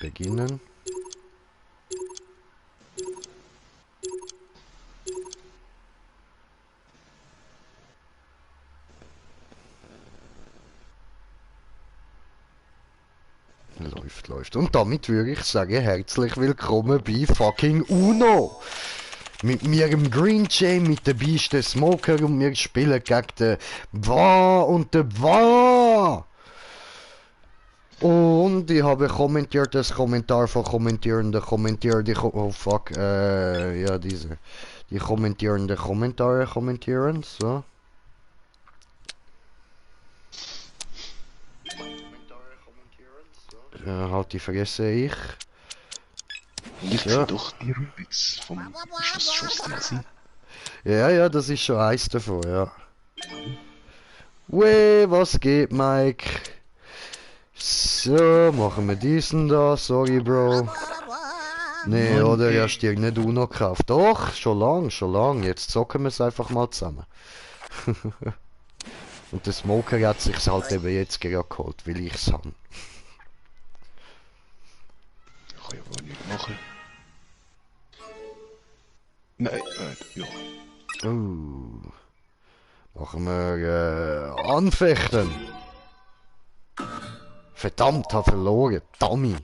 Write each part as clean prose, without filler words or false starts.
Beginnen. Läuft. Und damit würde ich sagen, herzlich willkommen bei fucking Uno. Mit mir im Green Jay, mit dabei ist der Smoker und wir spielen gegen den Wa und den Wa. Und ich habe kommentiert das Kommentar von kommentierenden Kommentier, oh fuck, ja die kommentierende Kommentare kommentieren, so. Halt die Fresse ich. Ich ja. Doch die Rubits vom Schussschuss. Ja, das ist schon eins davon, ja. Weh, was geht, Mike? So, machen wir diesen da, sorry, Bro. Nee, Mann, oder hast du dir nicht Uno gekauft? Doch, schon lang. Jetzt zocken wir es einfach mal zusammen. Und der Smoker hat sich's halt eben jetzt gerade geholt, weil ich's habe. Ich kann ja gar nicht machen. Nein, ja. Machen wir anfechten. Verdammt, hab verloren. Dummy.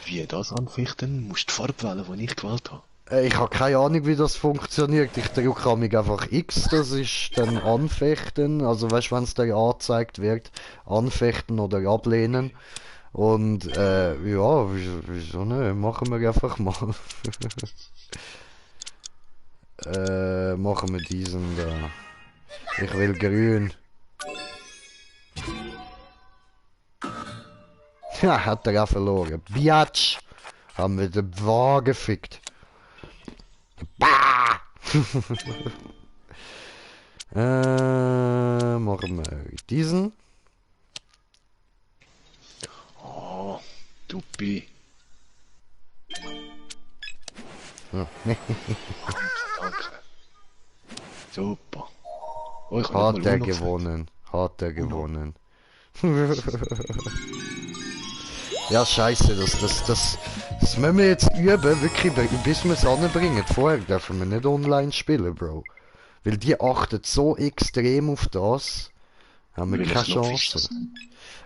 Wie das anfechten? Musst die Farbe wählen, die ich gewählt habe. Ich habe keine Ahnung, wie das funktioniert. Ich drücke mich einfach X, das ist dann anfechten. Also weißt du, wenn es dir angezeigt wird, anfechten oder ablehnen. Und ja, wieso nicht? Machen wir einfach mal. Machen wir diesen da. Ich will grün. Ja, hat er auch verloren. Biatch! Haben wir den Wagen gefickt. Bah! Machen wir diesen. Oh, Duppi. Ja. Danke. Super. Oh, ich Hat er gewonnen. Hat er gewonnen. Ja, scheiße, das müssen wir jetzt üben, wirklich, bis wir es anbringen. Vorher dürfen wir nicht online spielen, Bro. Weil die achten so extrem auf das. Haben wir keine Chance.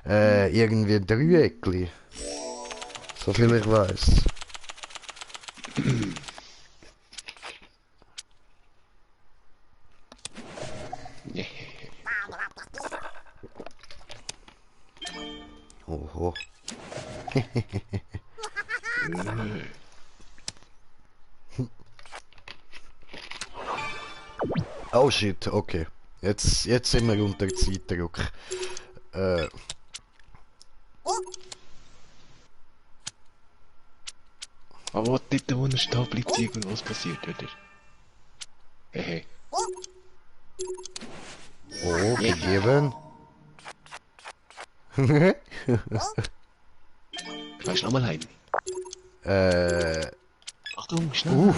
Irgendwie Dreieckli. So viel ich weiß. Oho. Oh shit, okay. Jetzt sind wir unter Zeitdruck. Aber dort, wo er steht, bleibt irgendwas passiert, oder? Hey. Oh, gegeben. Weißt du nochmal heim? Achtung, schnell!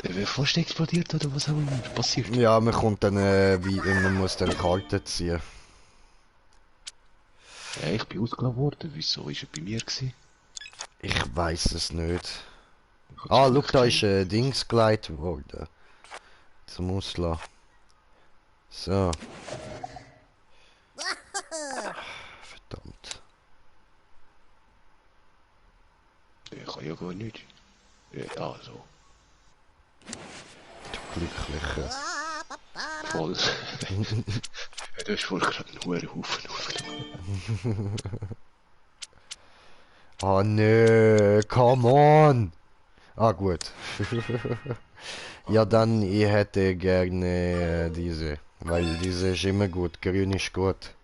Der wäre fast explodiert oder was auch immer passiert. Ja, man kommt dann, man muss dann Karten ziehen. Ja, ich bin ausgeladen worden. Wieso ist er bei mir gewesen? Ich weiß es nicht. Ah, look, da ist ein Dings geleitet worden. Zum Auslassen. So. Verdammt. Ich kann ja gar nicht. Ja, also. Du Glücklicher. Voll. Ja, du hast voll gerade einen hohen Haufen aufgenommen. Ah, nö, come on! Ah, gut. Ja, dann, ich hätte gerne diese. Weil diese ist immer gut. Grün ist gut.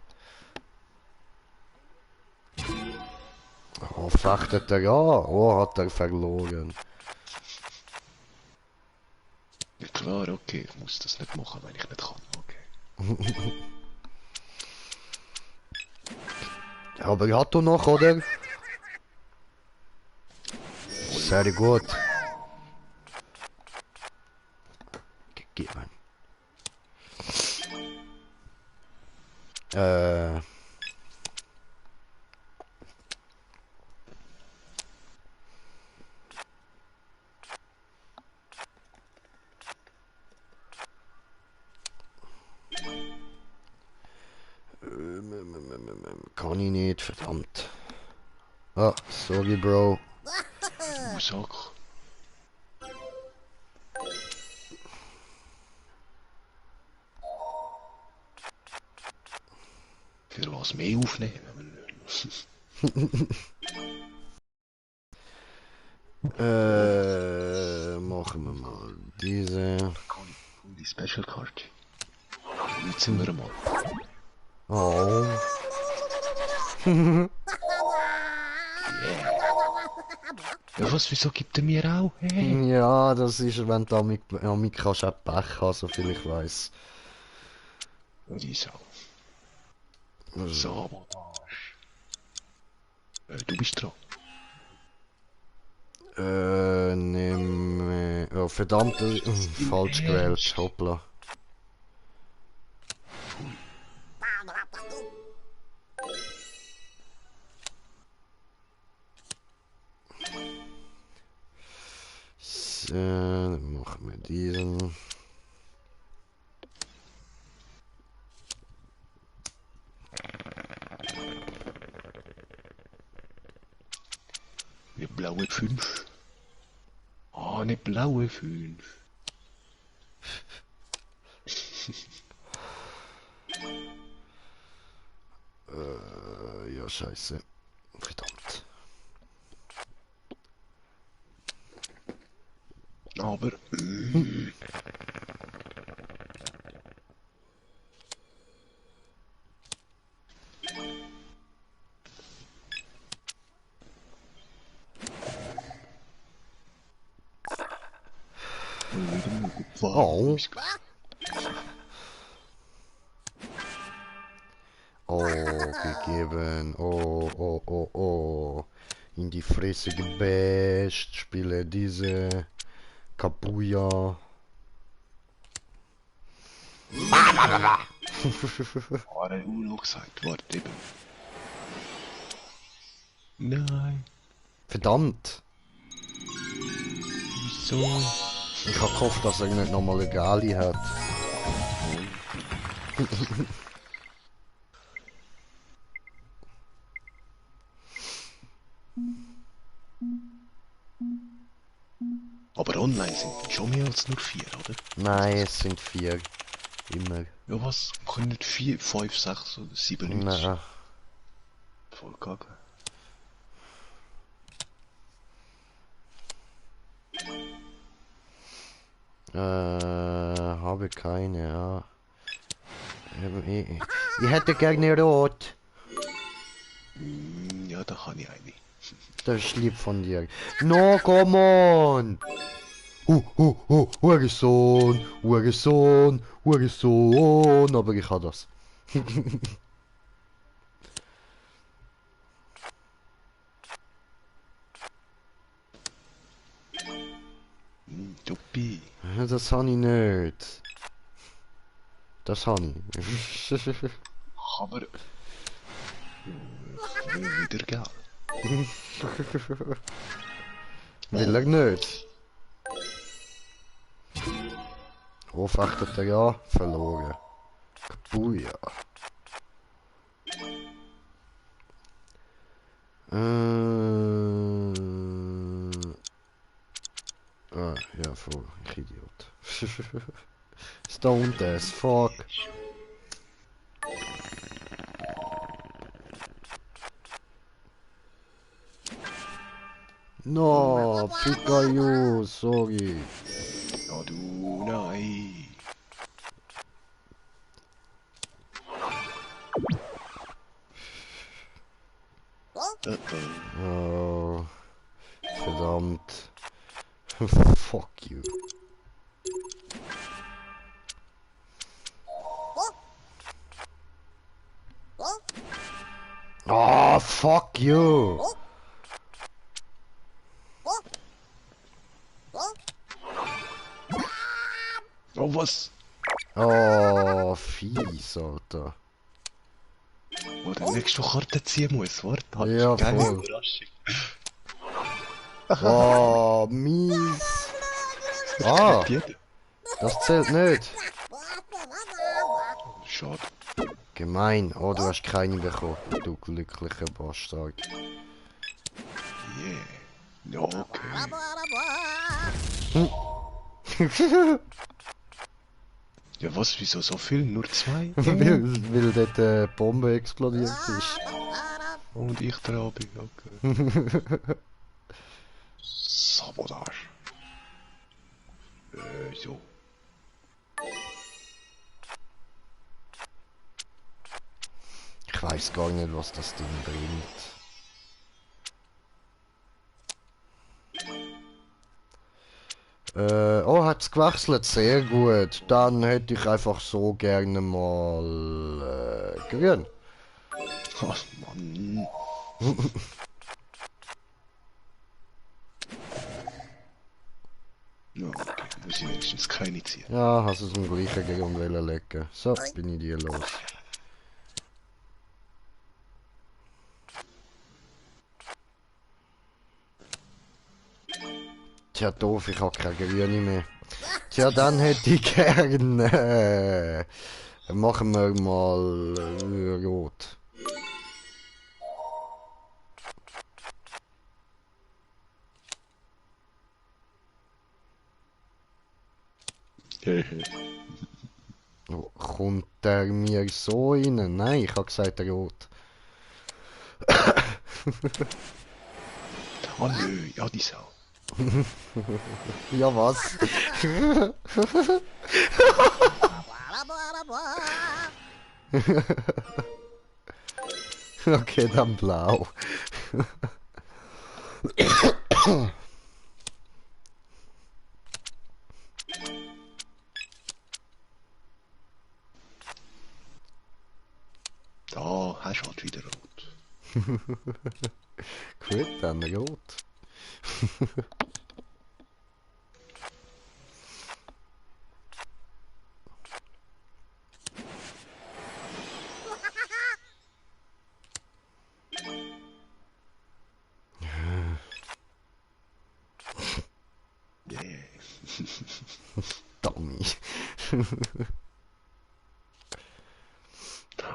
Oh, fechtet er ja. Oh, hat er verloren. Ja klar, okay. Ich muss das nicht machen, wenn ich nicht kann. Okay. Aber er hat doch noch, oder? Sehr gut. Gegeben. kann ich nicht, verdammt. Ah, sorry, Bro. Sag. Für was mehr aufnehmen? Machen wir mal diese. Die Special Card. Jetzt sind wir mal. Oh. Ja, was, wieso gibt er mir auch? Hey. Ja, das ist, wenn du damit kannst auch Pech haben, soviel ich weiss. Die Sau. Sabotage. Du bist dran. Nimm. Oh, verdammt, falsch gewählt. Hoppla. So, dann machen wir diesen. Eine blaue 5. Oh, eine blaue 5. Ja, scheiße. Verdammt. Aber... Oh. Oh, gegeben. Oh, oh, oh, oh. In die Fresse gebasht. Spiele diese. Kabuya. Oh, der Uno gesagt, warte eben. Nein. Verdammt. Wieso? Ich hab gehofft, dass er nicht nochmal eine Gali hat. Aber online sind schon mehr als nur 4, oder? Nein, es sind 4. Immer. Ja, was? Können nicht 4, 5, 6 oder 7 Leute? Nein. Voll kacke. Habe keine, ja. Ich hätte gerne rot. Ja, da kann ich eine. Das ist lieb von dir. No, come on! Hurensohn, Hurensohn, Hurensohn, aber ich habe das. Duppi. Das habe ich nicht. Das habe ich. Aber... wieder Geld. Will er nicht. Wo fechtet er ja? Verloren. Kapuja. Ah, ja, voll. Ich Idiot. Ist da unten as fuck. No, Pikachu, sorry. Ja, du, nein. Oh, verdammt. Fuck you. Oh, fuck you. Oh, was? Oh, fies, Alter. Wo der nächste Karte ziehen muss, warte. Hat Ja, keine voll. Überraschung. Oh, mies. Ah, Jeder. das zählt nicht. Schade. Gemein. Oh, du hast keine bekommen. Du glücklicher Bastard. Yeah. Ja, okay. Ja, was? Wieso so viel? Nur 2? weil dort eine Bombe explodiert ist. Und ich dran bin, okay. Sabotage. So. Ich weiß gar nicht, was das Ding bringt. Oh, hat's gewechselt, sehr gut. Dann hätte ich einfach so gerne mal grün. Ach, Mann. Ja, okay. Muss ich wenigstens keine ziehen. Ja, hast es im gleichen Grund legen. So, bin ich dir los. Tja, doof, ich habe keine Grüne mehr. Tja, dann hätte ich gern. Machen wir mal rot. Oh, kommt der mir so rein? Nein, ich habe gesagt rot. Oh nö, ja, die Sau. Ja, was? Okay, dann blau. Da hast du halt wieder rot. Gut, dann rot. Yeah. Dummy.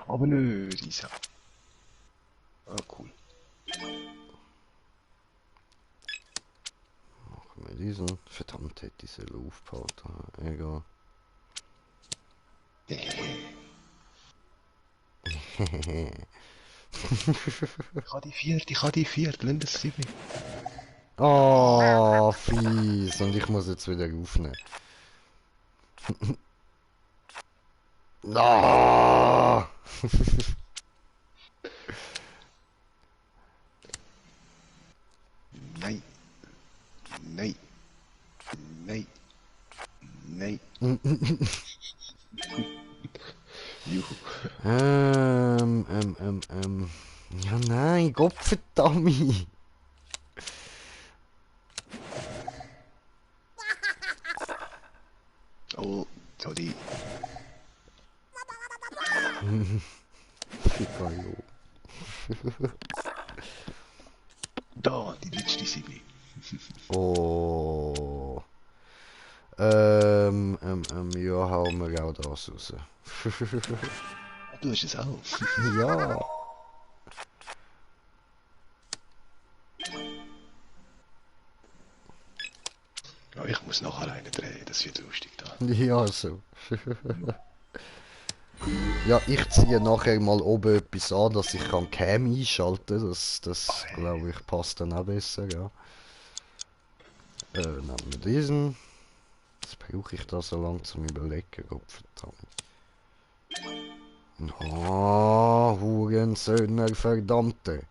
Aber nö, die Sau. Ah, cool. Machen wir diesen. Verdammt, hätte ich sie aufgehalten. Egal. Ich habe die vierte, lass das sieben. Oh, fies. Und ich muss jetzt wieder aufnehmen. Ah! Nein. Nein. Nein. Nein. Juhu. Ja, nein, Gottverdammt. Oh, sorry. Geil. Da, die letzte sieben. Oh. Ja, hauen wir auch das raus. Du hast es auch. Ja. Ja, ich muss nachher einen drehen, das wird lustig da. Ja, so. Ja, ich ziehe nachher mal oben etwas an, dass ich kann Cam einschalten kann. Das glaube ich passt dann auch besser, ja. Nehmen wir diesen. Jetzt brauche ich da so lange zum Überlegen. Gott verdammt. Oh, Hurensöhner, verdammte.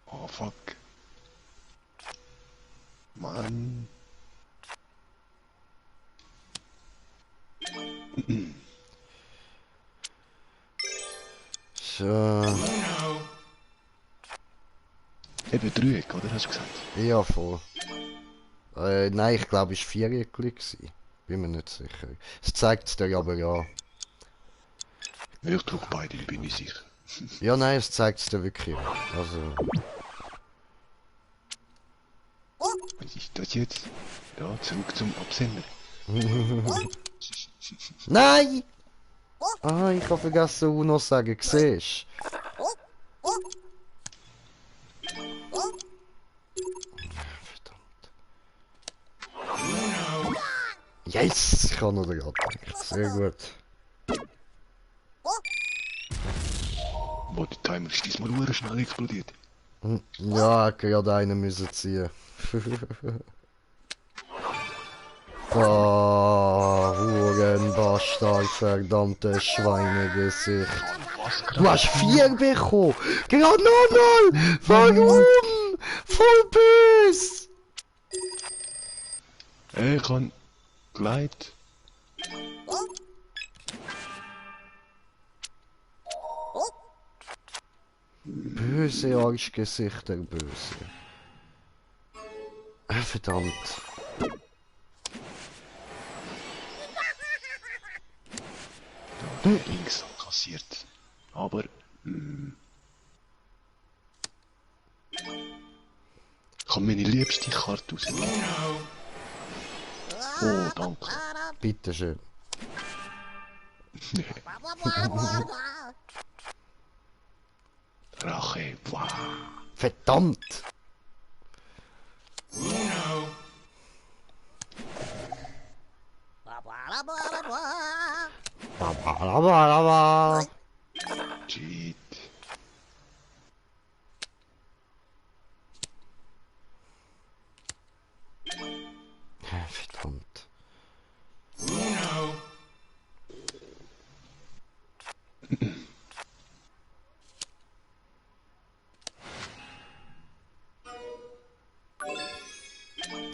Oh, fuck. Mann. So. Eben Dreieck, oder? Hast du gesagt? Ja, voll. Nein, ich glaube, es war Viereck gewesen. Bin mir nicht sicher. Es zeigt es dir aber ja. Ja, ich drücke beide, bin ich sicher. Ja, nein, es zeigt es dir wirklich. Also. Was ist das jetzt? Ja, zurück zum Absender. Nein! Ah, ich habe vergessen Uno zu sagen, siehst Yes! Ich habe noch den gedacht. Sehr gut. Boah, der Timer ist diesmal nur schnell explodiert. Ja, gerade einen müssen ziehen. Ah, Hurenbastard, verdammtes Schweinegesicht. Was Du hast 4 bekommen! Gerade nochmal! Warum? Voll böse! Ich kann geleitet. Böse Arschgesichter, böse. Verdammt. Links kassiert. Aber. Ich habe meine liebste Karte rausnehmen. Oh, danke. Bitteschön. Rache. Wow. Verdammt! Labalaba. Cheat. Verdammt.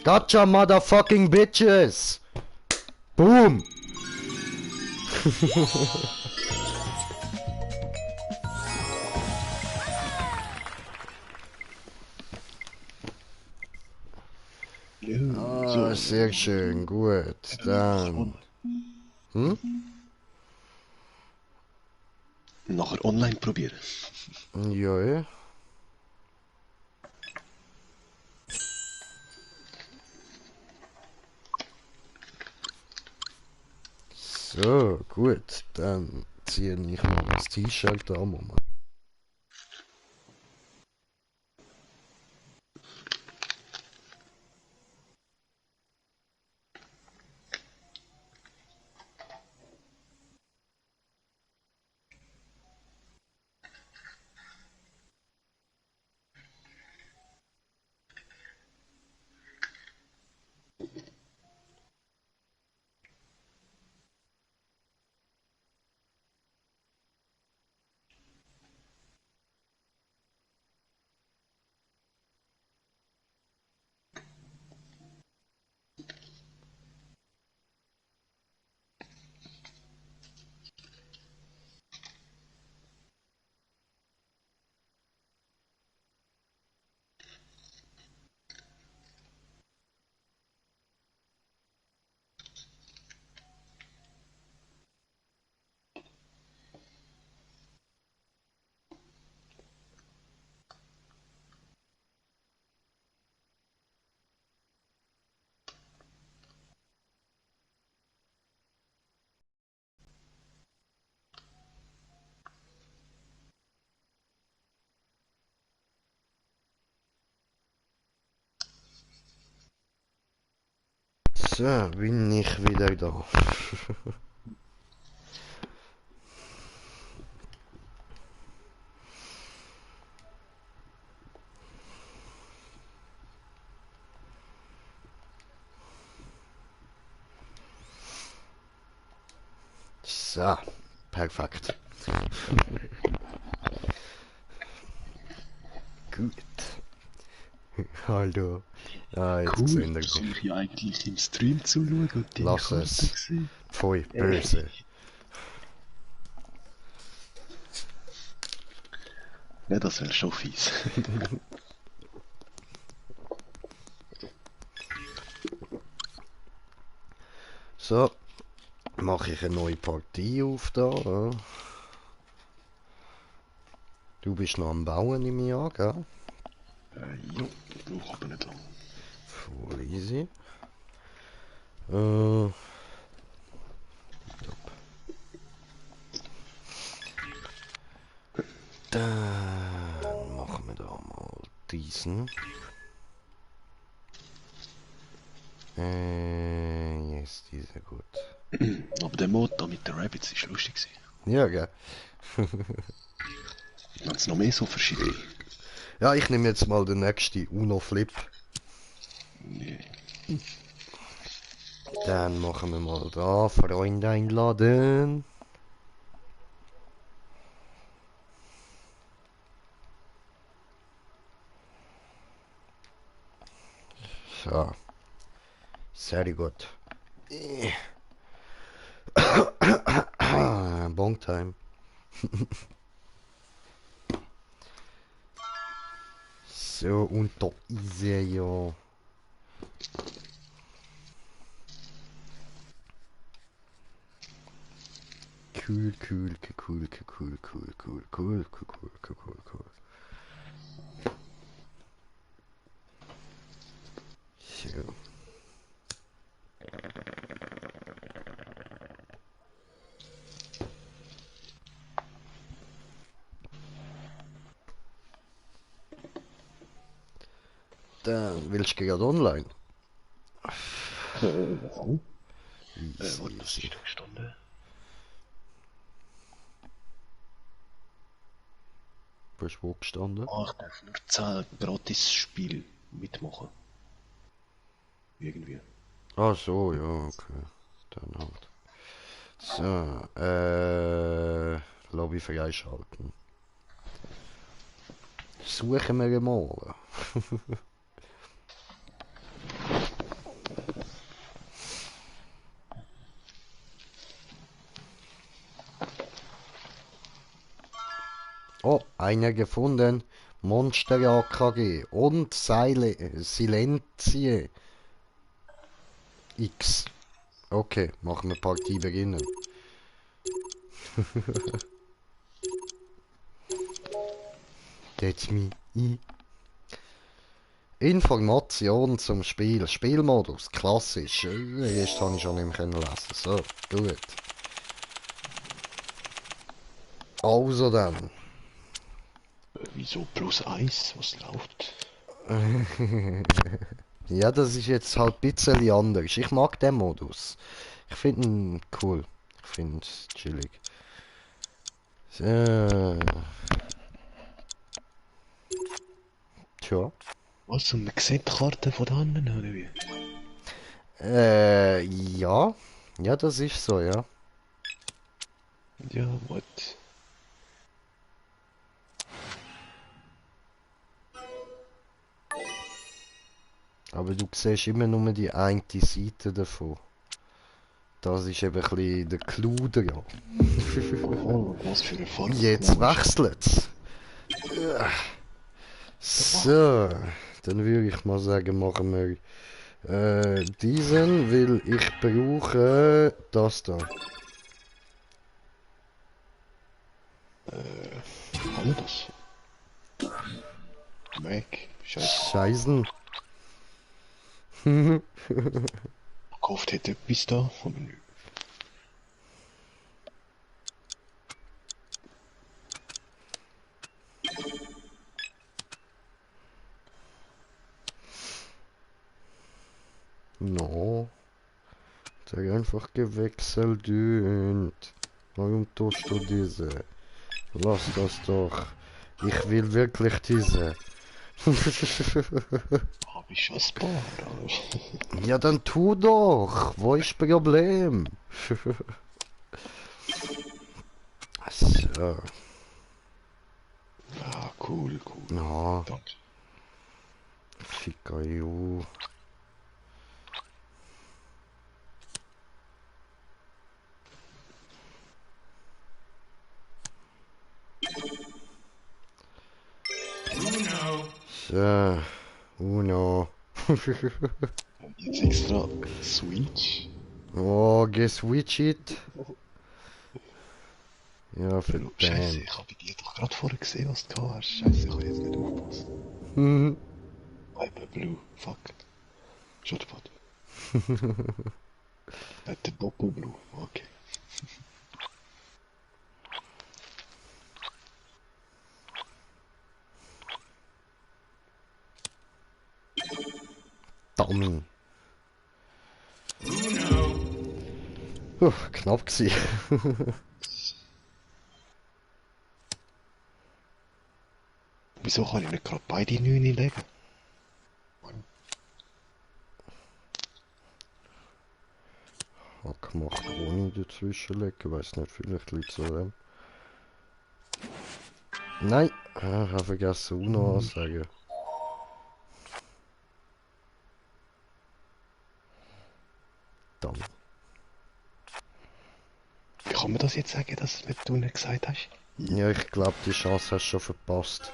Gotcha, motherfucking bitches! Boom! Ah, sehr schön, gut. Dann. Hm? Nachher online probieren. Ja. So, gut. Dann ziehe ich mal das T-Shirt an. Moment. So, bin ich wieder da. So, perfekt. Gut. Hallo. Ah, jetzt Cool, sehen wir kann mich. ich ja eigentlich im Stream zuschauen und deine Lass Karte es. sehen. Pfui, böse. Ja, das wäre schon fies. So, mache ich eine neue Partie auf da. Ja. Du bist noch am Bauen im Jahr, gell? Jo, ich brauche aber nicht lang. Voll easy. Dann machen wir da mal diesen. Yes, dieser gut. Aber der Motor mit den Rabbits ist lustig gewesen. Ja, gell? Dann es noch mehr so verschiedene. Ja, ich nehme jetzt mal den nächsten Uno Flip. Nee. Dann machen wir mal da Freunde einladen. So. Sehr gut. Bon time. So, und da ist er ja. Cool, cool, cool, cool, cool, cool, cool, cool, cool, cool, cool. So. Dann willst du gerade online? Warum? Easy, Was ist easy. da gestanden? Bist du wo gestanden? Ah, ich darf nur 10 Gratis-Spiele mitmachen. Irgendwie. Ah so, ja, okay. Dann halt. So, Lobby freischalten. Suchen wir mal. Oh, einer gefunden. Monster AKG und Silenzie X. Okay, machen wir Partie beginnen. That's me. Information zum Spiel. Spielmodus, klassisch. Jetzt habe ich schon nicht mehr lesen. So, gut. Also dann. Wieso plus 1? Was läuft? Ja, das ist jetzt halt ein bisschen anders. Ich mag den Modus. Ich finde ihn cool. Ich finde es chillig. So. Tja. Was? Und man sieht die Karte von da hinten, oder wie? Ja. Ja, das ist so, ja. Ja, what? Aber du siehst immer nur die eine Seite davon. Das ist eben ein bisschen der Clou dran. Oh, was für eine Farbe. Jetzt wechselt's. So, dann würde ich mal sagen, machen wir diesen, weil ich brauche das da. Kann ich das? Mac, scheiße. Scheißen. Gehofft hätte etwas da, aber nö. No. Sag einfach gewechselt und. Warum tust du diese? Lass das doch. Ich will wirklich diese. Hab ich schon ein paar, aber... Ja, dann tu doch. Wo ist das Problem? So. Ah, cool, cool. Ja, Danke. ficker you. So. Uno. Und jetzt extra Switch. Oh, geswitch it. Ja, Scheiße, verdammt. ich hab bei dir doch gerade vorher gesehen, was du hast. Scheiße, ich kann jetzt nicht aufpassen. Hm. Hyper Blue, fuck. Shotpot. Der Doppelblue, okay. Mann. Knapp gsi. Wieso kann ich nicht gerade beide 9 legen? Hat gemacht, ohne dazwischenlegen. Weiß nicht, vielleicht liegt es an dem. Nein, ich habe vergessen, Uno ansagen. Dann. Wie kann man das jetzt sagen, dass du nicht gesagt hast? Ja, ich glaube, die Chance hast du schon verpasst.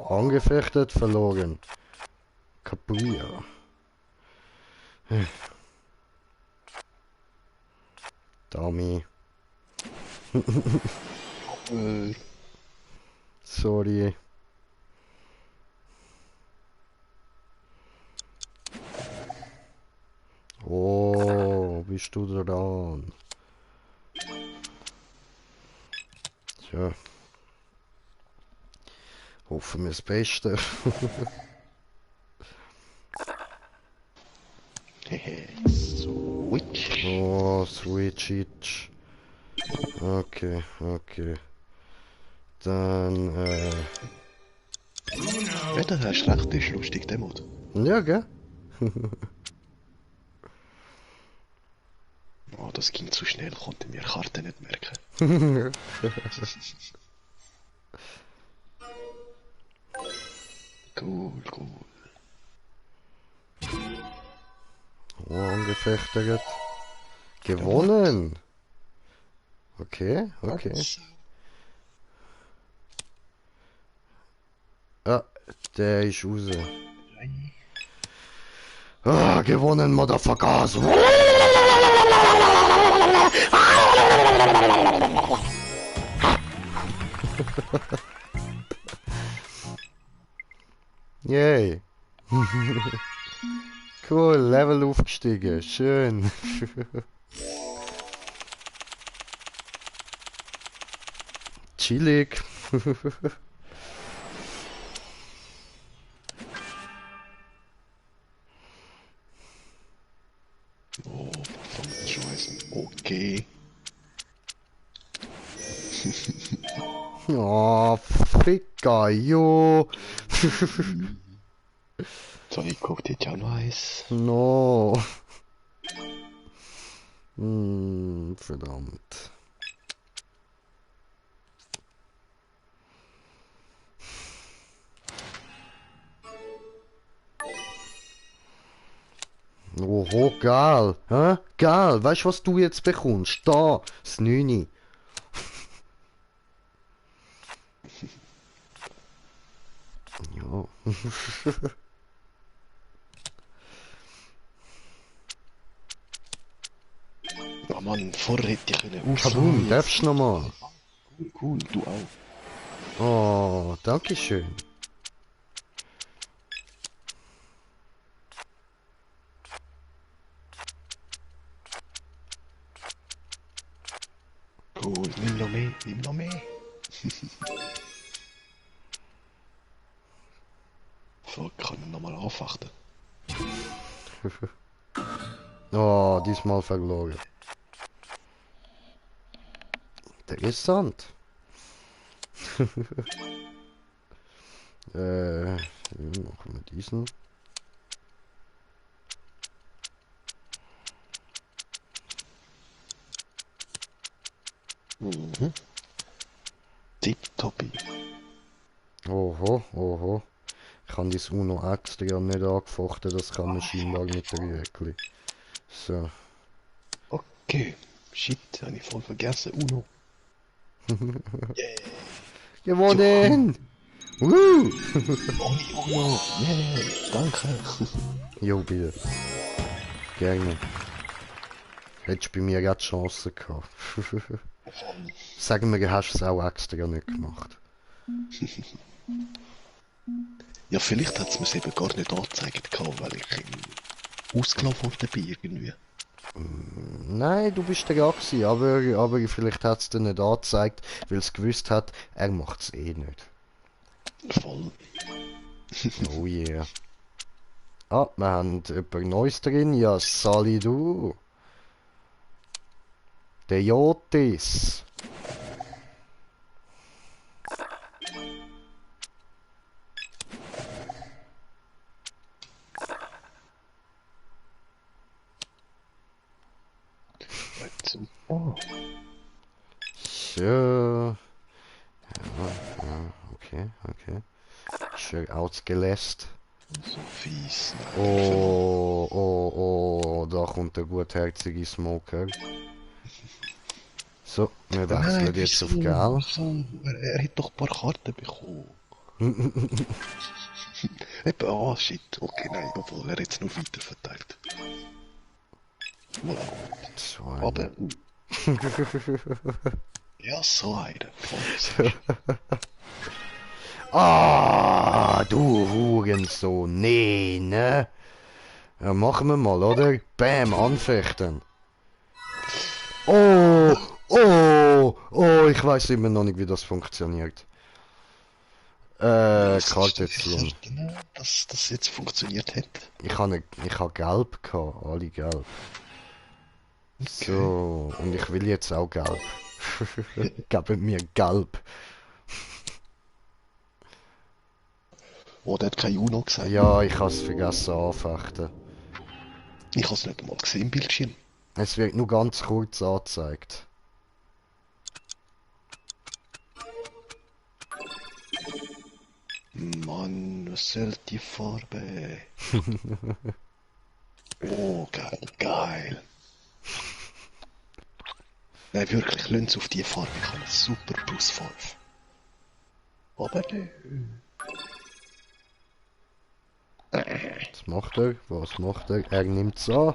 Angefechtet, verloren. Capoeira. Dummy. Sorry. Oh, bist du dran? Tja. Hoffen wir das Beste. Switch. Oh, Switch Itch. Okay, okay. Dann, Ja, das hast recht, das ist lustig, der Mod. ja, gell? Oh, das ging zu schnell, konnte mir Karten nicht merken. Cool, cool. Oh, angefechtet. Gewonnen! Okay, okay. Ah, der ist raus. Ah, gewonnen, Motherfuckers! Yay! Cool, Level aufgestiegen, schön. Chillig. Oh, verdammt Scheiße. Okay. Oh, Ficker, jo. So, ich guck dir ja noch eins. No. Verdammt. Oho, geil. Hä? Geil. Weißt du, was du jetzt bekommst? Da, das 9. Ja. Oh Mann, vorher hätte ich können Kabum, darfst du nochmal? Cool, cool, du auch. Oh, danke schön. Cool, nimm noch mehr, nimm noch mehr. So, kann ich nochmal anfachten. Oh, diesmal verloren. Interessant. Machen wir diesen. Mhm. Tipptoppi. Oho, oho. Ich habe das Uno extra nicht angefochten, das kann man scheinbar mit der Röckli. So. Okay. Shit, habe ich voll vergessen. Uno. Yeah. Gewonnen! Woo! Ohne Uno. Yeah, danke. Jo, bitte. Gerne. Hättest du bei mir gerade Chancen gehabt. Sagen wir, hast du es auch extra nicht gemacht. Ja, vielleicht hat es mir eben gar nicht angezeigt gehabt, weil ich ausgelaufen auf dabei irgendwie. Nein, du bist dran gewesen, aber vielleicht hat es dir nicht angezeigt, weil es gewusst hat, er macht es eh nicht. Voll. Oh yeah. Ah, wir haben etwas Neues drin. Ja, Sali du. Der Jotis. Oh, So. Ja, okay, okay. Schön ausgelässt. so fies. Oh, oh, oh, da kommt der gutherzige Smoker. So, wir wechseln jetzt auf Gel. Wieso? Er hat doch ein paar Karten bekommen. Eben, ah, shit. Okay, nein, obwohl er jetzt noch weiter verteilt. Voilà. So Aber, ja, so einer. Voll. Ah, du Hurensohn. Nee, ne? Ja, machen wir mal, oder? Bam, anfechten. Oh, oh, oh, ich weiß immer noch nicht, wie das funktioniert. Karte ziehen. Dass das jetzt funktioniert hat. Ich habe gelb gehabt, alle gelb. So, und ich will jetzt auch gelb. Gebt mir gelb. Oh, der hat kein Juno gesagt. Ja, ich habe es vergessen anfechten. Ich habe es nicht einmal gesehen im Bildschirm. Es wird nur ganz kurz angezeigt. Mann, was soll die Farbe? Oh, geil, geil. Nein, wirklich, lasst auf die Farbe. Ich habe einen super Plus 5. Aber ne. Was macht er? Was macht er? Er nimmt es an.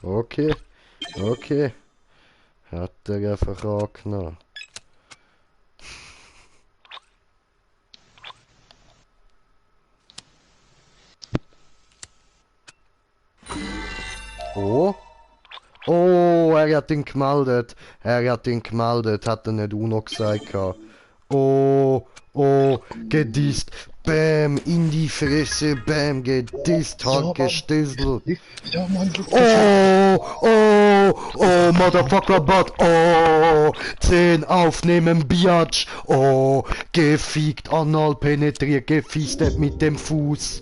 Okay. Okay. Hat er einfach angenommen. Oh. Oh, er hat ihn gemeldet. Er hat ihn gemeldet. Hat er nicht Uno gesagt. Oh, oh, gedisst. Bam, in die Fresse. Bam, gedisst. Hat gestisselt. Ja, Mann, Oh, oh, oh, Motherfucker, but, oh, 10 aufnehmen, Biatch, oh, gefiegt, anal penetriert, gefistet mit dem Fuß.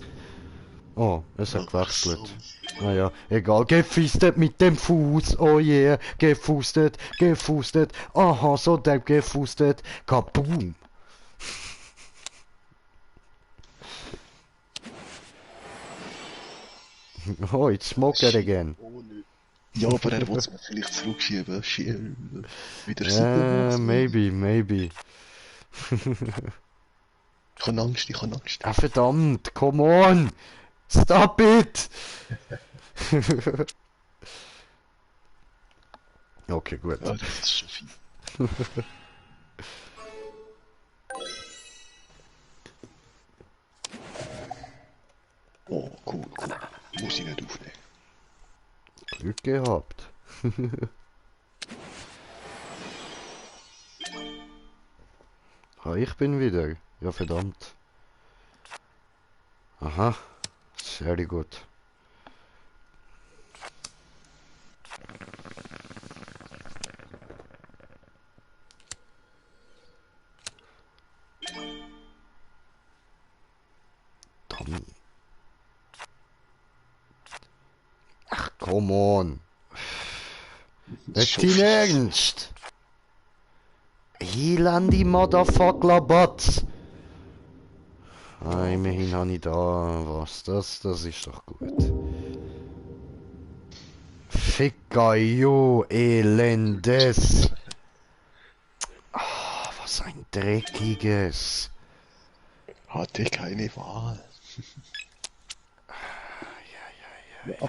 Oh, es hat gewechselt. Naja, egal, gefistet mit dem Fuß, oh yeah, gefustet, gefustet, aha, so der gefustet, kaboom. Oh, it's smoker again. Ja, aber er will es mir vielleicht zurückschieben. Wieder Maybe, maybe. Ich habe Angst, ich habe Angst. Ah, verdammt, come on! Stop it! Okay, gut. Ja, das ist schon viel. Oh, cool, cool. Muss ich nicht aufnehmen. Glück gehabt. Ah, ich bin wieder. Ja, verdammt. Aha, sehr gut. Tommy. Ach, come on. Ist dein Ernst? Hilandi Motherfucker Bots. Ah, immerhin habe ich da was. Das ist doch gut. Ficker, jo, elendes. Ah, was ein dreckiges. Hatte keine Wahl. Ja.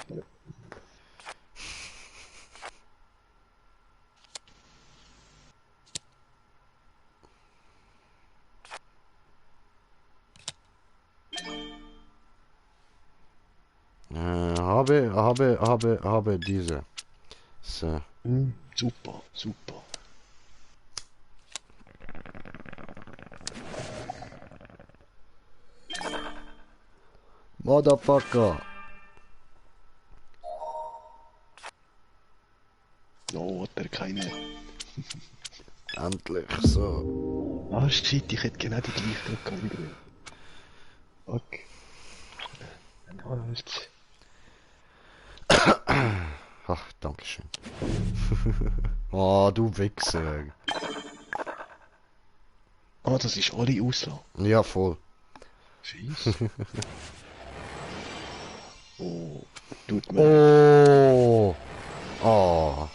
Habe diese. So. Super, super. Motherfucker! Oh, hat er keine. Endlich so. Ah, shit, ich hätte genau die gleiche Drücke. Fuck. Halt. Ach, dankeschön. Oh, du Wichser. Ah, das ist alle auslassen. Ja, voll. Scheiße. Oh, tut mir Oh! Oh!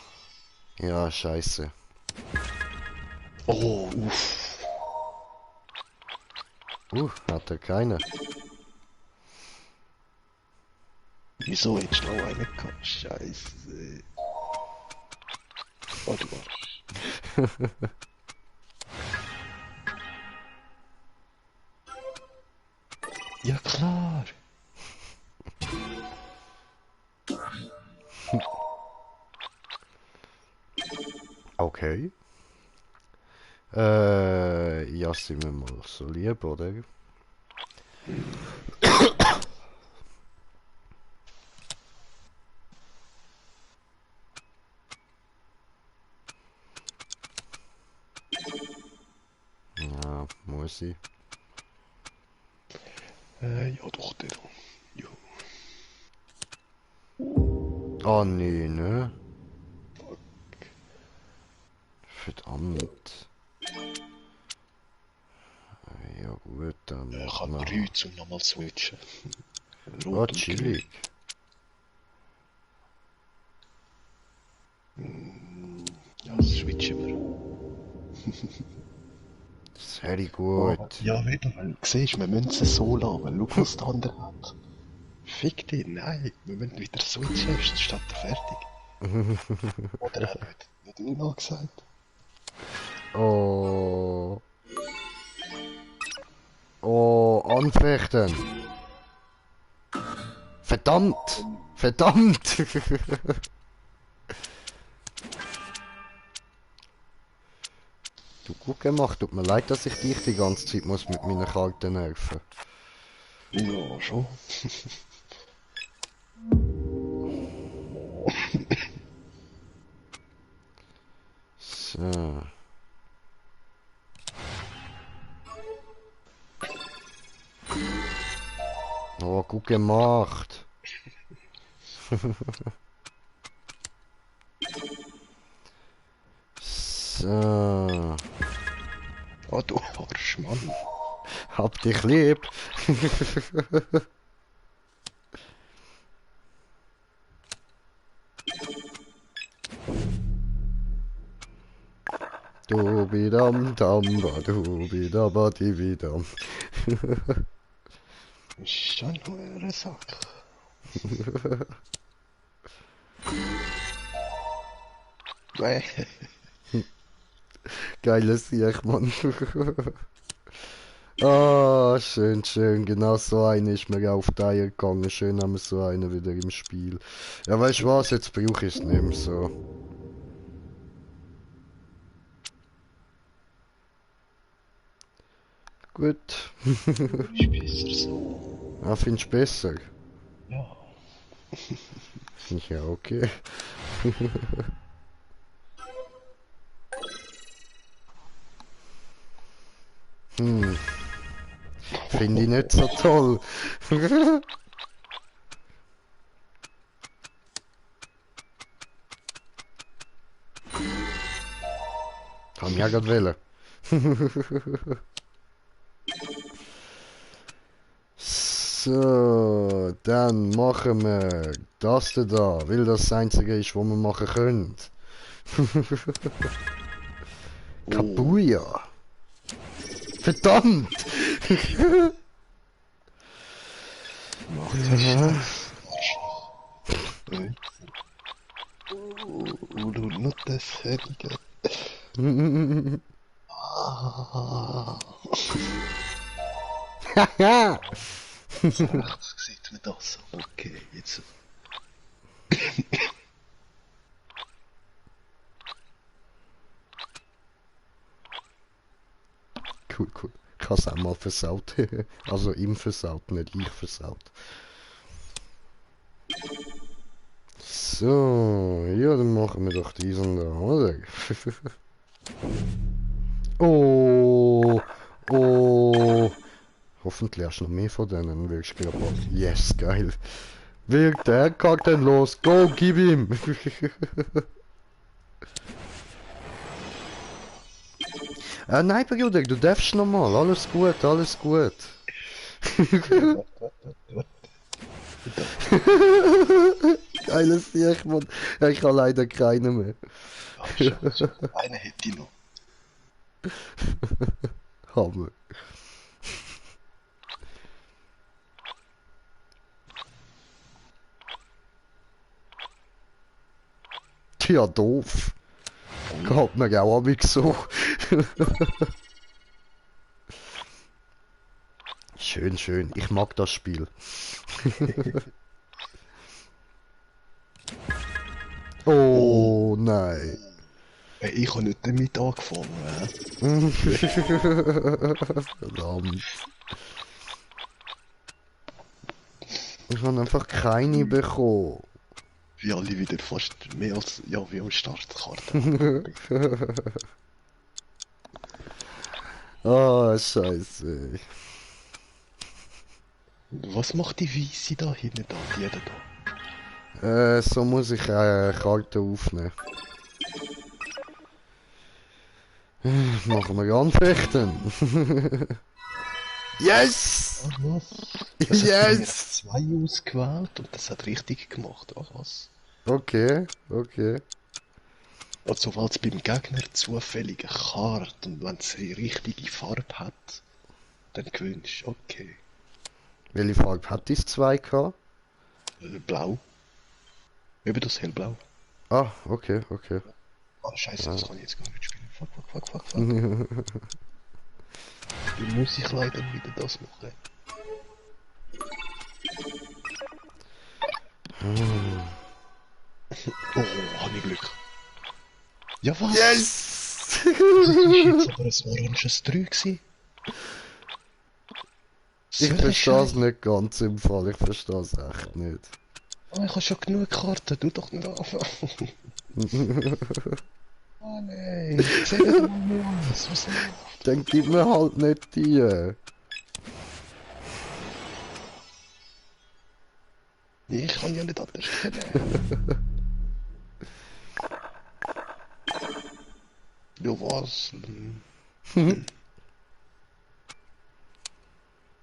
Ja, scheiße. Oh, uff. Hat er keine. Wieso hättest du noch einen gehabt? Scheiße. Oh, du Arsch. Ja, klar. Okay. Ja, sind wir mal so lieb, oder? Ja, muss ich. Ja, doch, der. Jo. Oh nee, ne? Verdammt. Ja gut, dann Ich machen habe wir... 3 zum nochmal switchen. Oh, Rot und chillig. grün. Ja, switchen wir. Sehr Oh, gut. ja, wieder, weil, siehst du, wir müssen es so lassen. Schau, was der andere hat. Fick dich, nein. Wir müssen wieder switchen, sonst steht er fertig. Oder er hat nicht noch gesagt. Oh. Oh, anfechten. Verdammt. Verdammt. Du gut gemacht. Tut mir leid, dass ich dich die ganze Zeit muss mit meinen kalten Nerven. Ja, schon. So. Oh, gut gemacht. So. Ah, du Arsch, Mann. Hab dich lieb. Du bidam dam ba du bidaba di bidam. Ist schon nur eine Sache. Nee. Geiles Sieg, Mann. Ah, schön, schön. Genau so eine ist mir auf die Eier gegangen. Schön haben wir so eine wieder im Spiel. Ja, weißt du was? Jetzt brauche ich es nicht mehr so. Gut. Ist besser so. Ah, findest du besser? Ja. Finde ich ja okay. Hm. Finde ich nicht so toll. Kann ich ja gerade wählen. So, dann machen wir das da, weil das das einzige ist, was wir machen können. Kabuya! Verdammt! Mach das Scheiß. Arschloch. Du not das Fertige. Ah. Haha! Rechts sieht man das. Okay, jetzt. cool. Ich hab's auch mal versaut. Also ihm versaut, nicht ich versaut. So, ja, dann machen wir doch diesen da, oder? Oh, oh. Hoffentlich hast du noch mehr von denen, willst du gerade. Yes, geil. Wirkt, der kackt denn los. Go, gib ihm. Nein, Bruder, du darfst noch mal. Alles gut, alles gut. Geiles Sieg, Mann. Ja, ich habe leider keinen mehr. Ah, scheiße. Einen hätte ich noch. Hammer. Tja, doof. Geht mir auch abends so. Schön, schön. Ich mag das Spiel. Oh, nein. Hey, ich habe nicht damit angefangen. Verdammt. Ich habe einfach keine bekommen. Wie alle wieder fast mehr als, ja, wie als Startkarte. Ah, scheiße. Was macht die Weisse da hinten da, die da? So muss ich Karte aufnehmen. Machen wir anfechten. Yes! Ah, was? Das hat Yes! 2 ausgewählt und das hat richtig gemacht, ah, was? Okay, okay. Also, sobald es beim Gegner zufällige Karte und wenn es die richtige Farbe hat, dann gewinnst du. Okay. Welche Farbe hat das 2K? Blau. Eben das hellblau. Ah, okay, okay. Ah, scheiße, das kann ich jetzt gar nicht spielen. Fuck. Dann muss ich leider wieder das machen. Oh, hab ich Glück. Ja, was? Yes! Das ist jetzt aber ein oranges 3 gewesen. Ich verstehe es nicht ganz im Fall, ich verstehe es echt nicht. Oh, ich habe schon genug Karten, du doch nicht anfangen. Oh nein, sag doch mal mehr alles, was läuft? Dann gib mir halt nicht die. Ich kann ja nicht anders kennen. Ja, was?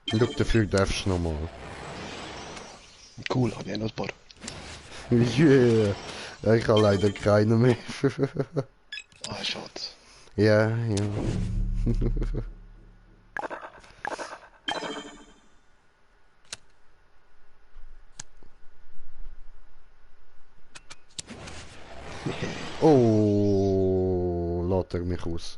Schau, dafür darfst du nochmal. Cool, habe ich noch ein paar. Yeah! Ja, ich habe leider keine mehr. Ah, schade. Ja, ja. Oh, laat er mich aus.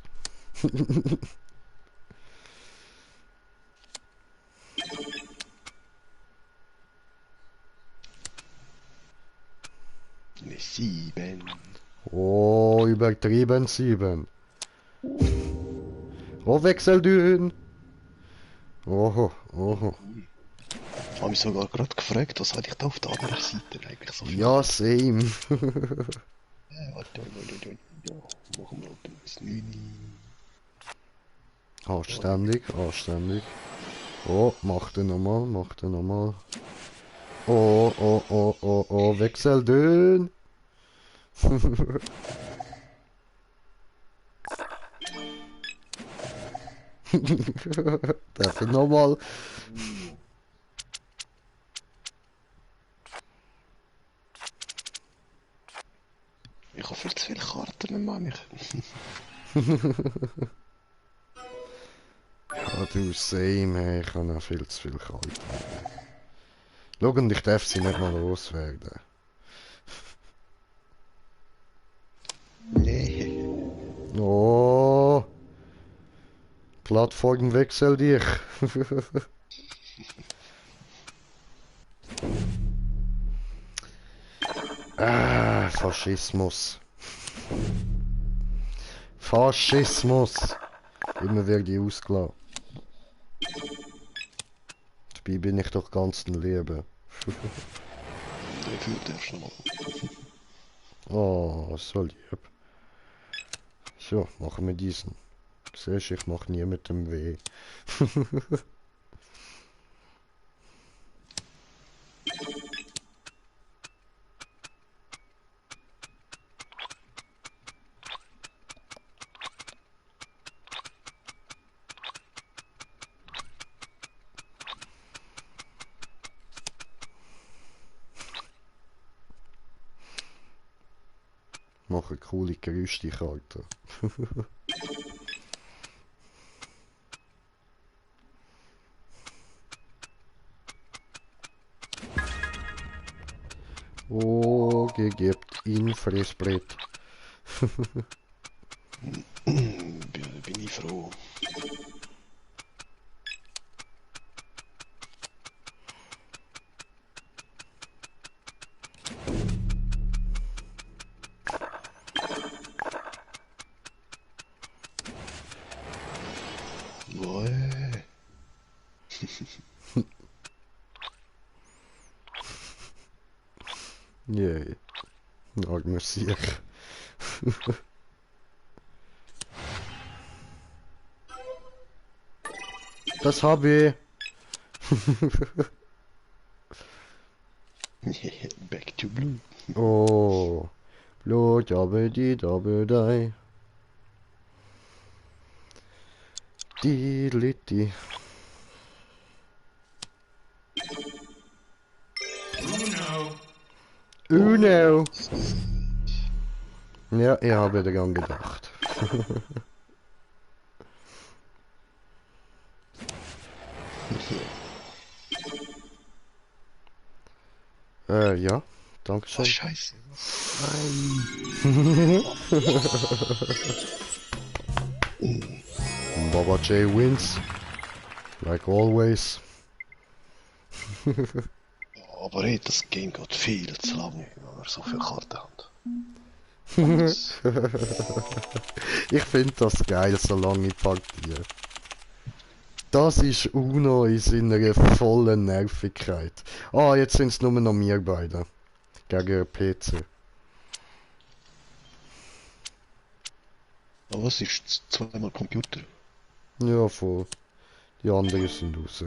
Eine 7. Oh, übertrieben 7. Oh, Wechseldün. Oho, oho. Ich habe mich sogar gerade gefragt, was hatte ich da auf der anderen Seite eigentlich so viel? Ja, same. Warte, ja, machen wir das 9. Anständig, anständig. Oh, mach den nochmal, mach den nochmal. Oh, oh, oh, oh, oh, Wechseldün. Darf ich nochmal? Ich habe viel zu viele Karten, Mann. Ja, du same, hey, ich habe noch viel zu viel Karten. Schau, und ich darf sie nicht mal loswerden. Nee. Oh. Plattform wechsel dich. Ah, Faschismus. Faschismus. Immer werde ich ausgelassen. Dabei bin ich doch ganz ein Leben. Wie viel darfst du noch? Oh, so lieb. So, machen wir diesen. Siehst du, ich mach nie mit dem weh. Mache coole Gerüste, Alter. Oh, gegebt ihn Fressbrett. Bin ich froh. Boah. Jee. Armer Sieg. Das habe ich. Back to blue. Oh. Blut, dabbe, die, dabbe, dei. Die, litti. Uno. Ja, ich habe daran gedacht. Ja, Oh, Dankeschön. scheiße. Nein. Baba J wins. Like always. Aber hey, das Game geht viel zu lange, wenn wir so viele Karten haben. Ich finde das geil, so lange Partien. Das ist Uno in seiner vollen Nervigkeit. Ah, jetzt sind es nur noch wir beide. Gegen PC. Aber was ist zweimal Computer? Ja, voll. Die anderen sind raus.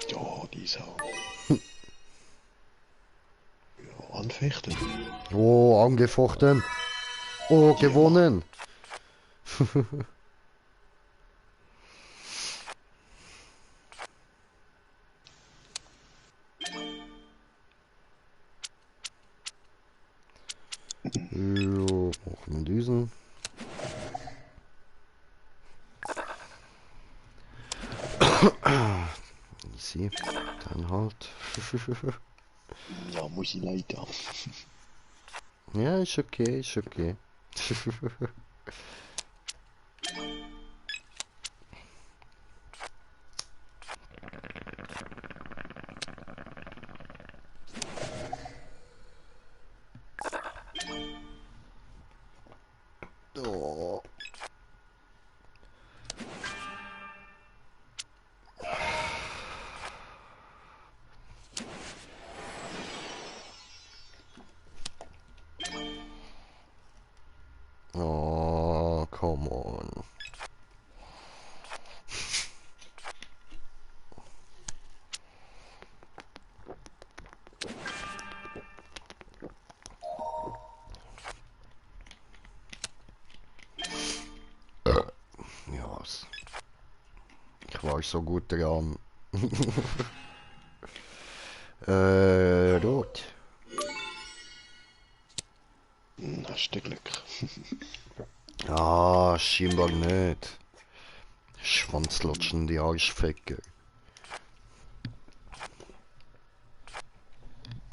Ja, die Sau. Ja, anfechten. Oh, angefochten. Oh, gewonnen. Jo, machen wir diesen. Easy. Dann halt. Ja, muss ich leider. Ja, ist okay, ist okay. Oh. Oh, come on. Ja, ich war so gut dran. Rot. Hast du Glück. Ah, scheinbar nicht. Schwanzlutschende Arschficker.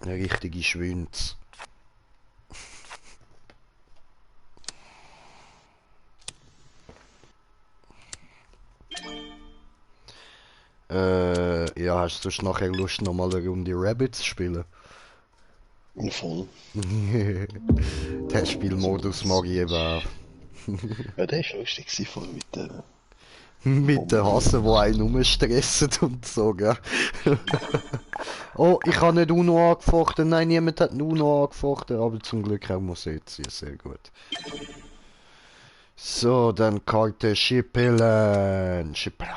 Eine richtige Schwünz. Ja, hast du nachher Lust, nochmal eine Runde Rabbids zu spielen? Voll. Den Spielmodus mag ich eben auch. Ja, der ist lustig gewesen, voll mit der Mit den Bomben. Hasen, die einen rumstressen und so, gell? Oh, ich habe nicht UNO angefochten. Nein, niemand hat UNO angefochten, aber zum Glück auch Musetia. Sehr gut. So, dann Karte Schippelen. Schippelen.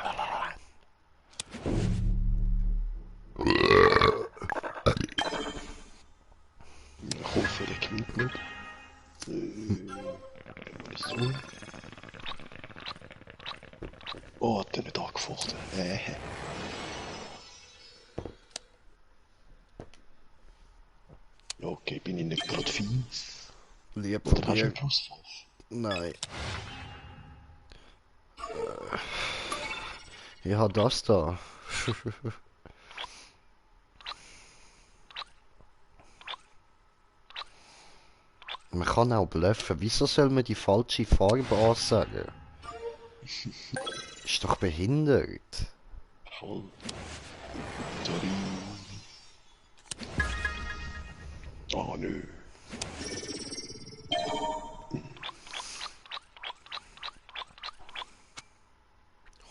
Ich hoffe, der gewinnt nicht. So. Oh, hat er nicht angefochten. Ja, okay, bin ich nicht gerade fies? Lieb von Oder hast du dir. einen Plus 5? Nein. Ich habe das da. Man kann auch bluffen. Wieso soll man die falsche Farbe ansagen? Ist doch behindert. Voll. Sorry. Ah, nö.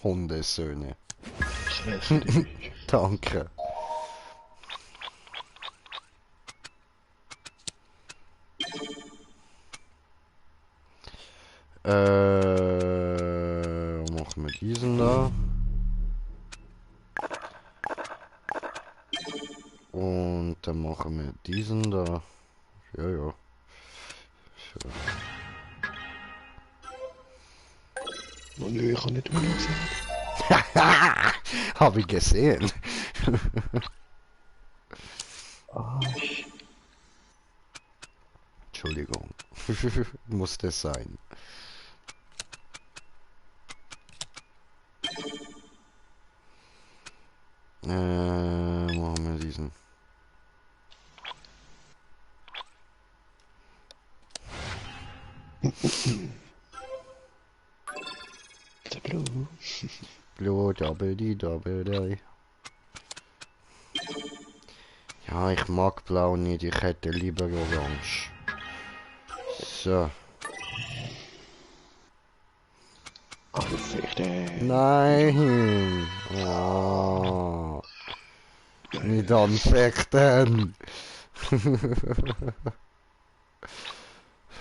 Hundesöhne. Kräftig. Danke. Machen wir diesen da. Und dann machen wir diesen da. Ja, ja. So. Oh nö, ich habe nicht mehr gesagt. Hab ich gesehen. Ah, Entschuldigung. Muss das sein. Machen wir diesen. der Bro. Blut, Dabedi, Dabedi. Ja, ich mag blau nicht. Ich hätte lieber orange. So. Ach, richtig. Nein. Oh. Nicht anfechten.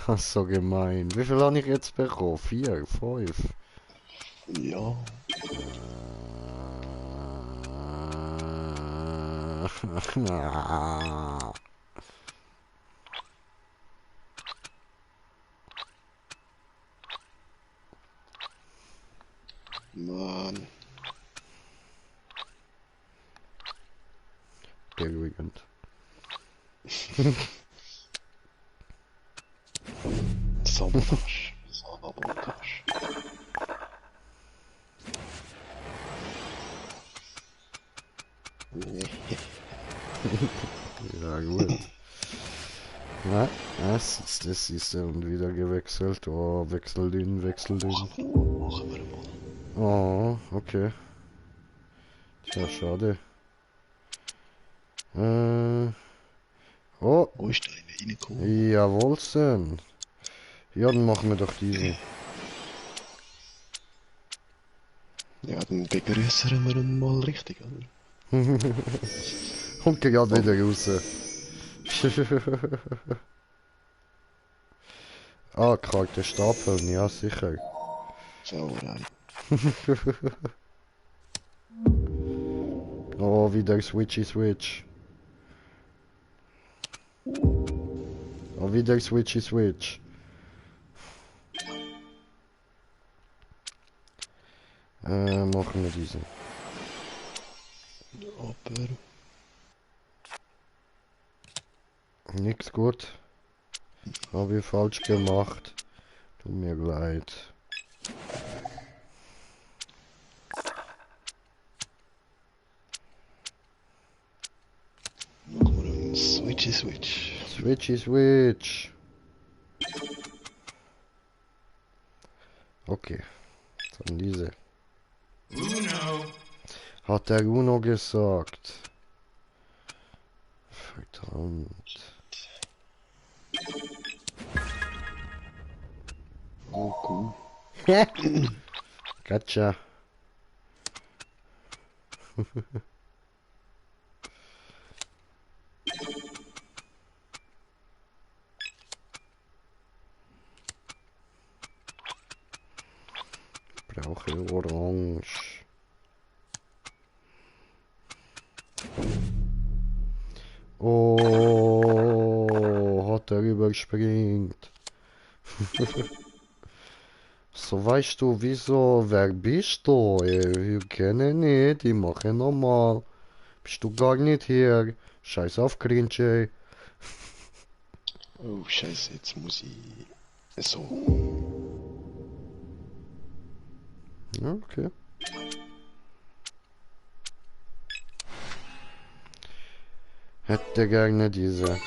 Das ist so gemein. Wie viel habe ich jetzt bekommen? 4, 5. Ja. Mann. Beruhigend. Sabotage. Sabotage. Nee. Ja, gut. Ja, das ist er und wieder gewechselt. Oh, wechselt ihn, wechselt ihn. Machen wir mal. Oh, okay. Tja, schade. Oh, Wo ist der eine reingekommen? jawohlsen. Ja, dann machen wir doch diesen. Ja, dann begrüßen wir ihn mal richtig, oder? Und gerade wieder raus. Ah, Karte stapeln, ja sicher. Sauerei. Oh, wieder Switchy Switch. Oh, wieder Switchy Switch. Machen wir diesen. Aber... Nix gut. Habe ich falsch gemacht. Tut mir leid. Machen wir einen Switchy Switch. Switchy Switch. Okay. Dann diese. Uno. Hat der Uno gesagt. Verdammt. Oh, cool. Gotcha. Brauche Orange. Oh, hat er überspringt. So weißt du, wieso? Wer bist du? Ich kenne nicht, ich mache normal. Bist du gar nicht hier? Scheiß auf Cringe. Oh, scheiße, jetzt muss ich... So. Ja, okay. Hätte gerne diese.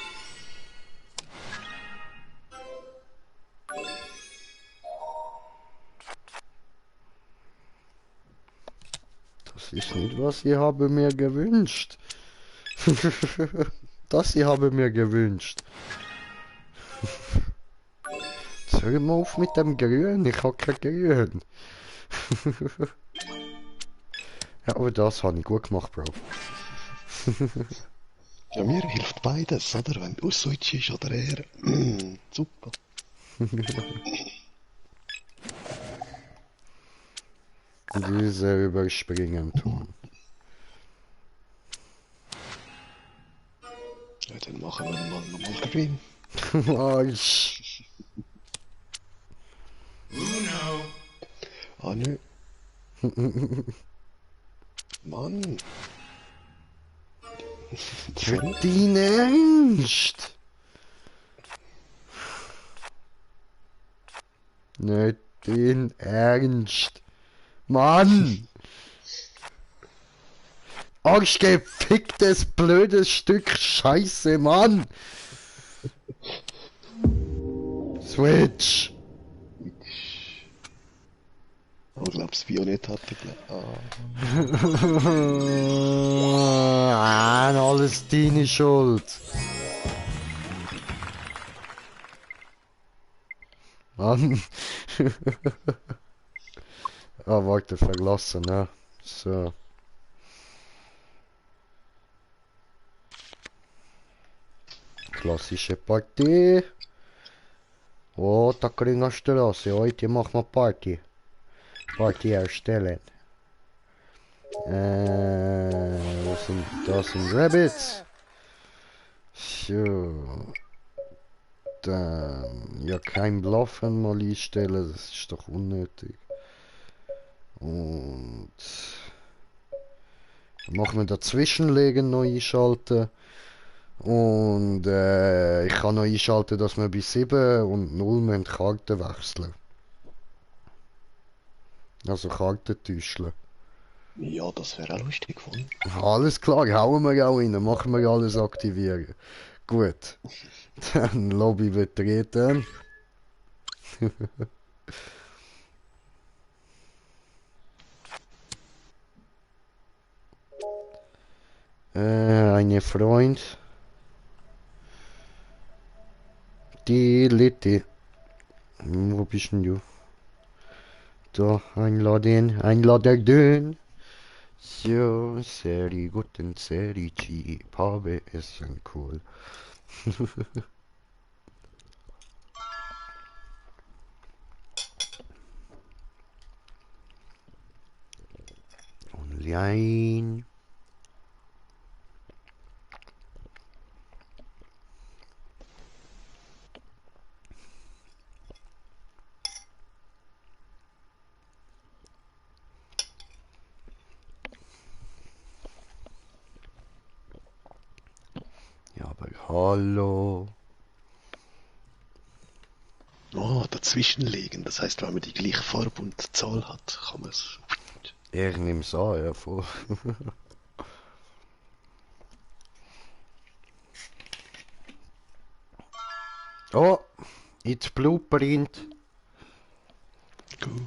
Das ist nicht, was ich habe mir gewünscht. Das ich habe mir gewünscht. Jetzt hör mal auf mit dem Grün, ich habe kein Grün. Ja, aber das habe ich gut gemacht, Bro. Ja, mir hilft beides, oder? Wenn du switchst oder er. Super. Diese überspringen tun. Ja, dann machen wir mal nochmal grün. Arsch. Ah, nö. Mann. Für dein Ernst? Nicht dein Ernst. Mann! Arschgeficktes, blödes Stück Scheiße, Mann! Switch! Oh, glaubst Violett hatte gleich. Ah. Alles deine Schuld. Mann. Ah, warte, verlassen, ne? So. Klassische Partie. Oh, Tackeringer Straße. Heute machen wir Party. Party erstellen. Das sind Rabbits. So. Dann, ja, kein Bluffen mal einstellen, das ist doch unnötig. Und dann machen wir dazwischenlegen neu einschalten. Und ich kann noch einschalten, dass wir bei 7 und 0 müssen Karten wechseln. Also Karten täuschen. Ja, das wäre auch lustig gefunden. Alles klar, hauen wir auch rein, machen wir alles aktivieren. Gut. Dann Lobby betreten. Eine Freund. Die Litte. Wo bist denn du? Da, einladen, einladen. So, sehr gut und sehr cheap. Habe Essen cool. Online. Ja, aber hallo. Oh, dazwischenlegen. Das heißt, wenn man die gleiche Farbe und Zahl hat, kann man es. Ich nehm's an, ja, voll. Oh, it's Blueprint. Gut.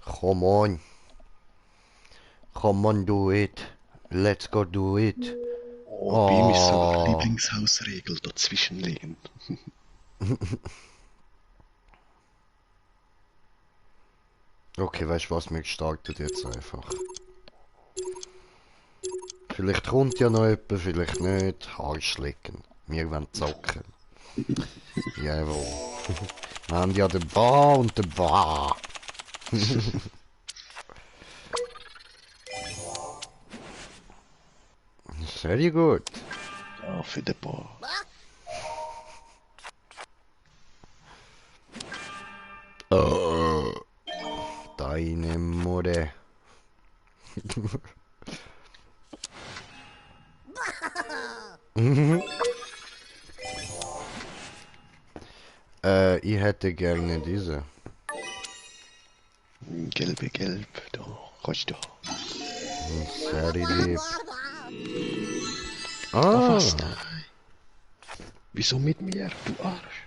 Come on. Come on, do it. Let's go do it. Oh, bei ihm ist sogar Oh. Lieblingshausregel dazwischen liegen. Okay, weißt du was, wir starten jetzt einfach. Vielleicht kommt ja noch jemand, vielleicht nicht. Arschlecken. Wir wollen zocken. Jawohl. Wir haben ja den Bar und den Bar. Sehr gut. Ja, für den Bar. Deine Mutter. Ich hätte gerne diese. Gelbe Gelb, da, kannst du. Sehr lieb. Ah, Ah. was? Nein. Wieso mit mir, du Arsch?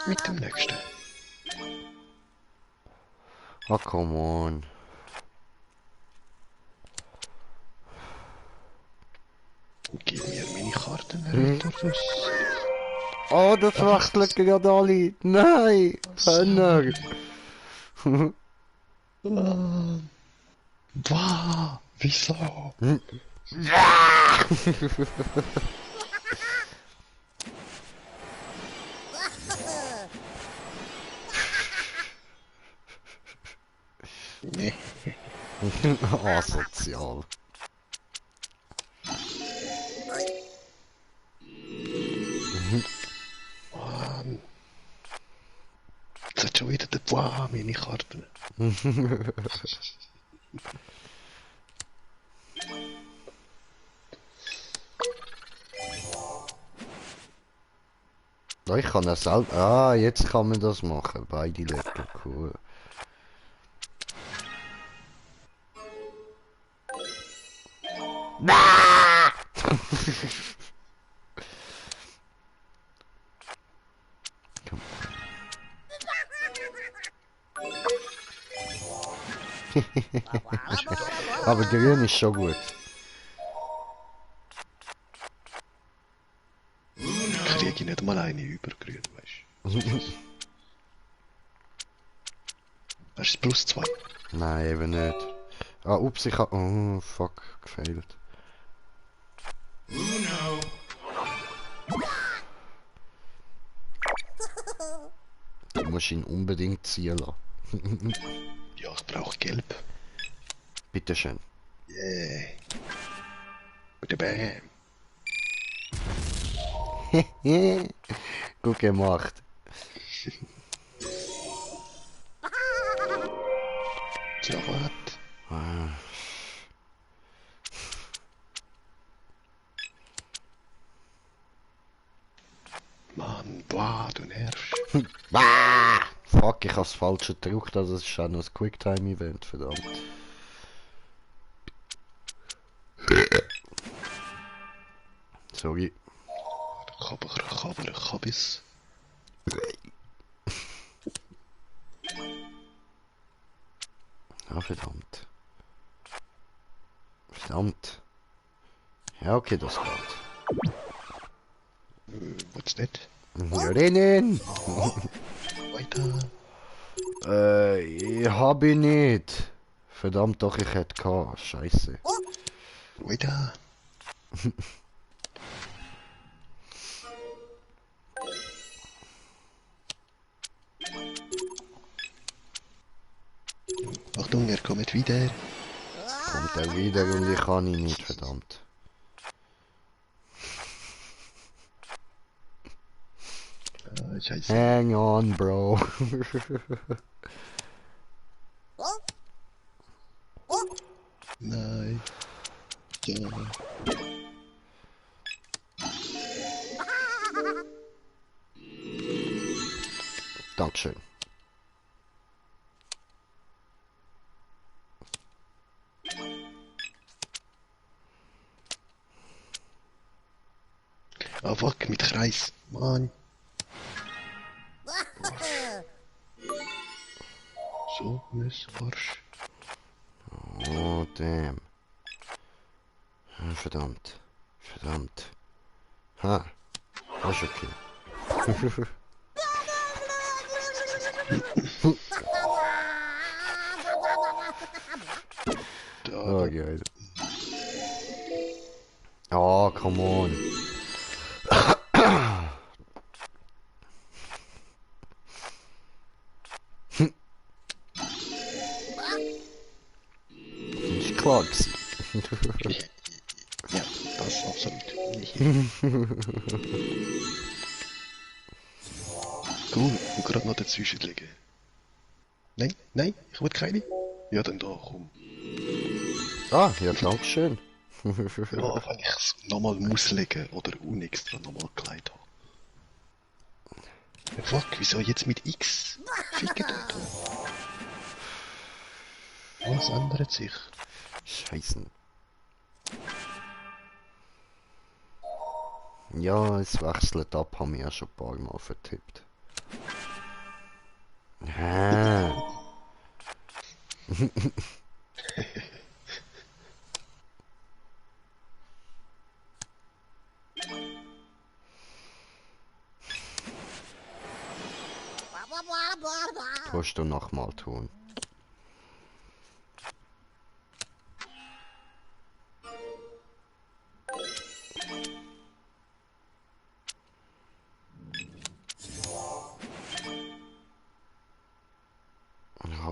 Mit dem nächsten. Ah, come on. Gib mir meine Karten, Ritter. Oh, das wechselt gerade alle. Nein, Penner. Wow, wieso? Nee. Asozial. Mann. Jetzt hat schon wieder der Wow, meine Karten. Ja, ich kann das selber. Ah, jetzt kann man das machen. Beide Leute, cool. Aber grün ist schon gut. Kriege ich nicht mal eine übergrün, weißt du? Das ist plus 2. Nein, eben nicht. Ah, ups, ich hab... Oh, fuck, gefailt. Du musst ihn unbedingt ziehen lassen. Ja, ich brauche Gelb. Bitteschön. Yeah. Bitte bam. Gut gemacht. Tja, was? Ah. Mann, boah, du nervst. Ah! Fuck, ich hab's falsch gedrückt, also es ist auch noch ein Quicktime-Event, verdammt. Sorry. Kabis. Ah, verdammt. Verdammt. Ja, okay, das geht. What's that? Wir rennen! Weiter. Ich hab ihn nicht. Verdammt doch, ich hätte gehabt. Scheiße. Weiter. Achtung, er kommt wieder. Kommt er wieder und ich kann ihn nicht, verdammt. Scheiße. Hang on, Bro. Nein. Ja. Dankeschön. Ah, fuck, mit Kreis. Mann. So, Arsch. Oh, damn. Verdammt. Verdammt. Ha. Das ist okay. Oh, geil. Oh, come on. Ist klar gewesen. Ja, das absolut. Cool, und gerade noch dazwischen liegen. Nein, nein, ich will keine. Ja, dann da, komm. Ah, ja, dankeschön. Ja, wenn ich es nochmal muss legen oder unextra nochmal gelegt habe. Fuck, wieso jetzt mit X? Ficken dort. Was ändert sich? Scheiße. Ja, es wechselt ab, haben wir ja schon ein paar Mal vertippt. Hä? Kannst du nochmal tun.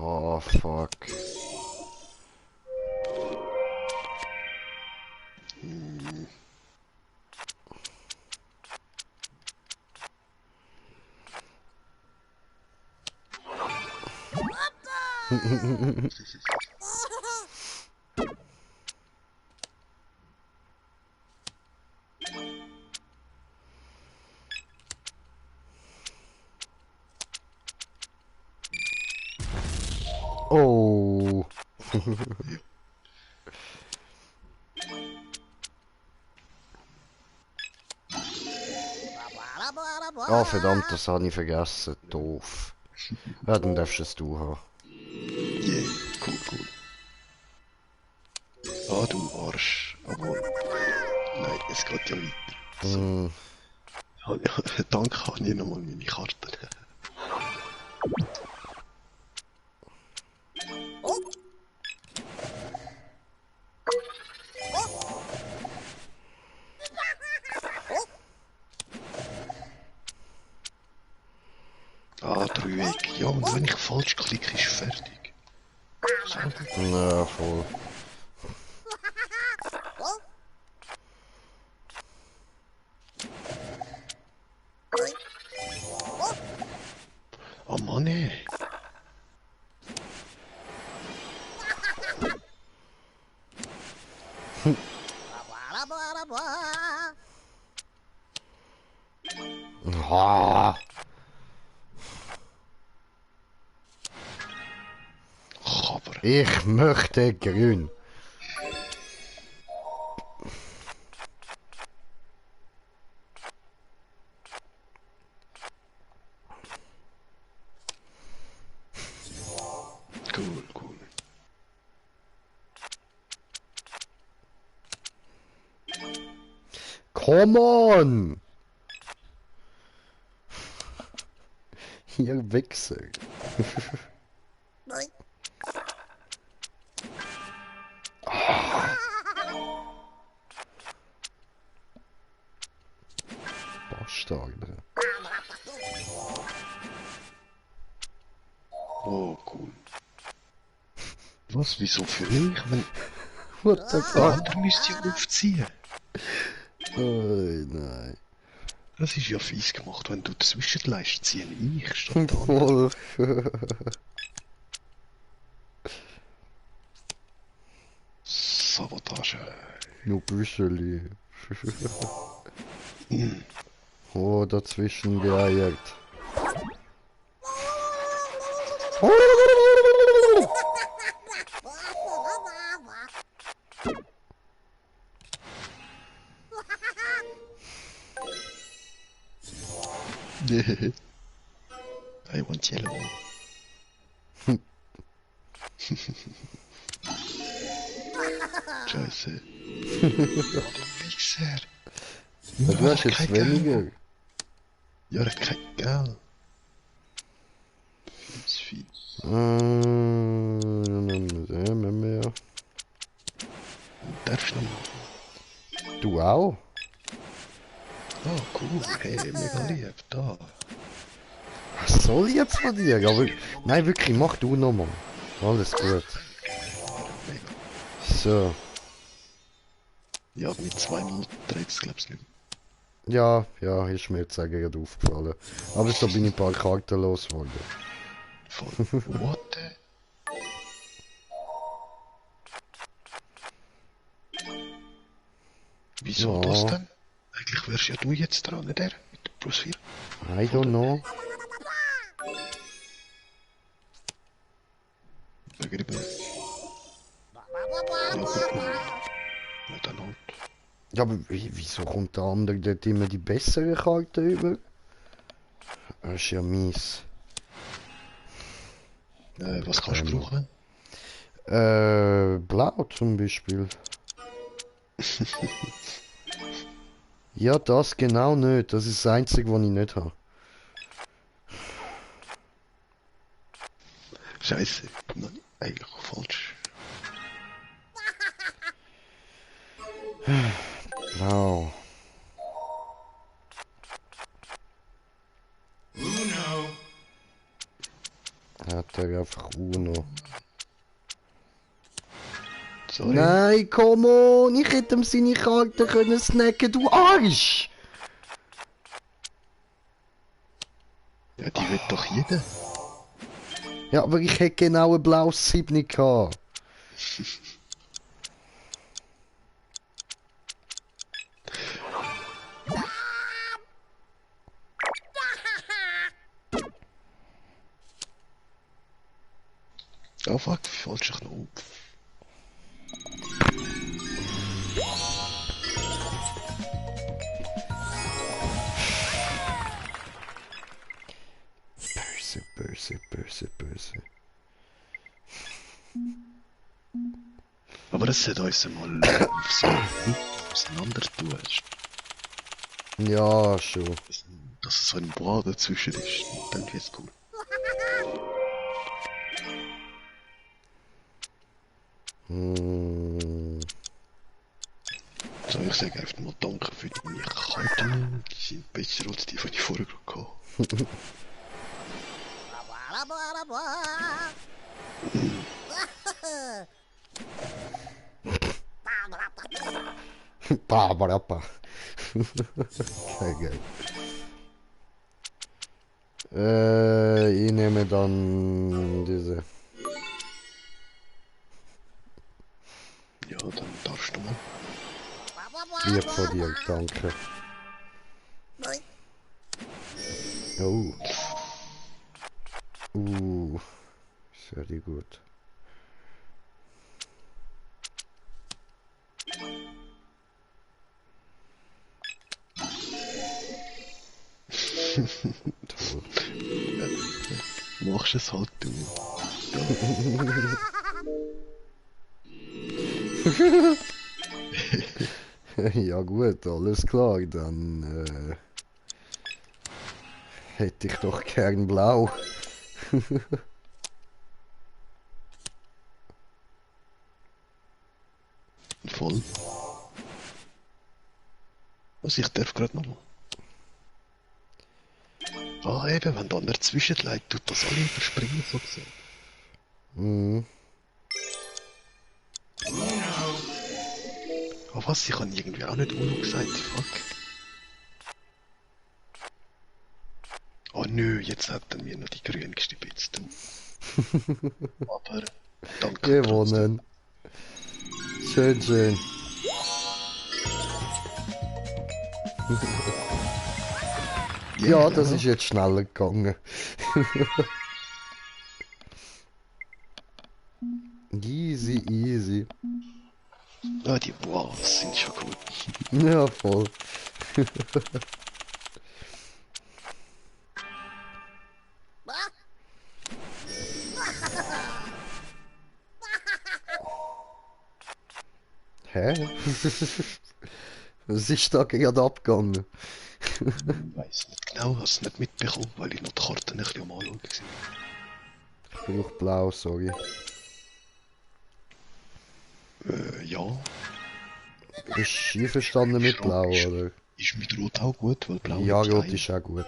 Oh, fuck. Oh. Oh, verdammt, das habe ich vergessen. Doof. Ja, dann darfst es du haben. Yeah, cool, cool. Ah, du Arsch. Aber nein, es geht ja weiter. So. Hm. Danke, habe ich nochmal meine Karten. Ah, Dreieck. Ja, und wenn ich falsch klicke, ist fertig. Na, voll. Oh Mann, ey. Ah. Aber. Ich möchte grün. Cool, cool. Come on! Ihr Wichser. Bastarde. Oh, cool. Was, wieso für mich? Wenn What the der fuck? andere müsste ja aufziehen. Oh, nein. Das ist ja fies gemacht, wenn du zwischenleist, ziehen ich statt der andere. Voll. Sabotage. Nur Büscheli. Oh, dazwischen geeiert. I want yellow. Scheiße. Oh, du Wichser. Ja, du hast jetzt kein weniger. Geld. Ja, er hat kein Geld. Fies. Mehr. Darfst du noch? Du auch? Oh, cool. Hey, mega lieb. Da. Was soll jetzt von dir? Aber nein, wirklich, mach du nochmal. Alles gut. Mega. So. Ja, mit 2 Minuten dreht's, glaub's nicht mehr. Ja, ist mir jetzt eigentlich gerade aufgefallen. Aber so bin ich ein paar Karten losgeworden. Voll. What the? Wieso Ja. das denn? Eigentlich wärst ja du jetzt dran, nicht er? Mit der Plus 4. I don't know. Begriffen. Ja, gut. Ja, dann halt. Ja, aber wieso kommt der andere dort immer die bessere Karte über? Das ist ja mies. Was kannst du brauchen? Blau zum Beispiel. Ja, das genau nicht. Das ist das Einzige, was ich nicht habe. Scheiße. Nein, eigentlich auch falsch. Blau. Hat er einfach Uno. Sorry. Nein, come on! Ich hätte ihm seine Karte können snacken, du Arsch! Ja, die will doch jeder. Ja, aber ich hätte genau ein blaues 7 gehabt. Oh fuck, falsch ich noch auf. Böse. Aber es sollte uns mal so auseinander tun. Ja, schon. Dass so ein Bois dazwischen ist. Dann wird's cool. So, ich sage einfach mal danke für deine Karten. Die sind besser als die, die ich vorher gerade hatte. Barbarappa. Sehr geil. Ich nehme dann diese. Ja, dann darfst du mal. Lieb von dir, danke. Oh. Sehr gut. Toll. Machst es halt du. Ja gut, alles klar, dann hätte ich doch gern blau. Voll. Was, ich darf gerade nochmal. Ah, eben, wenn da einer zwischenlegt, tut das alle überspringen, so gesagt. Mhm. Ah, was, ich habe irgendwie auch nicht Uno gesagt, fuck. Oh nö, jetzt hat er mir noch die grüne gestibitzt, du. Aber, danke. Gewonnen. Schön. Ja, das ist jetzt schneller gegangen. Easy. Ah, die Boas sind schon gut. Ja, voll. Hä? Was ist da gerade abgegangen? Ich weiss nicht genau, habe es nicht mitbekommen, weil ich noch die Karten ein bisschen am Anschauen war. Ich brauche blau, sorry. Ja. Bist du einverstanden mit blau, oder? Ist mit Rot auch gut, weil Blau Ja, nimmt rot ein. ist auch gut.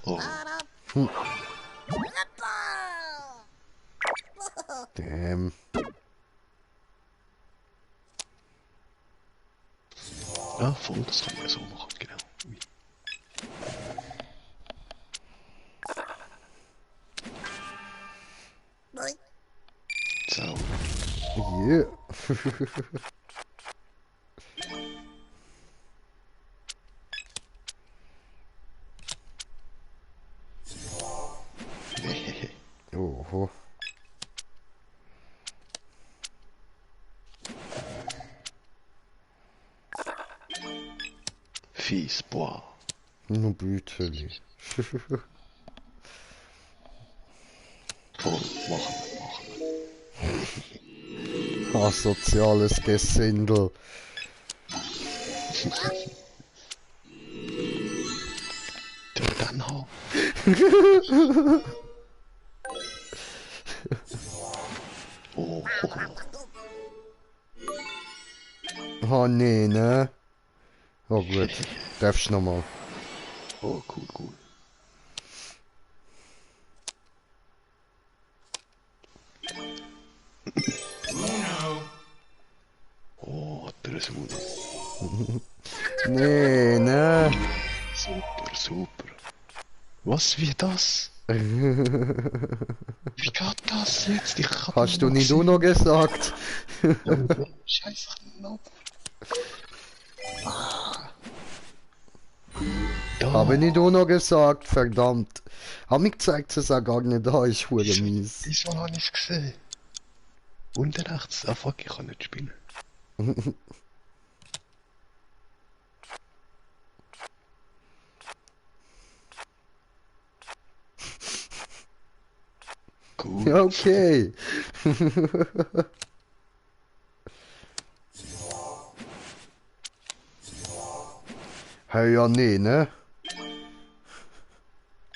Oh. Damn. Ja, voll, das kann man ja so machen, genau. Ui. So. Yeah. Oho. Fies, boah. Nur Büteli. Voll, machen wir. Asoziales Gesindel. Der dann haben. Oh, Oh nee, ne? Oh gut. Darfst nochmal. oh, cool, cool. Oh, hat er es Uno. Nee, ne? Super, super. Was, wie das? Wie geht das jetzt? Ich hab Hast du noch nicht gesehen. Uno gesagt? Ja, mit wem Scheiß Knopf? Da. Habe nicht Uno gesagt, verdammt. Hab mir gezeigt, dass er gar nicht da ist, hure mies. Wieso habe ich es gesehen? Unten rechts. Ah fuck, ich kann nicht spielen. Cool. Ja, okay. Hey, ja, nee, ne?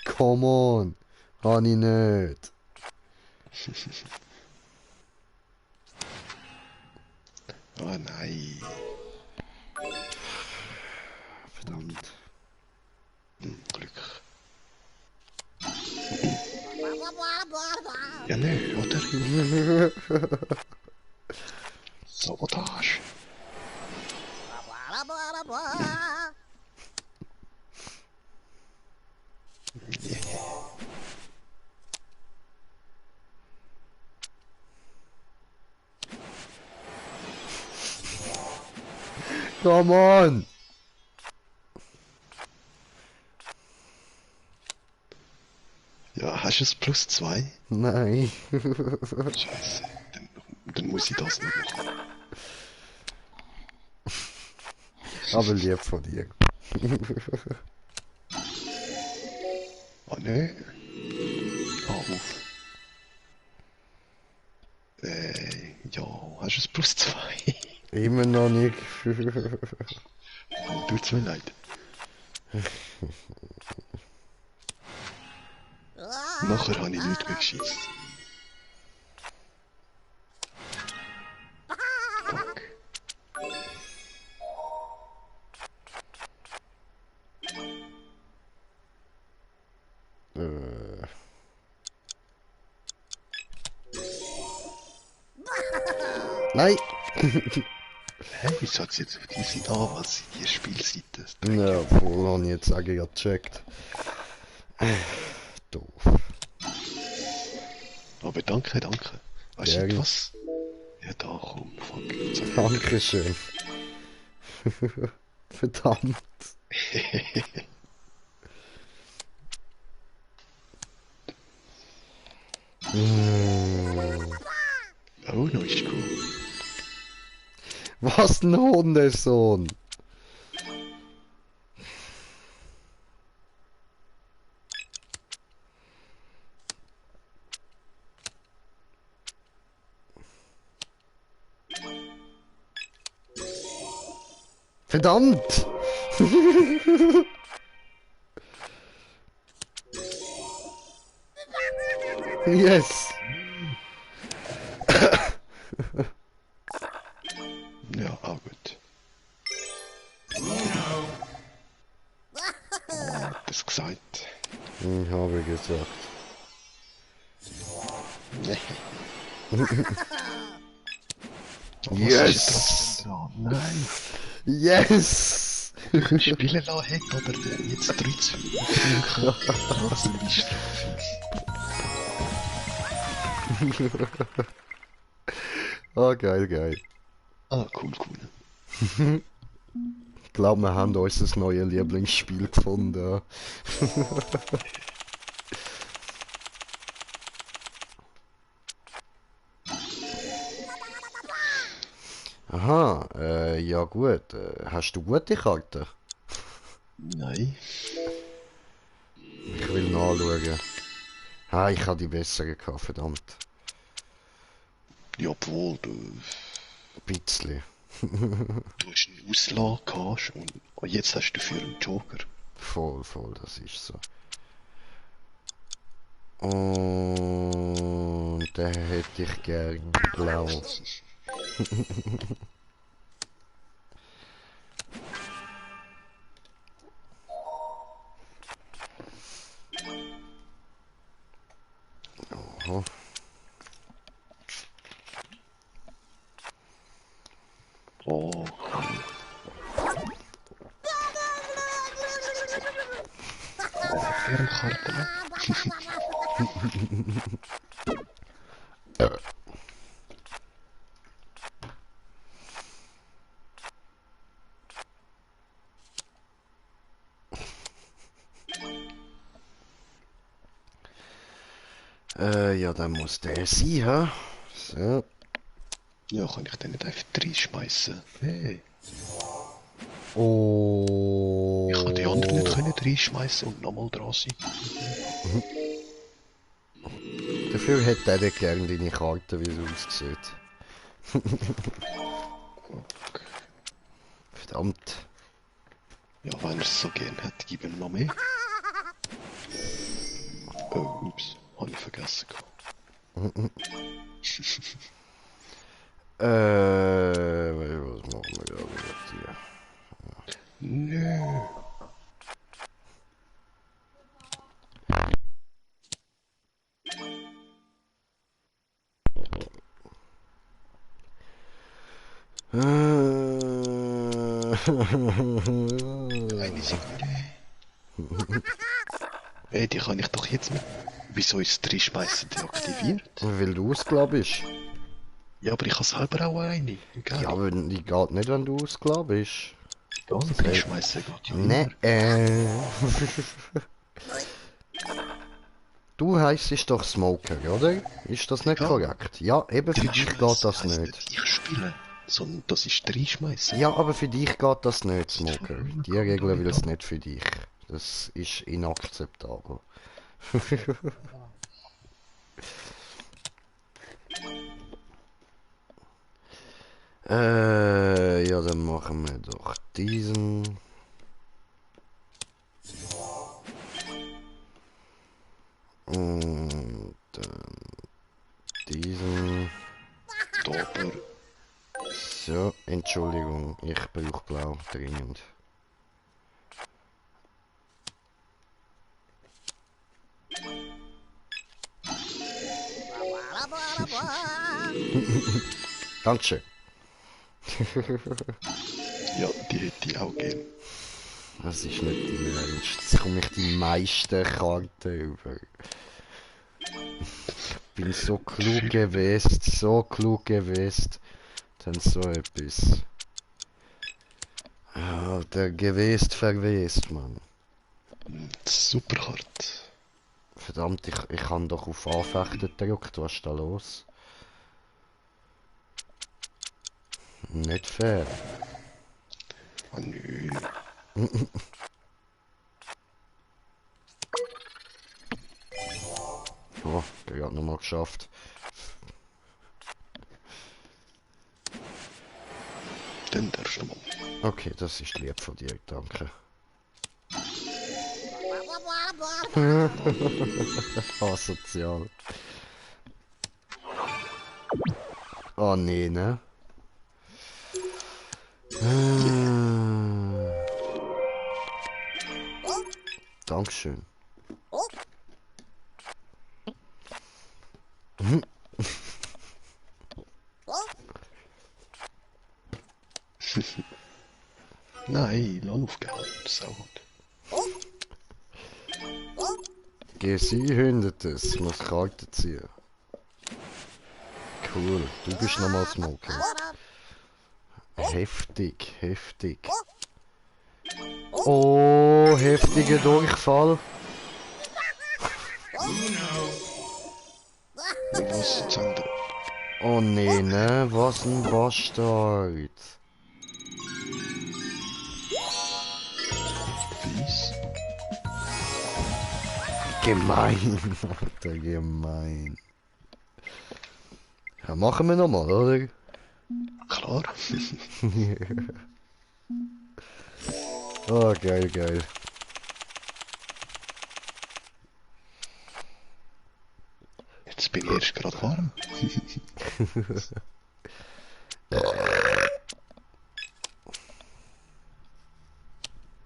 Come on. Hab ich nicht. Oh nein. Verdammt. Glück. Ja, nö, oder? Sabotage. Come on. Ja, hast du es plus 2? Nein. Scheiße. Dann muss ich das nicht machen. Aber lieb von dir. Oh nö. Ah, auf. Ja, hast du es plus 2? Immer noch nicht. Tut's mir leid. Nachher habe ich nichts mehr geschissen. Fuck. Nein. Hä? Wieso hat jetzt auf die Seite an, was die Spielseite? Ja, voll habe ich jetzt sagen ja gecheckt. Doof. Aber danke, danke. Weißt Gerne. du was? Ja, da komm, fuck. Jetzt hab ich- Dankeschön. Verdammt. Oh, no, ist cool. Was ein Hundesohn. Verdammt! Yes! Ja, auch gut. Das gesagt. Ich habe gesagt. Nee. Oh, was Yes! ist jetzt trotzdem dran? Nein! Yes! Du kannst spielen lassen, Heck, aber jetzt 3-2. Rasenbestrafung. Ah, geil, geil. Ah, cool, cool. Ich glaube, wir haben unser neues Lieblingsspiel gefunden. Ja. Aha, ja gut. Hast du gute Karten? Nein. Ich will nachschauen. Ah, ich habe die bessere gehabt, verdammt. Ja, obwohl, du Ein bisschen. hast eine Auslage gehabt und jetzt hast du für einen Joker. Voll, voll, das ist so. Und den hätte ich gern blau. Aha. Oh, cool. Gern Karten. Ja, dann muss der sein, hä? So. Ja, kann ich den nicht einfach reinschmeißen? Hey. Oh. Ich kann die anderen nicht können reinschmeißen und nochmal dran sein. Dafür hätte er nicht gern deine Karte, wie es aussieht. Verdammt. Ja, wenn er es so gern hat, gib ihm noch mehr. Oh, ups, hab ich vergessen gehabt. Was machen wir da wieder hier? Nö. Eine Sekunde. Ey, die kann ich doch jetzt mit. Wieso ist das Reinschmeißen deaktiviert? Weil du ausgeladen bist. Ja, aber ich habe selber auch eine. Egal. Ja, aber die geht nicht, wenn du ausgeladen bist. Ganz reinschmeißen geht ja Ne, immer. Du heisst doch Smoker, oder? Ist das nicht Ja. korrekt? Ja, eben für dich geht das heisst nicht. Ich spiele, sondern das ist reinschmeißen. Ja, aber für dich geht das nicht, Smoker. Warum Die kann Regeln da will nicht es nicht für dich. Das ist inakzeptabel. Ja, dann machen wir doch diesen. Und dann diesen. Aber So, Entschuldigung, ich brauche blau dringend. Dankeschön. ja, die hätte ich auch gern. Das ist nicht dein Ernst. Jetzt komme ich die meisten Karten über. Ich bin so klug gewesen, so klug gewesen. Dann so etwas. Ah, der gewesen verwest, Mann. Super hart. Verdammt, ich habe doch auf Anfechten gedrückt. Was ist da los? Nicht fair. Oh nö. Oh, der hat nochmal geschafft. Dann darfst du mal. Okay, das ist lieb von dir, danke. Asozial. Oh nee, ne? Dankeschön. Nein, lass aufgehen. Sauhund. Geh sie hindert es, ich muss Karten ziehen. Cool, du bist nochmal Smoker. Heftig, heftig. Oh, heftiger Durchfall. Was jetzt andere? Oh nee, ne? Was ein Bastard. Fies. Gemein, Alter, gemein. Ja, machen wir nochmal, oder? Klar. Oh, geil, geil. Jetzt bin ich erst gerade warm.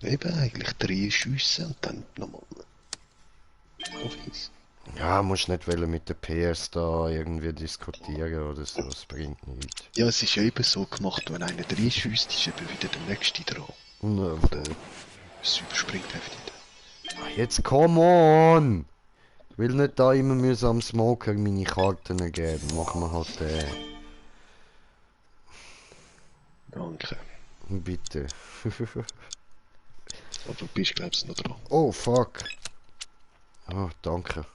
Eben eigentlich 3 Schüsse und dann nochmal. So fies. Ja, musst nicht wollen mit der PS da irgendwie diskutieren oder so, das bringt nichts. Ja, es ist ja eben so gemacht, wenn einer 3 schießt, ist eben wieder der nächste dran. Na, Oder es überspringt einfach nicht. jetzt come on! Ich will nicht da immer mühsam Smoker meine Karten geben. Machen wir halt Danke. bitte. Aber du bist, glaubst du, noch dran. Oh, fuck. Oh, danke.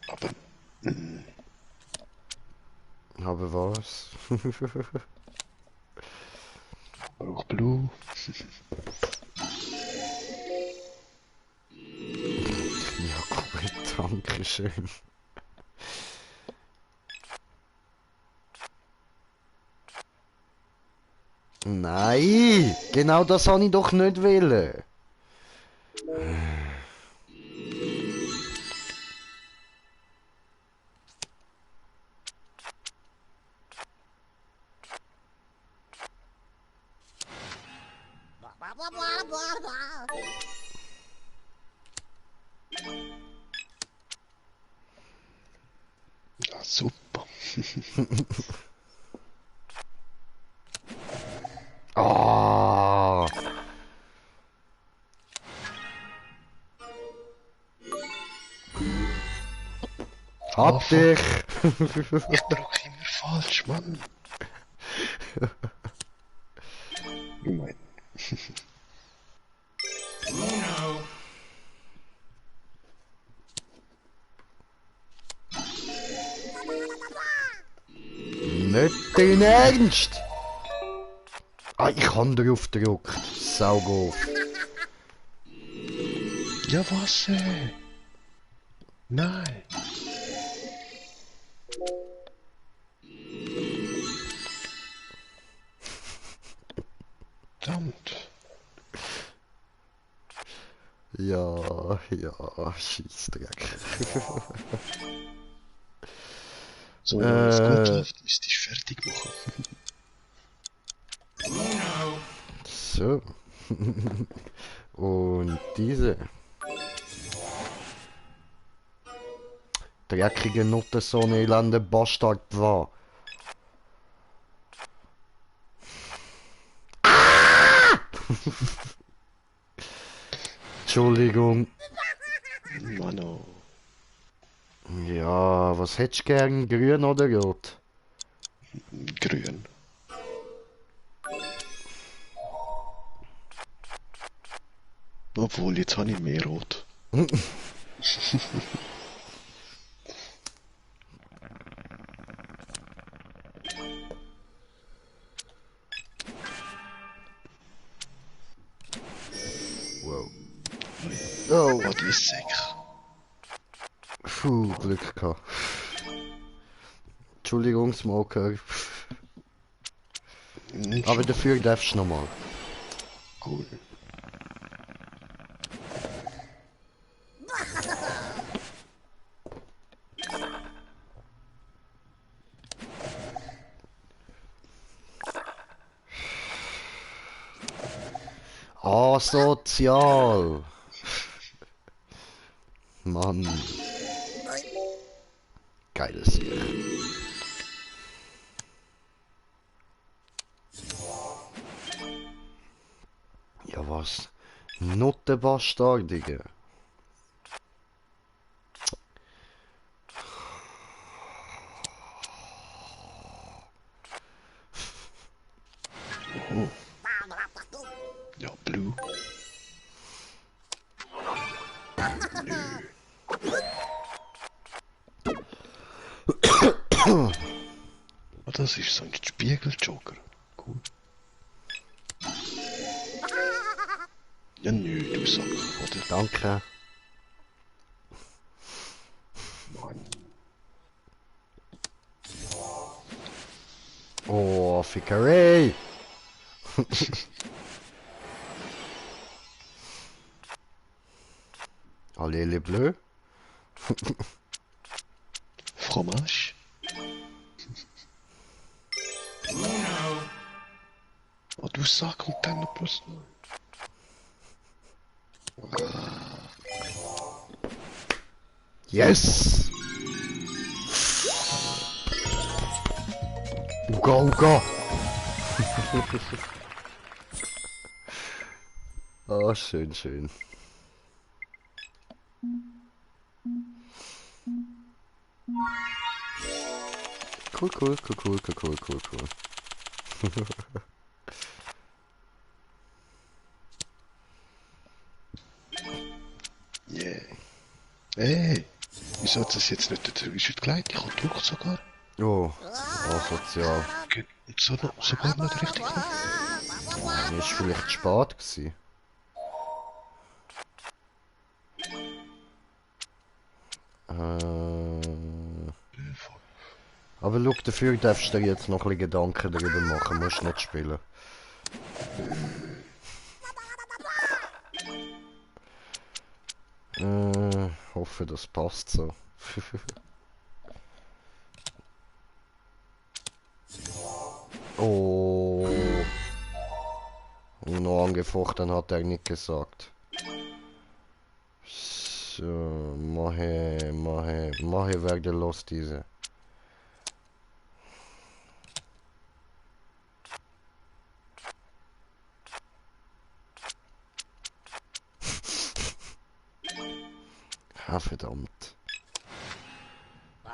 Aber, Aber was? auch Blue. Ja, gut, danke schön. Nein! Genau das habe ich doch nicht wollen. Ja, super. Ah! Hab dich! Ich drücke immer falsch, Mann. Gemein. Nicht dein Ernst! Ah, ich habe drauf gedrückt. Saugof. Ja, was? Nein. Verdammt. Ja, ja, Scheissdreck. So, wenn es gut läuft, müsste ich fertig machen. So. Und diese. Dreckige Nutte, so ein elender Bastard war. Ah! Entschuldigung. Mano. Ja, was hättest du gern? Grün oder rot? Grün. Obwohl, jetzt habe ich mehr Rot. Wow. Oh, Oh, die ist Säck. puh, Glück gehabt. Entschuldigung, Smoker. Nicht Aber schon. dafür darfst du nochmal. Cool. Asozial. Mann. Geiles hier. Ja was? Nuttenbastard, Digga. Oh. Ja, Blue. Ah, das ist so ein Spiegeljoker. Cool. Ja, nö, du Sack, oder? Danke. Mann. Oh, Fickerei. Allez les bleus. Fromage. Oh, du Sack und dann noch plus 9. Yes! Uga, Uga! Oh, schön, schön. Cool, cool, cool, cool, cool, cool, cool, cool. Yeah. Hey, wieso hat das jetzt nicht dazu gleich? Ich habe durch sogar. Oh, asozial. Geht so noch, sogar nicht richtig noch. Das war vielleicht spät gewesen. Aber schau, dafür darfst du dir jetzt noch ein bisschen Gedanken darüber machen, musst nicht spielen. Hoffe, das passt so. Oh. Und noch angefochten hat er nicht gesagt. So, mache werde los diese. Ah, verdammt.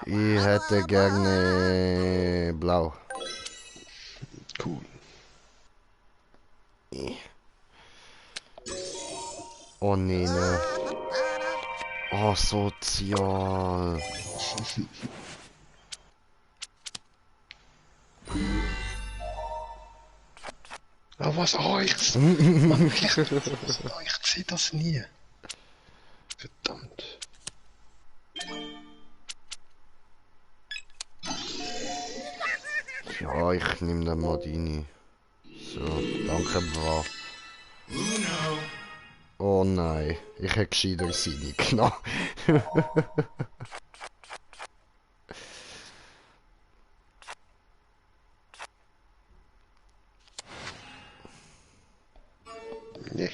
Ich hätte gerne blau. Cool. Oh nee, ne. Oh, sozial. Ah, was? Oh, ich sehe das nie. Verdammt. Ja, ich nehme den Modini. So, danke, Bra. Oh nein, ich hätte gescheiter seine genommen. Nee.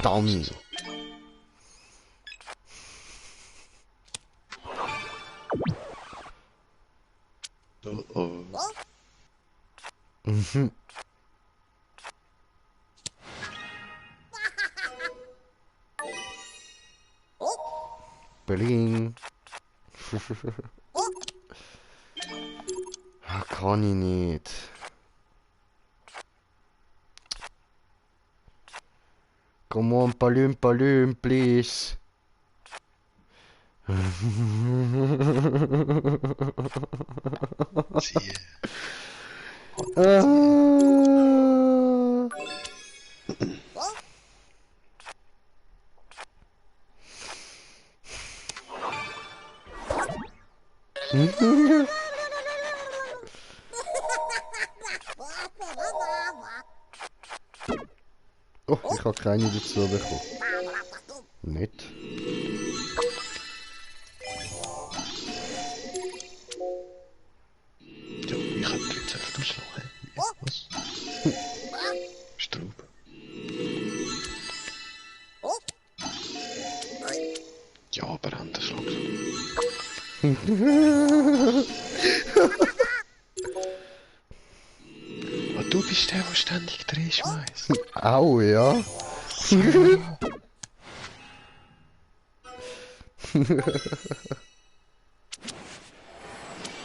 Dann. Oh, oh. Mhm. Bling. Ah, kann ich nicht. Come on, Palüm, please. Siehe. Ah. Oh, ich habe keine dazu bekommen. Nicht. Ja, ich hab 13 durchschlagen. Was? Straub. Ja, aber anders langsam. Ah, du bist der ständig Dreh schmeißt. Au, ja.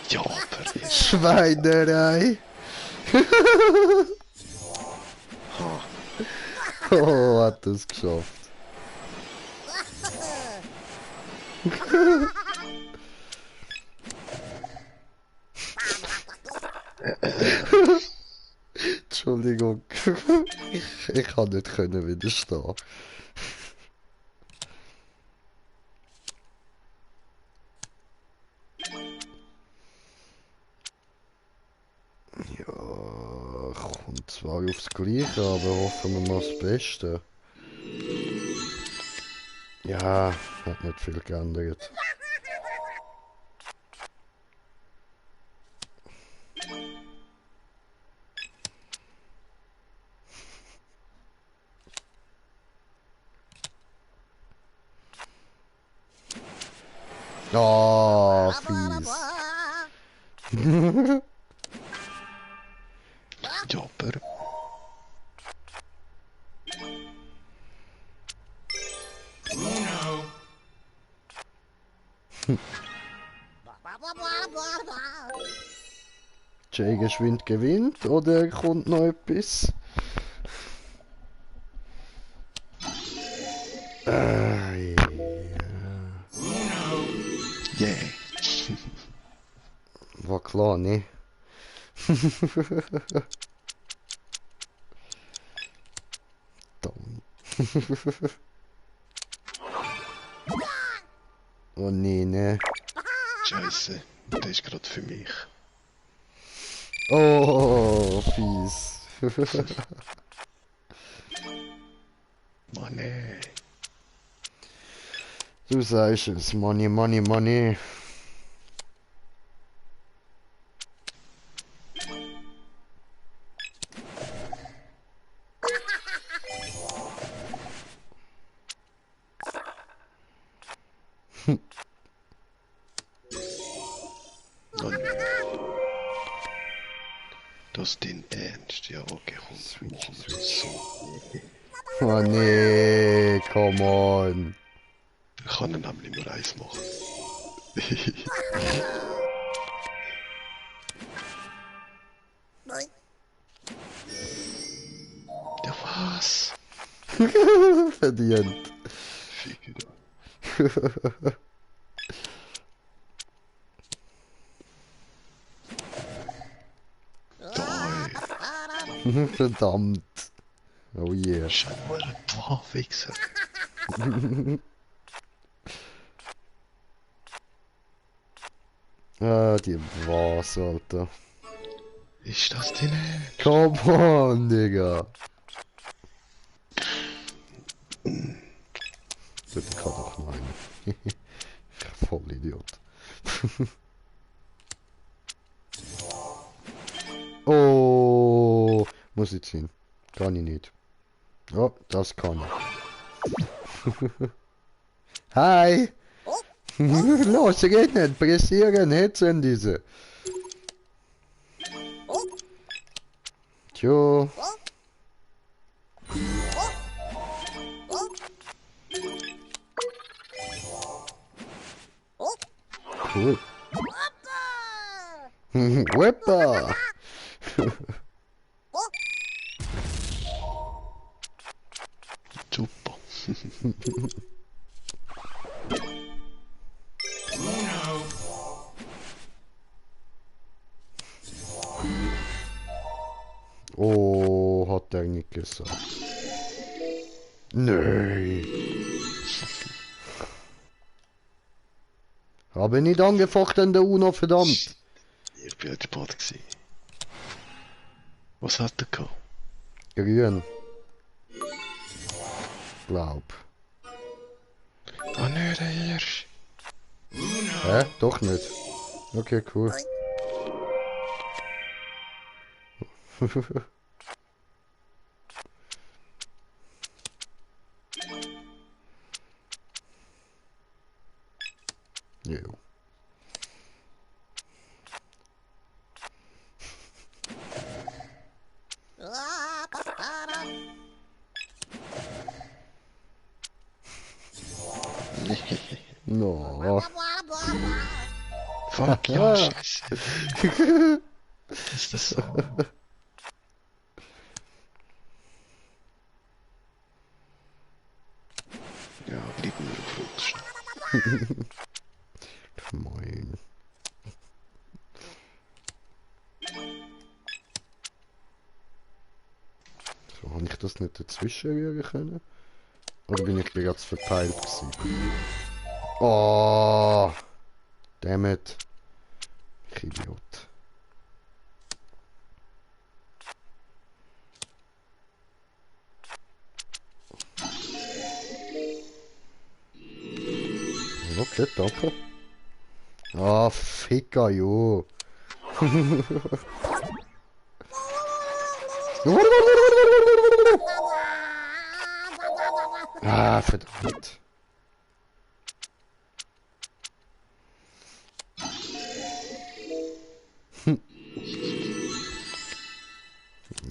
Ja, aber jetzt. Schweinerei. Oh, hat das geschafft. Entschuldigung. Ich kann nicht können widerstehen. Ja, kommt zwar aufs Gleiche, aber hoffen wir mal das Beste. Ja, hat nicht viel geändert. Oh, fies. Ja, aber. Jay geschwind gewinnt oder kommt noch etwas? Yeah. Yeah. War klar, ne? Dumm. Oh nee, ne? Scheiße, das ist gerade für mich. Oh, fies. Mann, ey. Du sagst es, Money, Money, Money. Mann. Das ist dein Ernst? Ja, okay, komm. Switch, Machen wir das so. Oh nee, come on. Ich kann nämlich nur eins machen. Ja, was? Verdient. Fick da. Da, Verdammt. Oh yeah. ey. Schau mal, ein Wichser. Ah, die was, Alter. Ist das dein Ernst? Come on, Digga. Das kann doch noch einer. Voll Idiot. Oh, muss ich ziehen. Kann ich nicht. Oh, das kann ich. Hi! Los, geht nicht. Pressieren, hetzen diese. Tjo. Cool. Whipper! Super. Oh, hat er nicht gesagt. Nö. Habe nicht angefochten, der Uno, verdammt. Ich bin halt spät gewesen. Was hat er gehabt? Grün. glaub. Oh nö, der Hirsch. Hä? Doch nicht. Okay, cool. Jo. No. Fuck, ja, scheiße. Ist das so? Ja, bleib nur aufrutschen. Moin. So, habe ich das nicht dazwischen rühren können? Oder bin ich bereits verteilt gewesen? Oh! Dammit. Ich Idiot. Okay, danke. Ah, Ficker, jo. Ah, verdammt.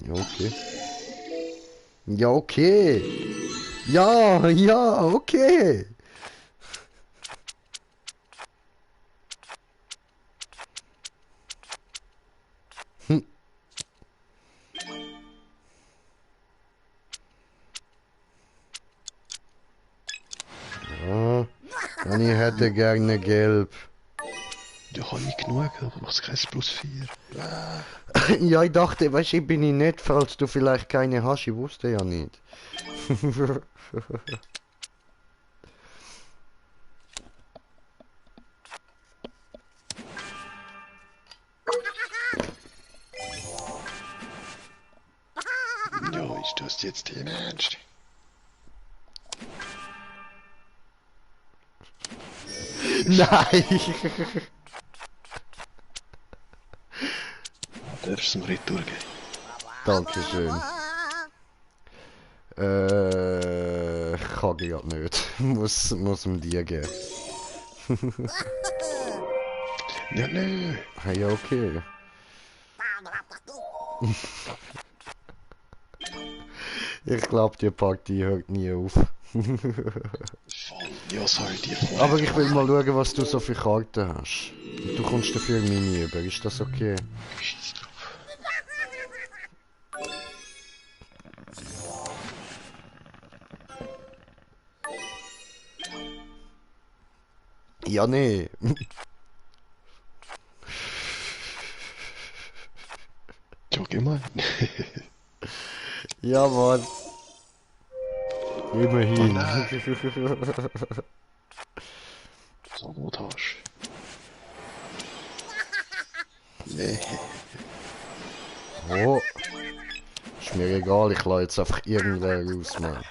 Ja, okay. Ja, okay. Ja, ja, okay. Ja, und ich hätte gerne gelb. Ja, habe ich genug, aber was kein plus 4. Ja, ich dachte, weißt du, bin ich nicht, falls du vielleicht keine hast. Ich wusste ja nicht. Ja, ist das jetzt im Ernst? Nein! Darfst du ihm Retour geben? Dankeschön. Kann ich grad nicht. Muss ihm dir geben. Ja, nö. Hey, ja, okay. Ich glaube, die Party hört nie auf. Voll. Ja, sorry, die vorher. Aber ich will mal schauen, was du so für Karten hast. Und du kommst dafür meine über, ist das okay? Scheiß drauf. Ja, nee. Ja, geh mal. Ja, Mann. Immerhin. So gut hast. Nee. Oh. Ist mir egal, ich lasse jetzt einfach irgendwer raus, Mann.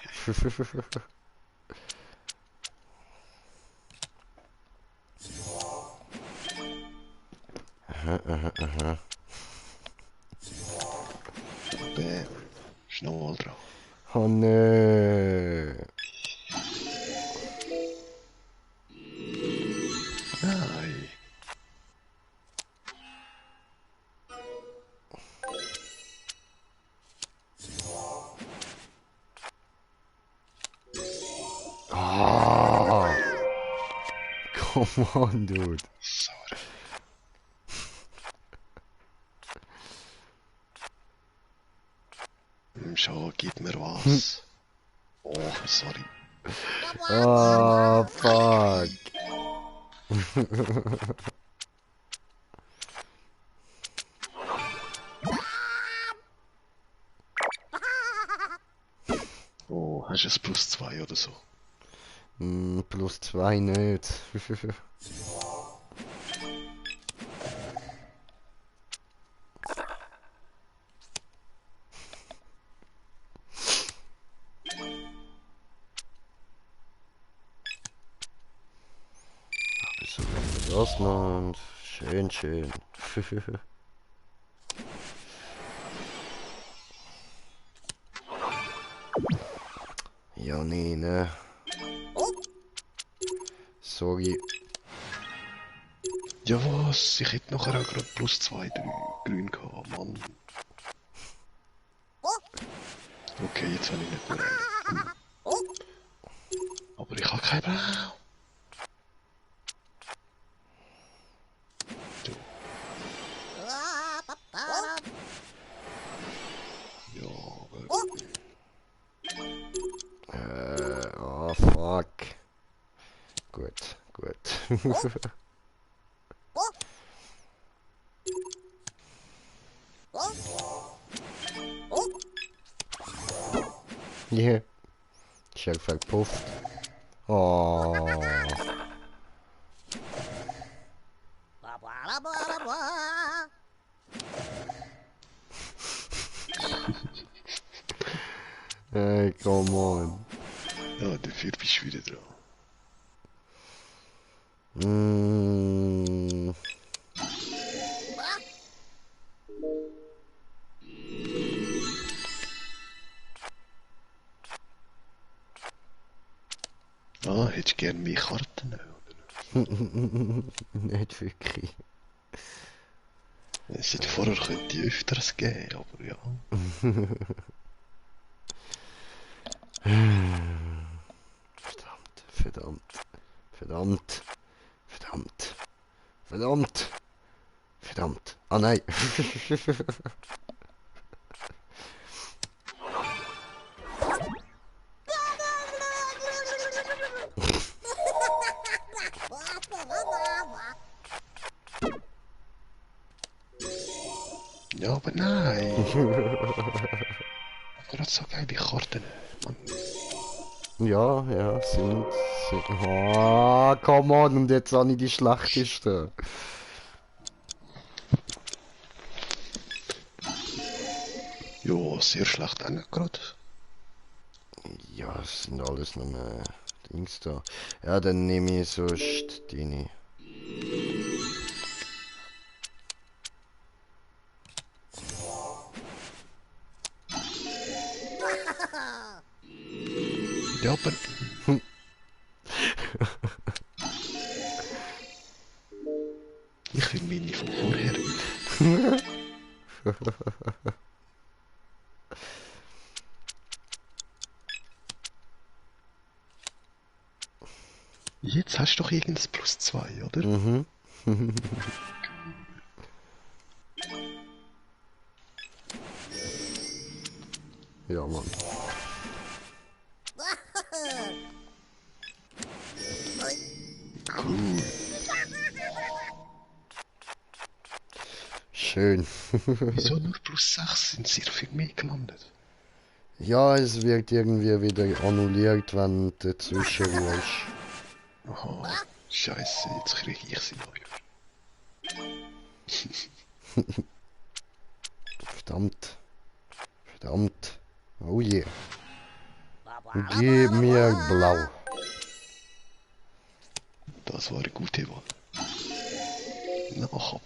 Aha. Bäm. Schnall drauf. Oh nee. Nein. Ah. Come on, dude. Sorry. Schau, gib mir was. Oh, sorry. Ah, fuck. Oh, hast du es plus 2 oder so? Plus 2 nicht. Das noch und schön, schön. Ja, nee, ne. Sorry. Ja was? Ich hätte nachher auch gerade plus 2 grün gehabt, Mann. Okay, jetzt habe ich nicht mehr einen. Aber ich habe keinen Blau. So. Ja, aber... Oh, fuck. Gut, gut. Yeah. Schnell verpufft. Oh. Hey, come on. Ja, dafür bist du wieder dran. Mm. Ah, hättest du gerne mehr Karten? Oder? Nicht wirklich. Es hätte vorher könnte ich öfters geben, aber ja. Verdammt. Verdammt. Verdammt. Verdammt. Verdammt. Ah nein. Ja, aber nein. Gerade so geile Karten. Mann. Ja, ja, sind. Oh, come on. Und jetzt habe ich die schlechteste. Ja, sehr schlecht auch nicht gerade. Ja, es sind alles nur Dings da. Ja, dann nehme ich sonst deine. Ja, aber... Ich will meine von vorher wieder. Jetzt hast du doch irgendein plus 2, oder? Mhm. Ja, Mann. Cool. Schön. Wieso nur plus 6? Sind sehr viel mehr gelandet. Ja, es wird irgendwie wieder annulliert, wenn der Zwischenruhe ist. Aha. Scheiße, jetzt kriege ich sie neu. Verdammt. Verdammt. Oh je. Yeah. Gib mir blau. Das war eine gute Wahl. Na, aber.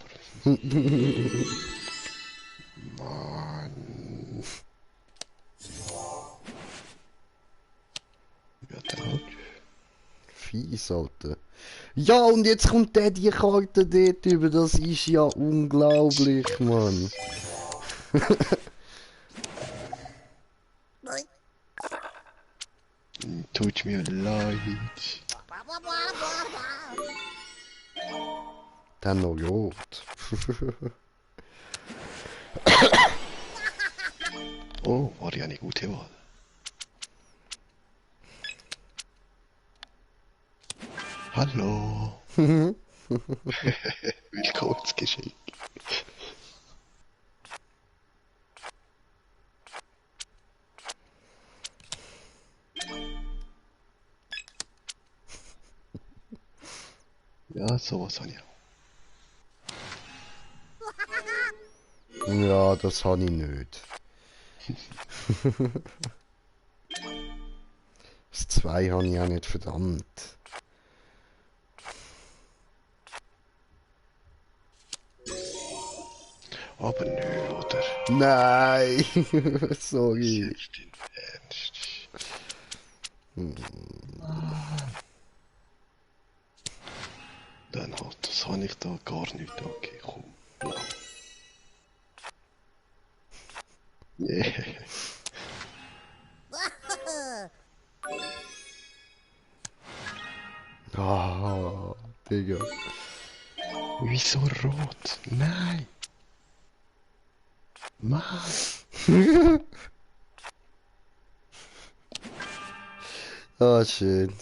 Mann. Ja, dann halt. Fies, Alter. Ja, und jetzt kommt der die Karte dort über. Das ist ja unglaublich, Mann. Tut mir leid. Dann noch Jod. Oh, war ja eine gute Wahl. Hallo. Willkommensgeschenk. Ja, sowas habe ich auch. Ja, das habe ich nicht. Das 2 habe ich auch nicht, verdammt. Aber nö, oder? Nein! Sorry. Jetzt im Ernst. Dann halt, das habe ich da gar nicht. Okay, komm. Yeah. Ah, Digga. Wieso rot? Nein. Mann. Ah, schön.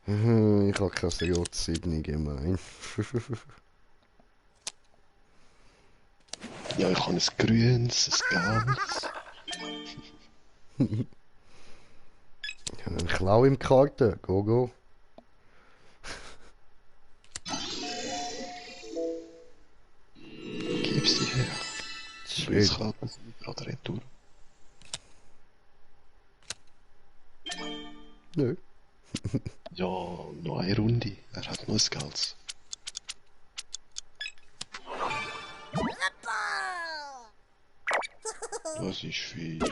Ich habe keine Rot-7 gemein. Ja, ich habe ein grünes, ein gelbes. Ich habe einen Klau im Karten. Go, go. Gib sie her. Schön. Jetzt klaut man sie gerade retour. Nö. Ja, noch eine Runde. Er hat noch ein Geld. Das ist fies.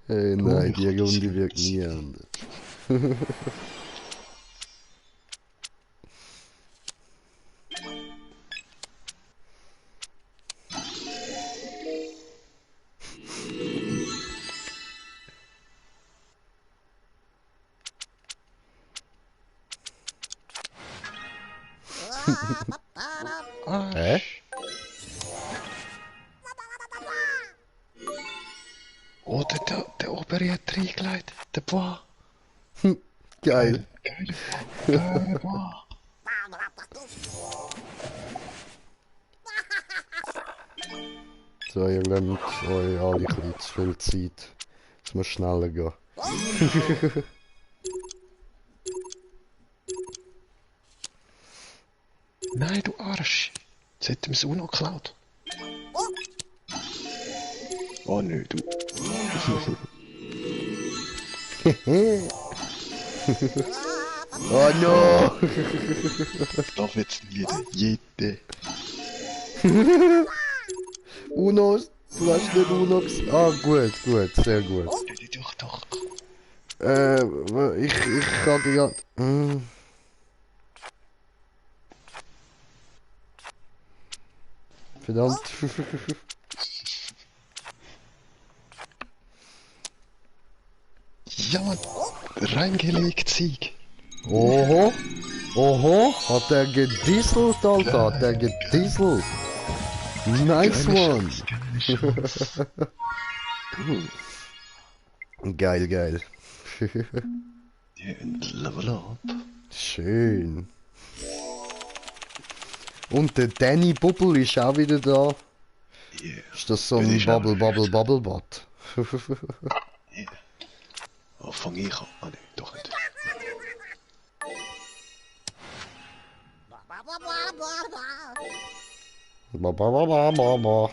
Hey, Oh, nein, ich die hab das Runde wird Herz. nie enden. Hä? Arsch. Oder der obere hat reingelegt. Der Boah. Geil. Geile Boah. Geile Boah. So, ihr lernt euch alle ein bisschen zu viel Zeit. Es muss schneller gehen. Nein, du Arsch. Jetzt hat ihm das Uno geklaut. Oh nö, du. Oh no! Darf jetzt jede. Unos? Du hast nicht Unos? Ah, gut, gut, sehr gut. Doch. Ich kann die ja... Verdammt. Ja, Mann. Reingelegt, Sieg. Oho. Oho. Hat er gedieselt, Alter. Hat er gedieselt. Nice one. Chance. Geil, geil. Ja, und Level up. Schön. Und der Danny Bubble ist auch wieder da. Yeah. Ist das so Der ein ist auch Bubble-Bubble-Bubble-Bot? Yeah. Oh, fang ich an. Ah, ne, doch nicht. Ba-ba-ba-ba-ba-ba.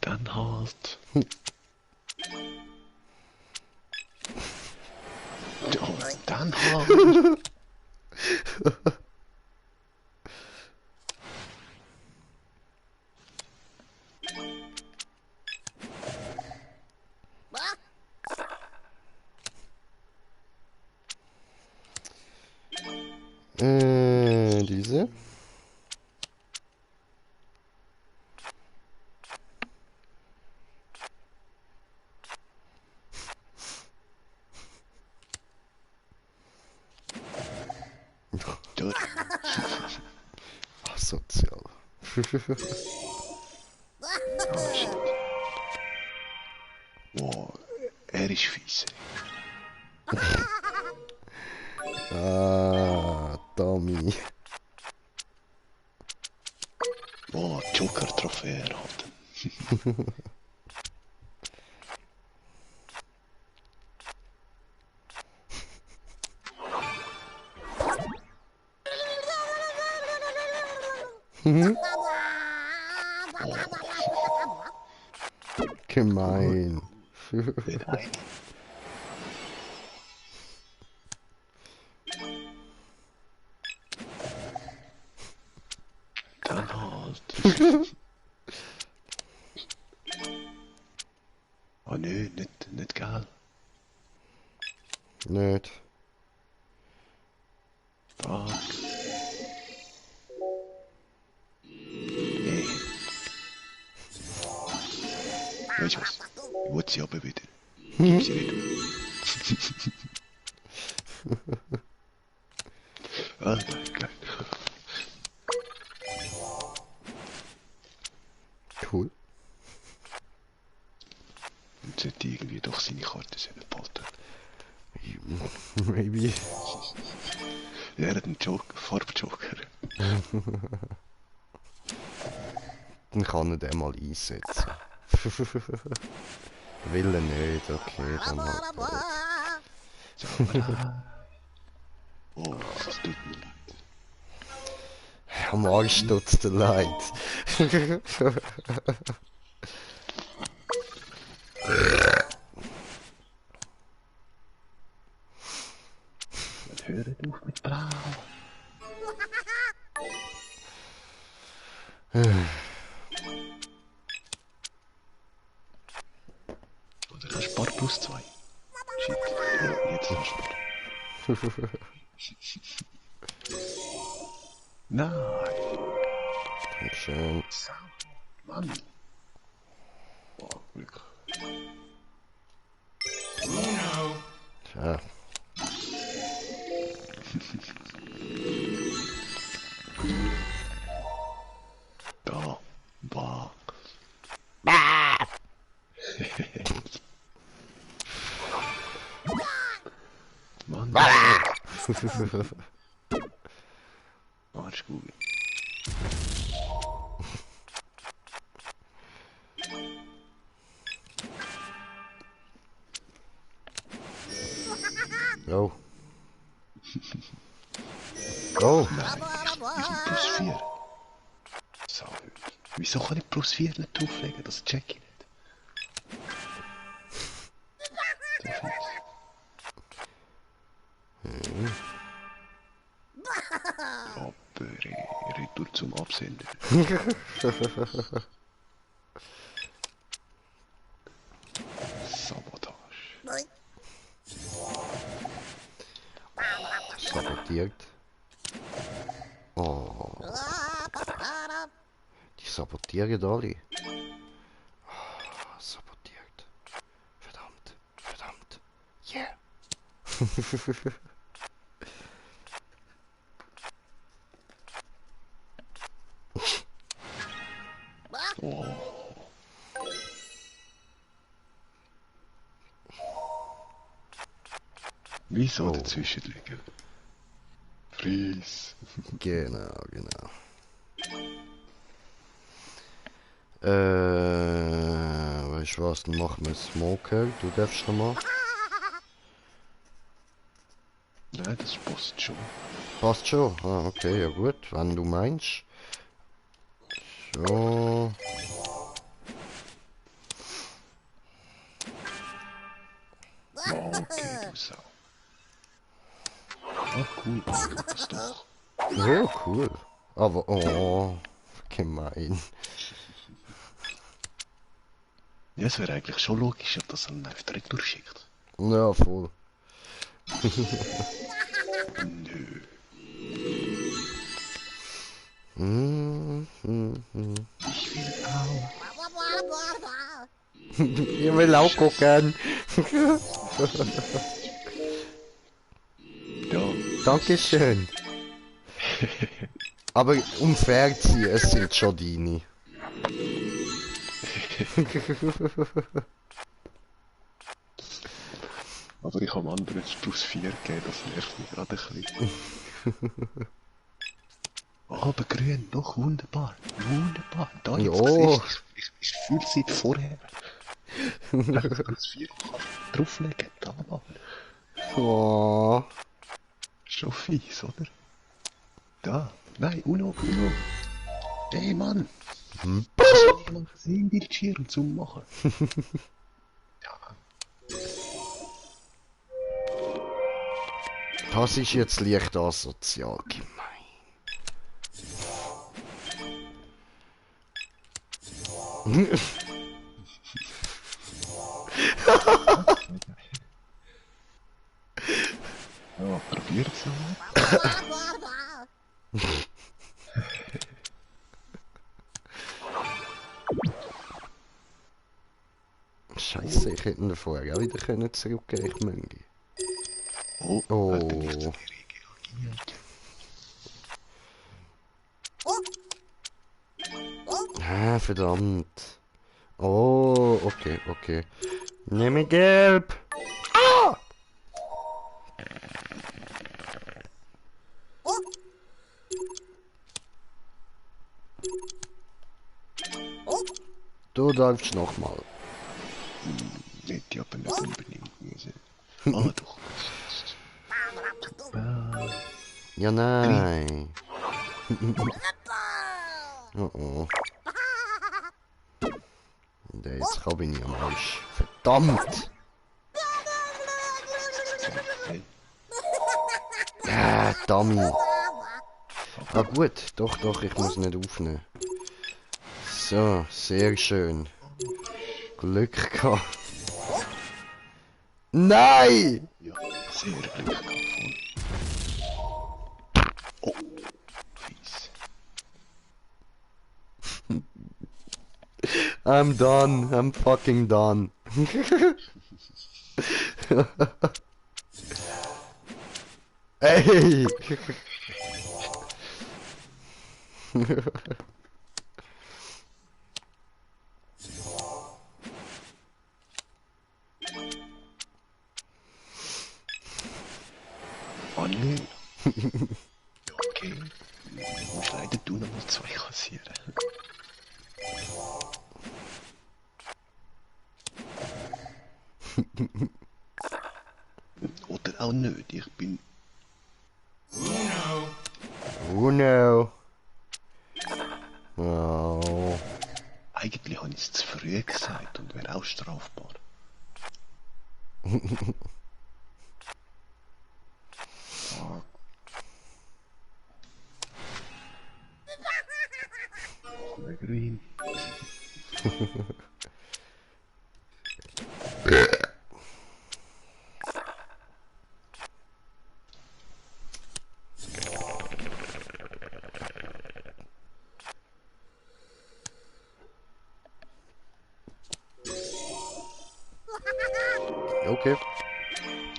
Dann halt. Ja, dann halt. Diese. Durch. Asozial. Oh, shit. Wow, er ist fies. Ah, Tommy. Wow, Joker-Trophäe erhalten. Gemein. Nicht ein. Dann halt. Oh nö, nicht geil. Nicht. Fuck. Nee. Weißt du was? Ich will sie aber wieder. Gib sie wieder. Ah, geil. Cool. Jetzt sollte ich irgendwie doch seine Karte behalten. Maybe. Er hat einen Joker, Farbjoker. Dann kann er den mal einsetzen. Will er nicht, okay, dann halt. Oh, das tut mir leid. Am Arsch tut's dir leid. Hört auf mit Blau. Oder hast du Bar plus 2? Shit. Ja, jetzt hast du Bar. Nein. Dankeschön. Sau. Mann. Boah, Glück. Tja. Da. Bah. Mann. Arschkugel. Oh. Oh. Nein, wir sind plus 4. Sau. Wieso kann ich plus 4 nicht drauflegen? Das check ich nicht. So viel. Aber Retour zum Absender. Sabotage. Sabotiert. Oh. Die sabotieren alle. Oh, sabotiert. Verdammt. Verdammt. Yeah. Oh. Wieso Oh. dazwischen liegen? Fries. Genau, genau. Weißt du was, dann machen wir Smoker. Du darfst noch mal. Nein, das passt schon. Passt schon. Ah, okay, ja gut, wenn du meinst. So. Oh, okay, du Sau. Ah, cool, das doch. So, cool. Aber, oh, gemein. Ja, es wäre eigentlich schon logischer, dass er ihn einfach direkt durchschickt. Ja, voll. Nö. Ich will auch. Ich will auch gucken. Ja. Dankeschön. Aber um fair zu sein, es sind schon deine. Aber ich habe am anderen jetzt plus 4 gegeben, das nervt mich gerade ein bisschen. Oh, aber grün, doch, wunderbar. Wunderbar. Da jetzt Ja. siehst du, ich fühle sie vorher. Einfach plus 4 drauflegen, da mal. Oh. Schon fies, oder? Da. Nein, Uno. Ey, Mann. Hm. Hast du nicht mal gesehen, Bildschirm zu machen? Ja, Das ist jetzt leicht asozial gemein. ja probier's mal. Scheiße, ich hätte ihn vorher auch wieder können zurückgehen, ich Möngi. Oh, hat er nicht zu Oh. dir reagiert? Ah, verdammt. Oh, okay, okay. Nehme gelb. Ah! Du darfst nochmal. Hätte ich aber nicht unbedingt müssen. Ah, doch. Ja, nein. Oh oh. Und jetzt kann ich am Arsch. Verdammt! Hey, Ja, Dummy. Ah gut, doch, doch, ich muss nicht aufnehmen. So, sehr schön. Glück gehabt. Nein! ja, sehr Glück gehabt. Oh, fies. I'm done. I'm fucking done. Ey! Oh nö. Ja, okay. Musst leider du nochmal 2 kassieren. Oder auch nicht, ich bin... Oh no. Oh. Eigentlich habe ich es zu früh gesagt und wäre auch strafbar. Ah. Oh, grün. Okay.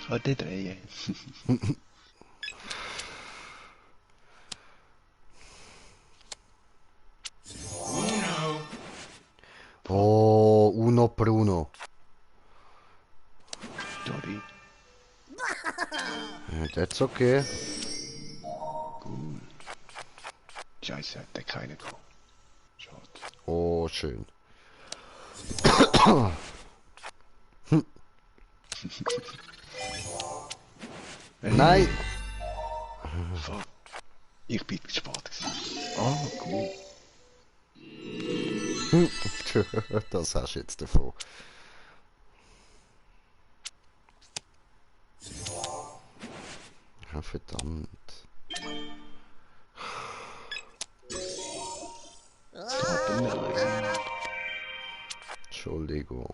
Heute drehen. Oh, uno per uno. Sorry. That's okay. Gut. Scheiße, hat der keine gehabt. Schade. Oh, schön. Nein! Fuck. Ich bin gespannt gewesen. Ah, cool. Das hast du jetzt davon. Ja, verdammt. Aber nein. Entschuldigung.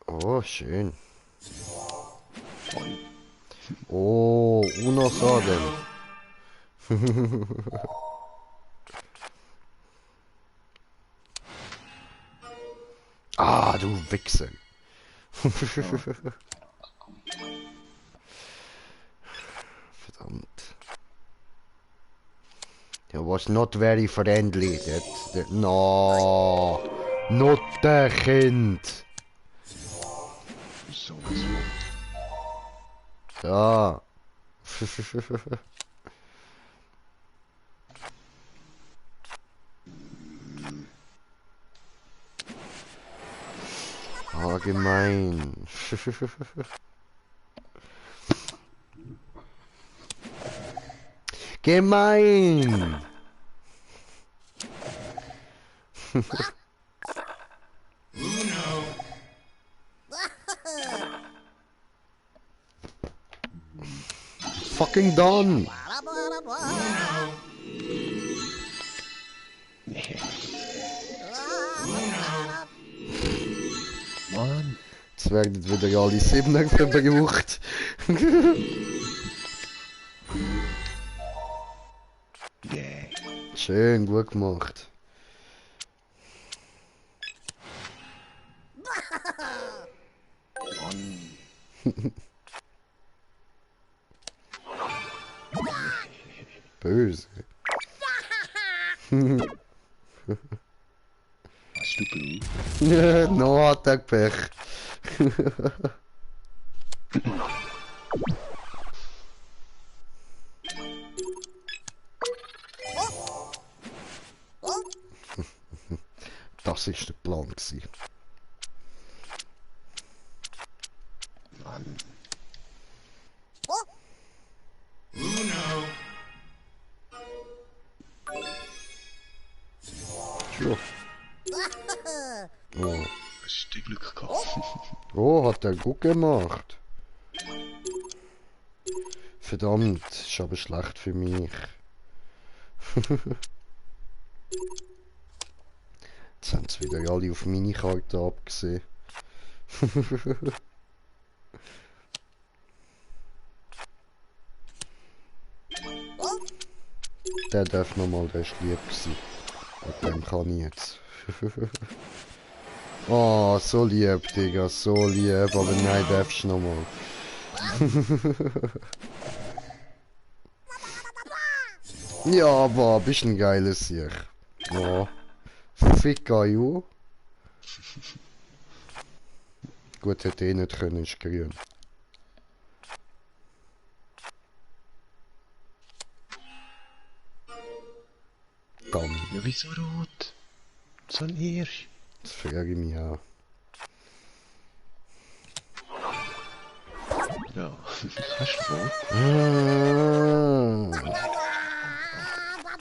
Oh, schön. Voll. Oh, uno Sorgen. Ah, du Wichser. Verdammt. That was not very friendly. That no. Not the Kind. So, Ja. Ah, gemein. Gemein! Fucking done! Mann. Jetzt werden wieder alle 7er verbraucht. Yeah. Schön, gut gemacht. Mann. Böse. Hast du Blut? No hat er Pech. Das ist der Plan gewesen. Mann. Tja. Oh. Hast du Glück gehabt? Oh, hat er gut gemacht. Verdammt, ist aber schlecht für mich. Jetzt haben sie wieder alle auf meine Karte abgesehen. Der darf nochmal, der ist lieb gewesen. Mit dem kann ich jetzt. Oh, so lieb, Digga, so lieb, aber nein, darfst du nochmal. Ja, aber bist ein geiles Sieg. Ja. Ficker, ju. Gut, hätte eh nicht können, ist grün. Dann. Ja, wieso rot? So ein Hirsch. Das frage ich mich auch. Ja, hast du rot?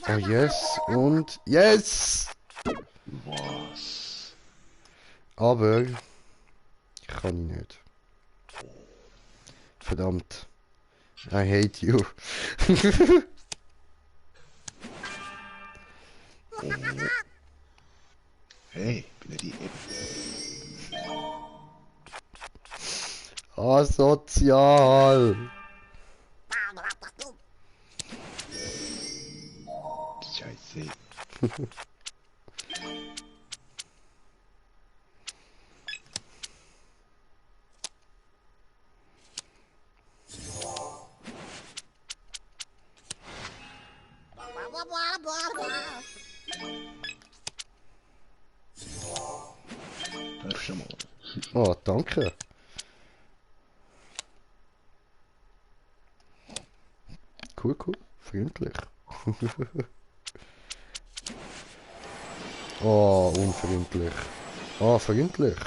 Oh, yes. Und yes! Was? Aber kann ich nicht. Verdammt. I hate you. Hey, bin ich eben. Asozial. Scheiße. Darf schon mal. Oh, danke. Cool, cool. Freundlich. Oh, unfreundlich. Oh, freundlich.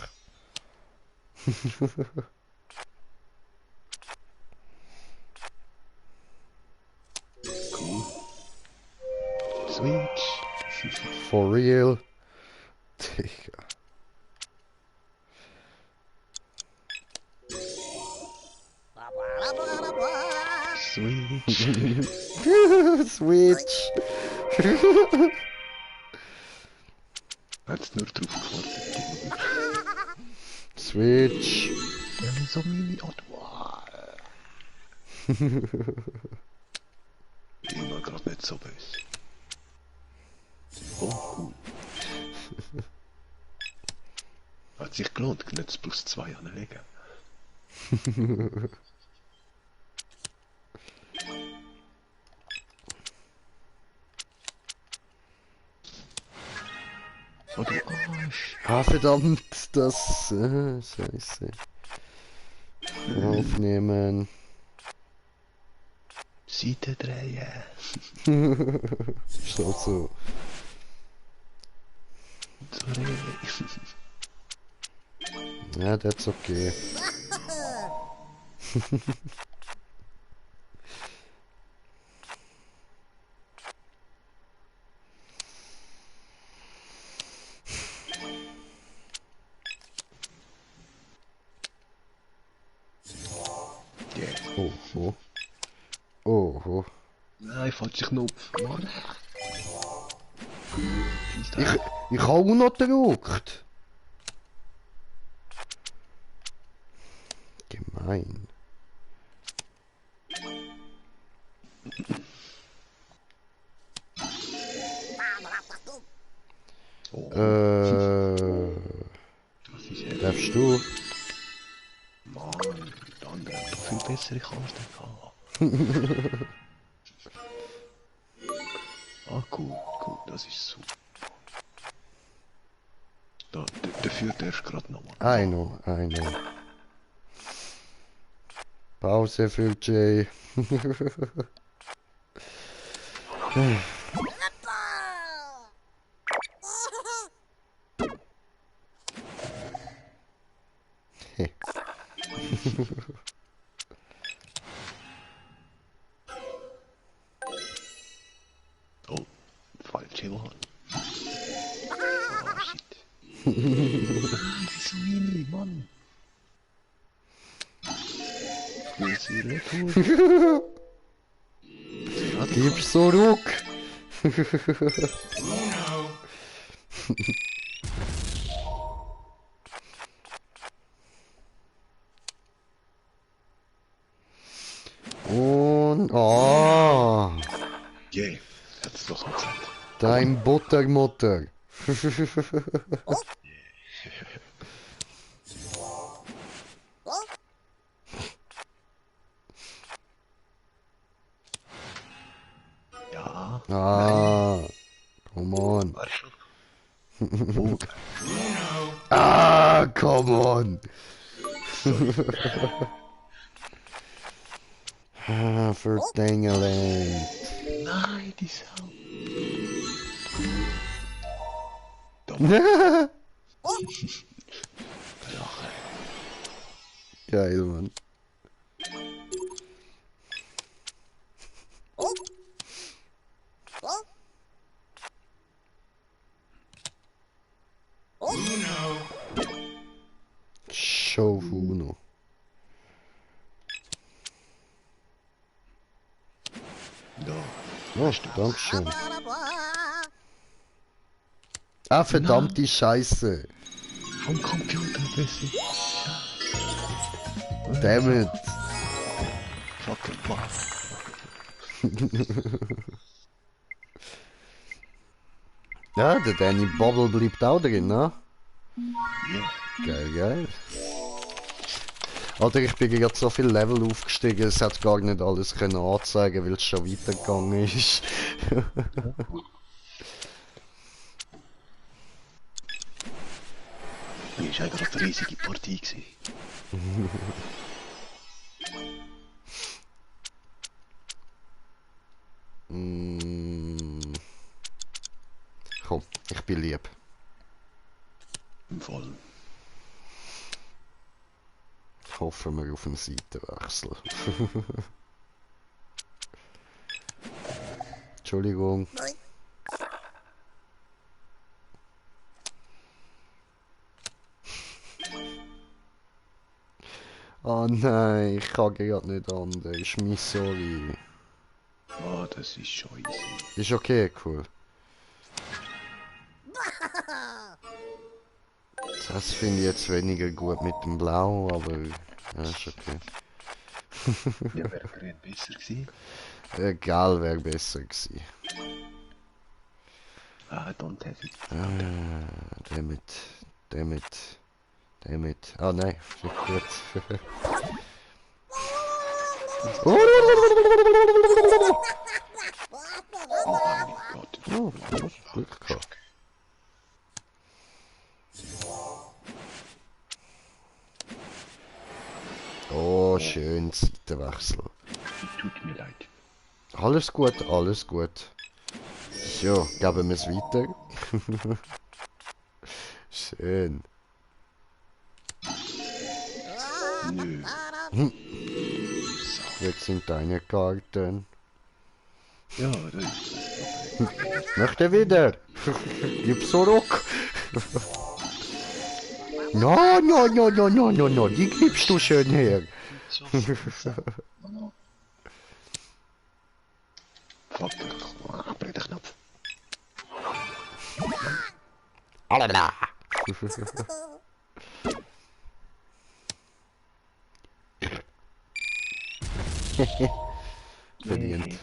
Cool. Switch. For real. Digga. Switch. Switch. Hat's nur drauf gewartet. Switch. Ja, wieso meine Auto? Immer gerade nicht so böse. Oh, cool. Hat sich gelohnt, nicht plus 2 anlegen. Oh, du Arsch. Ah, verdammt, das... Scheiße. Aufnehmen. Seite drehen. Schaut so. Sorry. Ja, that's okay. Yeah. Oh, oh. Oh, oh. Nein, falscher Knopf. Mann. Ich habe auch noch gedruckt. Gemein. Oh, das ist ja... Darfst du? Mann, der andere hat doch viel bessere Karten gehabt. Ah, gut, gut, das ist super. Da, dafür darfst du gerade nochmal. I know. Pause für Jay. Oh, falsche Wahl. Ah, shit. Wieso Mini, Mann? Ich will sie retour. Gib zurück. Und... Oh! Yeah, hat's doch noch gesagt. Dein Buttermutter. Ja, Ah, come on. war schon. Oh, Ah, come on. Ah, für Dingeland. nein, die Sau. Lache. Geil, Mann. Show Uno. Da. Oh, Dankeschön. Ah, verdammte Scheiße. Vom Computer besser. Damn it. Fucking Bluff. Ja, der Danny Bobble bleibt auch drin, ne? Yeah. Geil, geil. Alter, ich bin gerade so viel Level aufgestiegen, es hat gar nicht alles können anzeigen, weil es schon weitergegangen ist. Wie ist eigentlich eine riesige Partie gewesen? Komm, ich bin lieb. Im Fall. Hoffen wir auf einen Seitenwechsel. Entschuldigung. Oh nein, ich kann gerade nicht anders. Mein Sorry. Ah, das ist schon easy. Ist okay, cool. Das finde ich jetzt weniger gut mit dem Blau, aber ja, ist okay. Ja, wäre grün besser gewesen. Egal, wäre besser gewesen. Ah, don't have it. Damit. Ah nein, gut. Oh mein Gott. Oh, Glück gehabt. Oh, schön, Seitenwechsel. Tut mir leid. Alles gut, alles gut. So, geben wir es weiter. Schön. Nö. Jetzt sind deine Karten. Ja, das ist... Möchte wieder. Gib zurück. No, no, no, no, no, no, no. Die gibst du schön her. So Fuck, breng den Knopf. Alala. Verdient.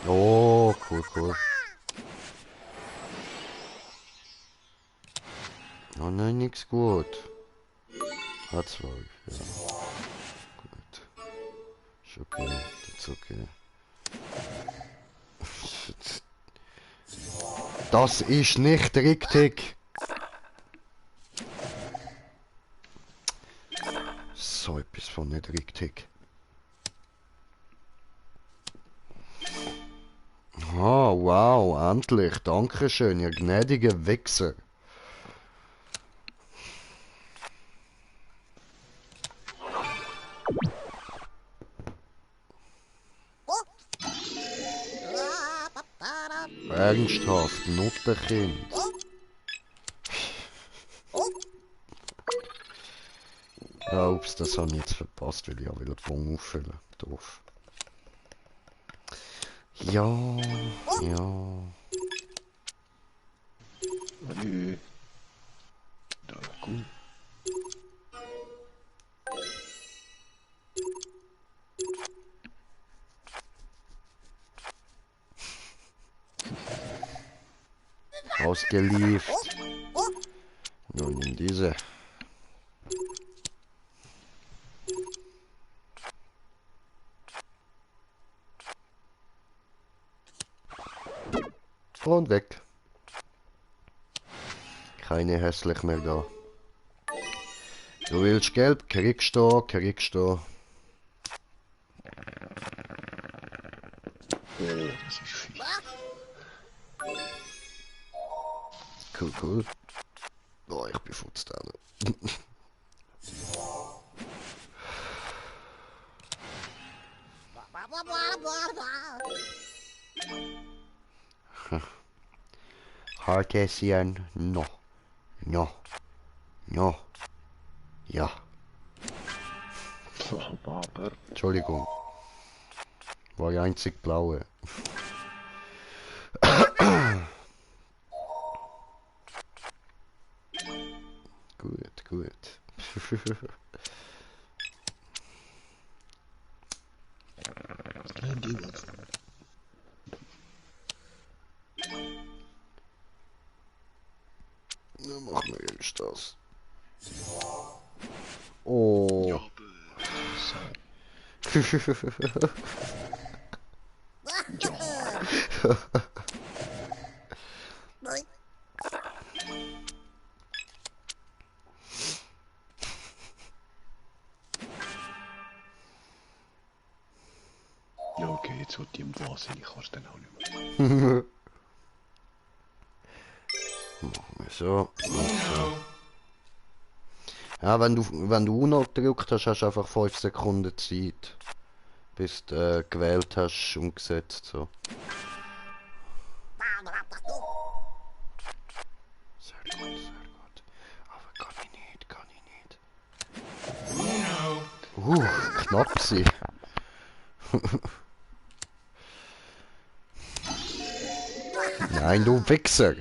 Oh, cool, cool. Oh nein, nix gut. Hat zwar, ja. Gut. Ist okay, das ist okay. Das ist nicht richtig. So etwas von nicht richtig. Ah, wow, endlich. Dankeschön, ihr gnädige Wichser. Ernsthaft, Nuttenkind. Ja, ups, das habe ich jetzt verpasst, weil ich auch wieder den Bon auffüllen. Doof. Ja, ja. Nö. Da, cool. Ausgelieft. Nun nimm diese. Und weg. Keine hässlich mehr da. Du willst gelb, kriegst du, kriegst du. Oh, das ist viel. Cool, cool. Oh, ich bin futz da. Cartesian, no. No. No. Ja. Aber... Entschuldigung. War die einzig blaue. Gut, gut. Die was. Na, mach mir jetzt das. Oh. Ja, Ja. Ja, okay, jetzt wird die im Wahnsinn, ich kann es dann auch nicht mehr. Machen wir so. So. Ja, wenn du Uno gedrückt hast, hast du einfach 5 Sekunden Zeit. Bis du gewählt hast, umgesetzt. So. Sehr gut, sehr gut. Aber kann ich nicht, kann ich nicht. Knapp sie. Nein, du Wichser.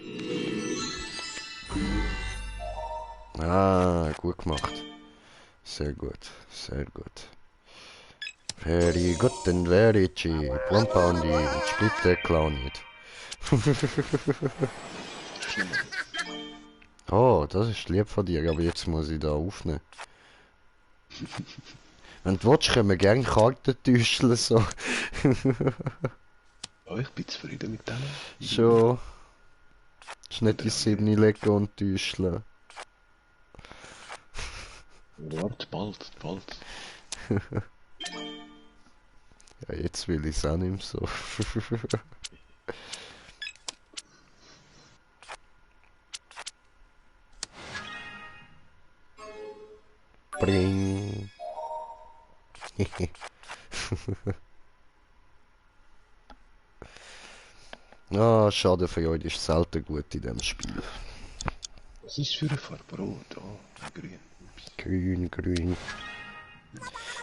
Ah, gut gemacht. Sehr gut, sehr gut. Very good and very cheap. One pound each. Bitte klau nicht. Oh, das ist lieb von dir, aber jetzt muss ich da aufnehmen. Wenn du willst, können wir gerne Karten täuschen, so. Ja, ich bin zufrieden mit denen. Schon. Das ist nicht die 7 legen und täuschen. Warte, bald, bald. Ja, jetzt will ich es auch nicht mehr so. Bring. Ah, schade für euch, ist selten gut in dem Spiel. Was ist für eine Farbe? Rot, grün. Grün, grün.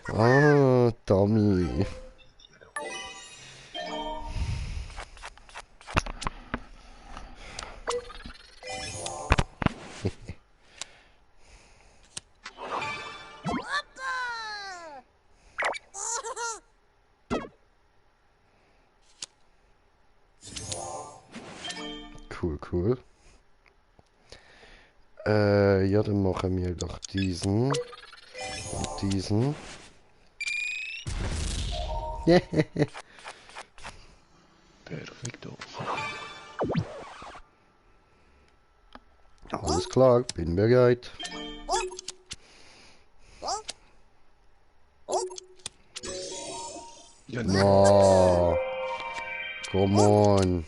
Ah, Dummy. Cool, cool. Ja, dann machen wir doch diesen und diesen. Perfekto. Alles klar, bin bereit. Ja, No, come on.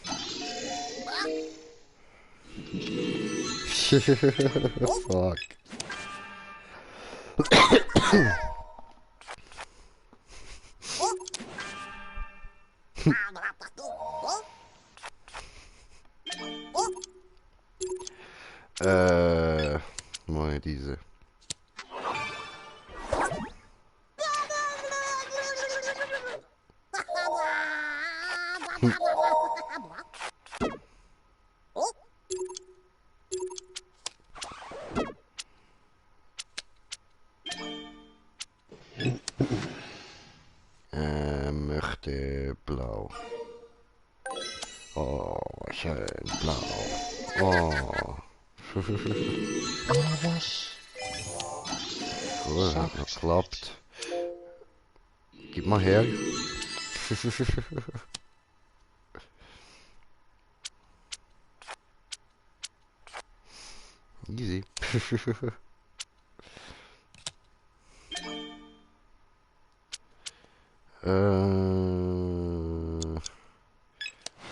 Fuck. Mal diese. Möchte blau. Oh, schön blau. Oh. was? Cool, hat noch geklappt. Gib mal her. Easy.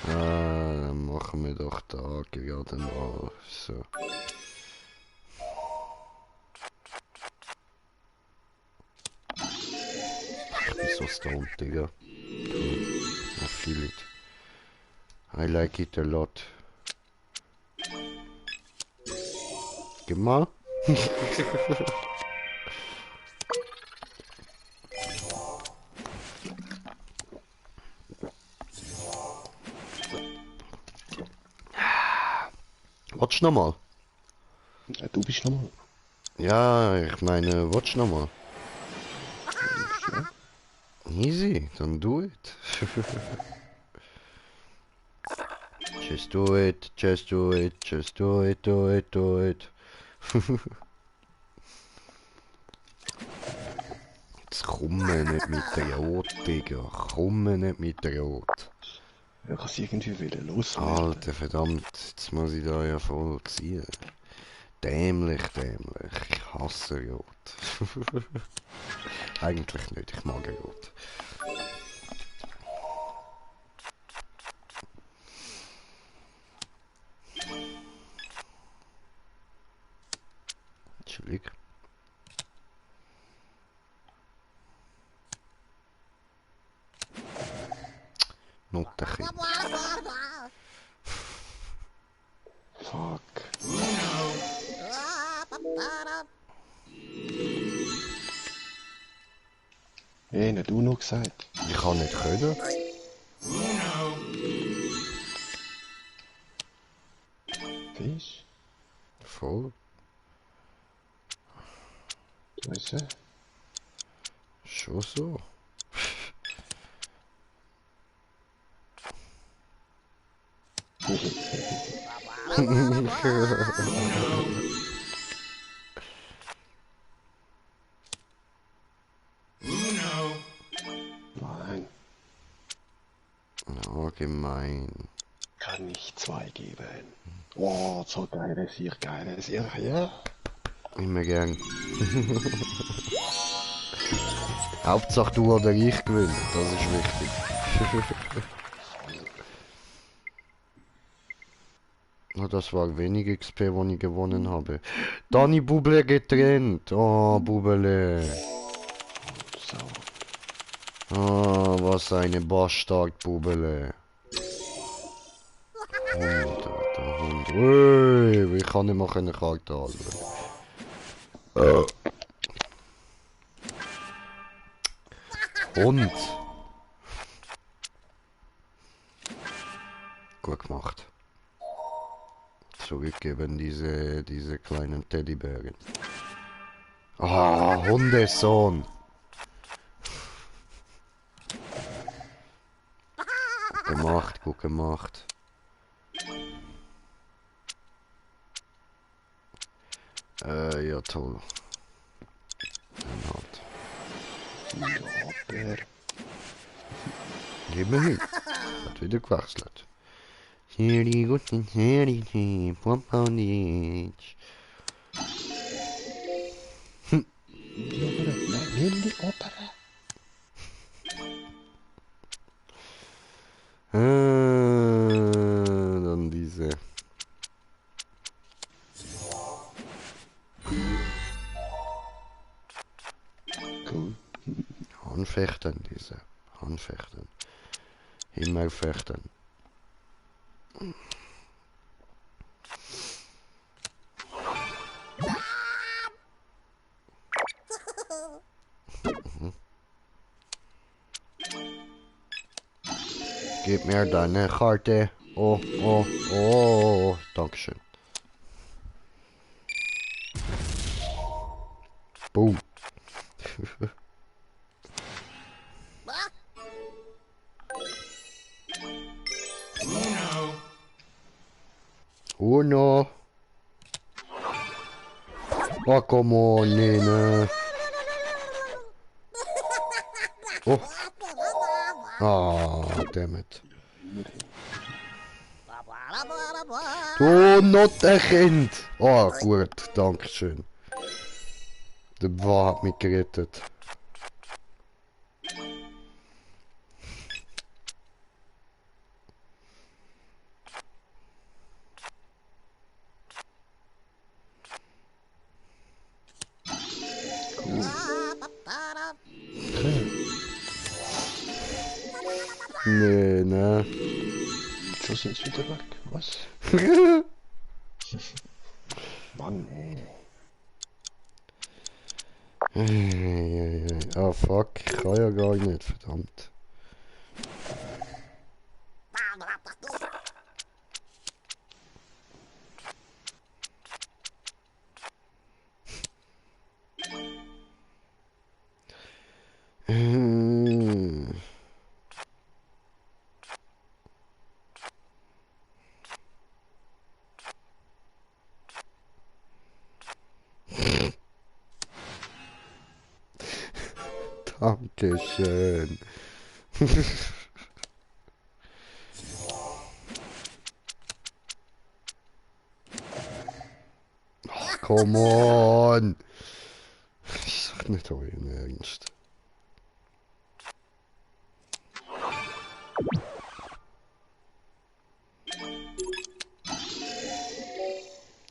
Dann machen wir doch da gerade mal so. Ich bin so stoned, Digga. Cool. I feel it. I like it a lot. Gib mal. Watch nochmal. Ja, du bist nochmal. Ja, ich meine, watch nochmal. Easy, dann do it. Just do it, just do it, just do it, do it, do it. Jetzt komm nicht mit der Rot, Digga. Komm nicht mit der Rot. Ja, ich kann irgendwie wieder loswerden. Alter, verdammt, jetzt muss ich da ja voll ziehen. Dämlich, dämlich. Ich hasse Rot. Eigentlich nicht, ich mag Rot. Entschuldigung. Notenkind. Fuck. Hey, nicht du noch gesagt. Ich kann nicht können. Fisch? Voll. Weißt du? Schon so. Nein, Oh, gemein. kann ich 2 geben. Oh, so geiles hier, ja. Immer gern. Hauptsache du oder ich gewinnen, das ist wichtig. das war wenig XP, wo ich gewonnen habe. Dani Buble getrennt. Oh, Bubele. So. Oh, was eine Bastard, Bubele. Hund, Alter, Hund. Ui, ich kann nicht mehr eine Karte anschauen. Hund. Gut gemacht. Zurückgeben diese kleinen Teddybären. Ah, Hundesohn. Gut gemacht, gut gemacht. Ja toll. Dann halt. Ja, Bär. Immerhin. Hat wieder gewechselt. Hier die guten Herren, Pomponic. Die Opera. Nein, nimm die Opera. Dann diese. Cool. Anfechten, diese. Anfechten. Immer fechten. Gib mir deine Karte. Oh, oh, oh. Dankeschön. Boom. Uno. Oh, come on, Nene. Oh. Ah, damn it. Oh, not ein Kind. Oh, gut, dankeschön. Der Ball hat mich gerettet. Nee, ne? Schon sind sie wieder weg. Was? Mann, ey. Ah, fuck, ich kann ja gar nicht, verdammt. Dankeschön. Ach, come on. Ich sag nicht euren Ernst.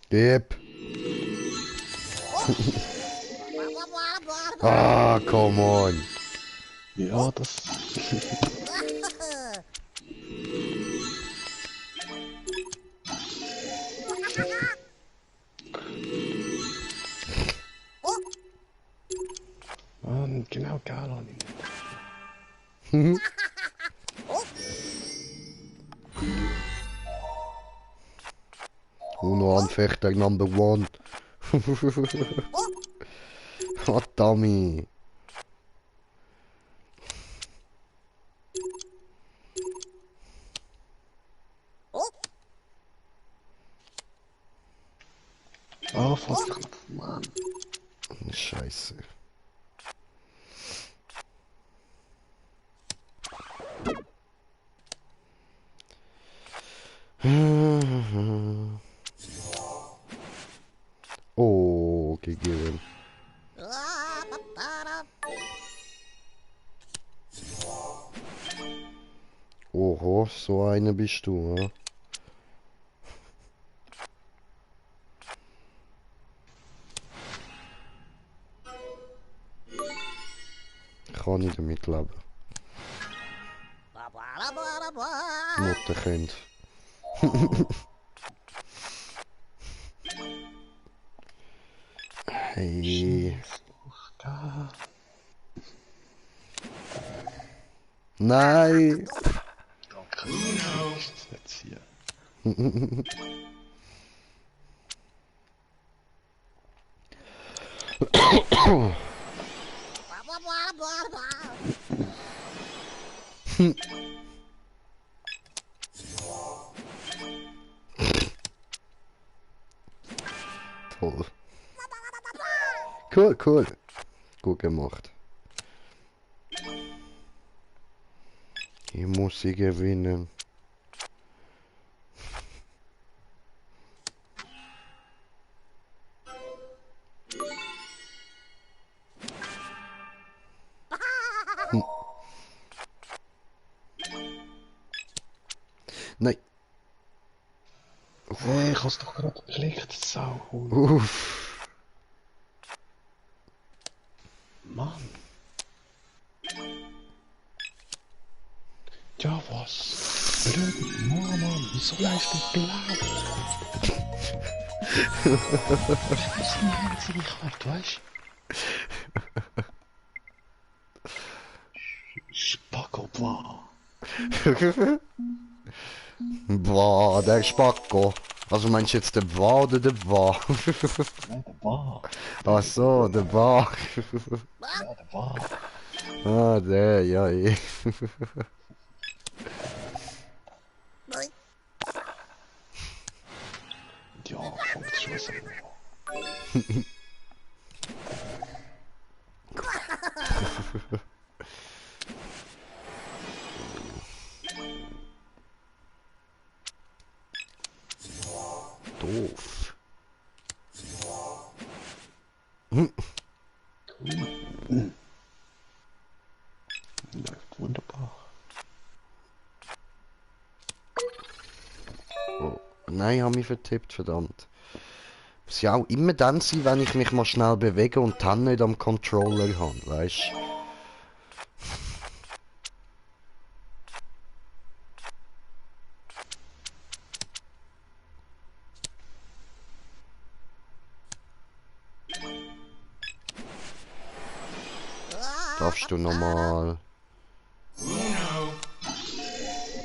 Gib. Ah, come on. Ja, das. Mann, genau, Gala nicht. Uno Anfechter number one. Oh, dummy. Oh, fuck. Mann. Scheiße. Oh, gegeben. Oho, so eine bist du, ja? kann ich damit leben. Mutterkind. Hey. Da. Nein! Danke. Ist das nicht ziehen? Toll. Cool, cool. Gut gemacht. Hier muss ich gewinnen. Nein. Hey, ich hab's doch gerade geklickt, Sau. Uff. Mann. Ja, was? Blöd, Mann, wieso leist du blau? Das ist die einzige Karte, weißt du? Spacko, blau. Boah, der Spacko. Also meinst du jetzt der Wa oder der Wa? Nein, der war. Ach so, der Wa. Ja, der war. Ah, der, ja, eh. Ja, fängt schon so an. Doof. Läuft wunderbar. Oh. Nein, ich habe mich vertippt, verdammt. Muss ja auch immer dann sein, wenn ich mich mal schnell bewege und dann nicht am Controller habe, weißt du? Darfst du nochmal?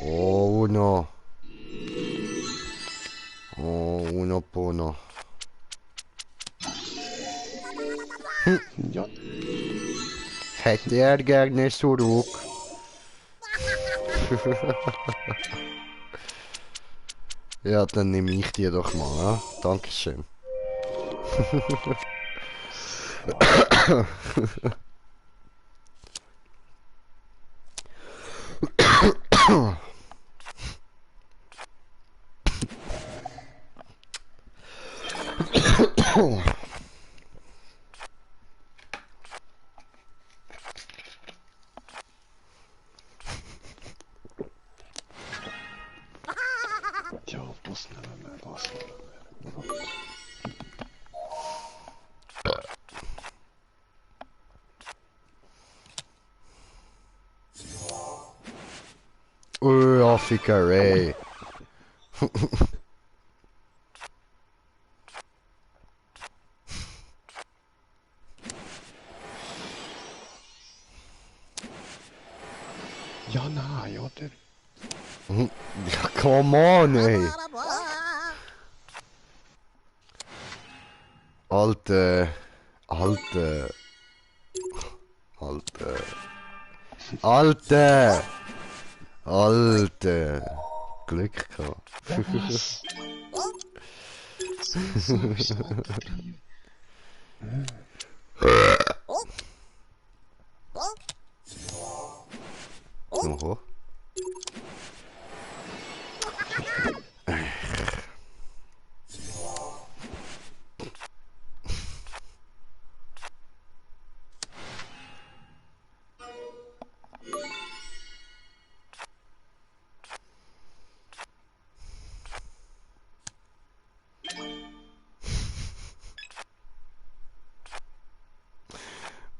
Oh, no. Oh, uno bono. Ja, Hätte er gerne zurück. Ja, dann nehme ich die doch mal, ja? Dankeschön. ja, was nehmen wir, was nehmen wir. Fickerei. Ja, nein, oder? Ja, come on, ey. Alte. Alte. Alte. Alte. Alte. Glück gehabt. Was? So ist es untertrieben. Oho.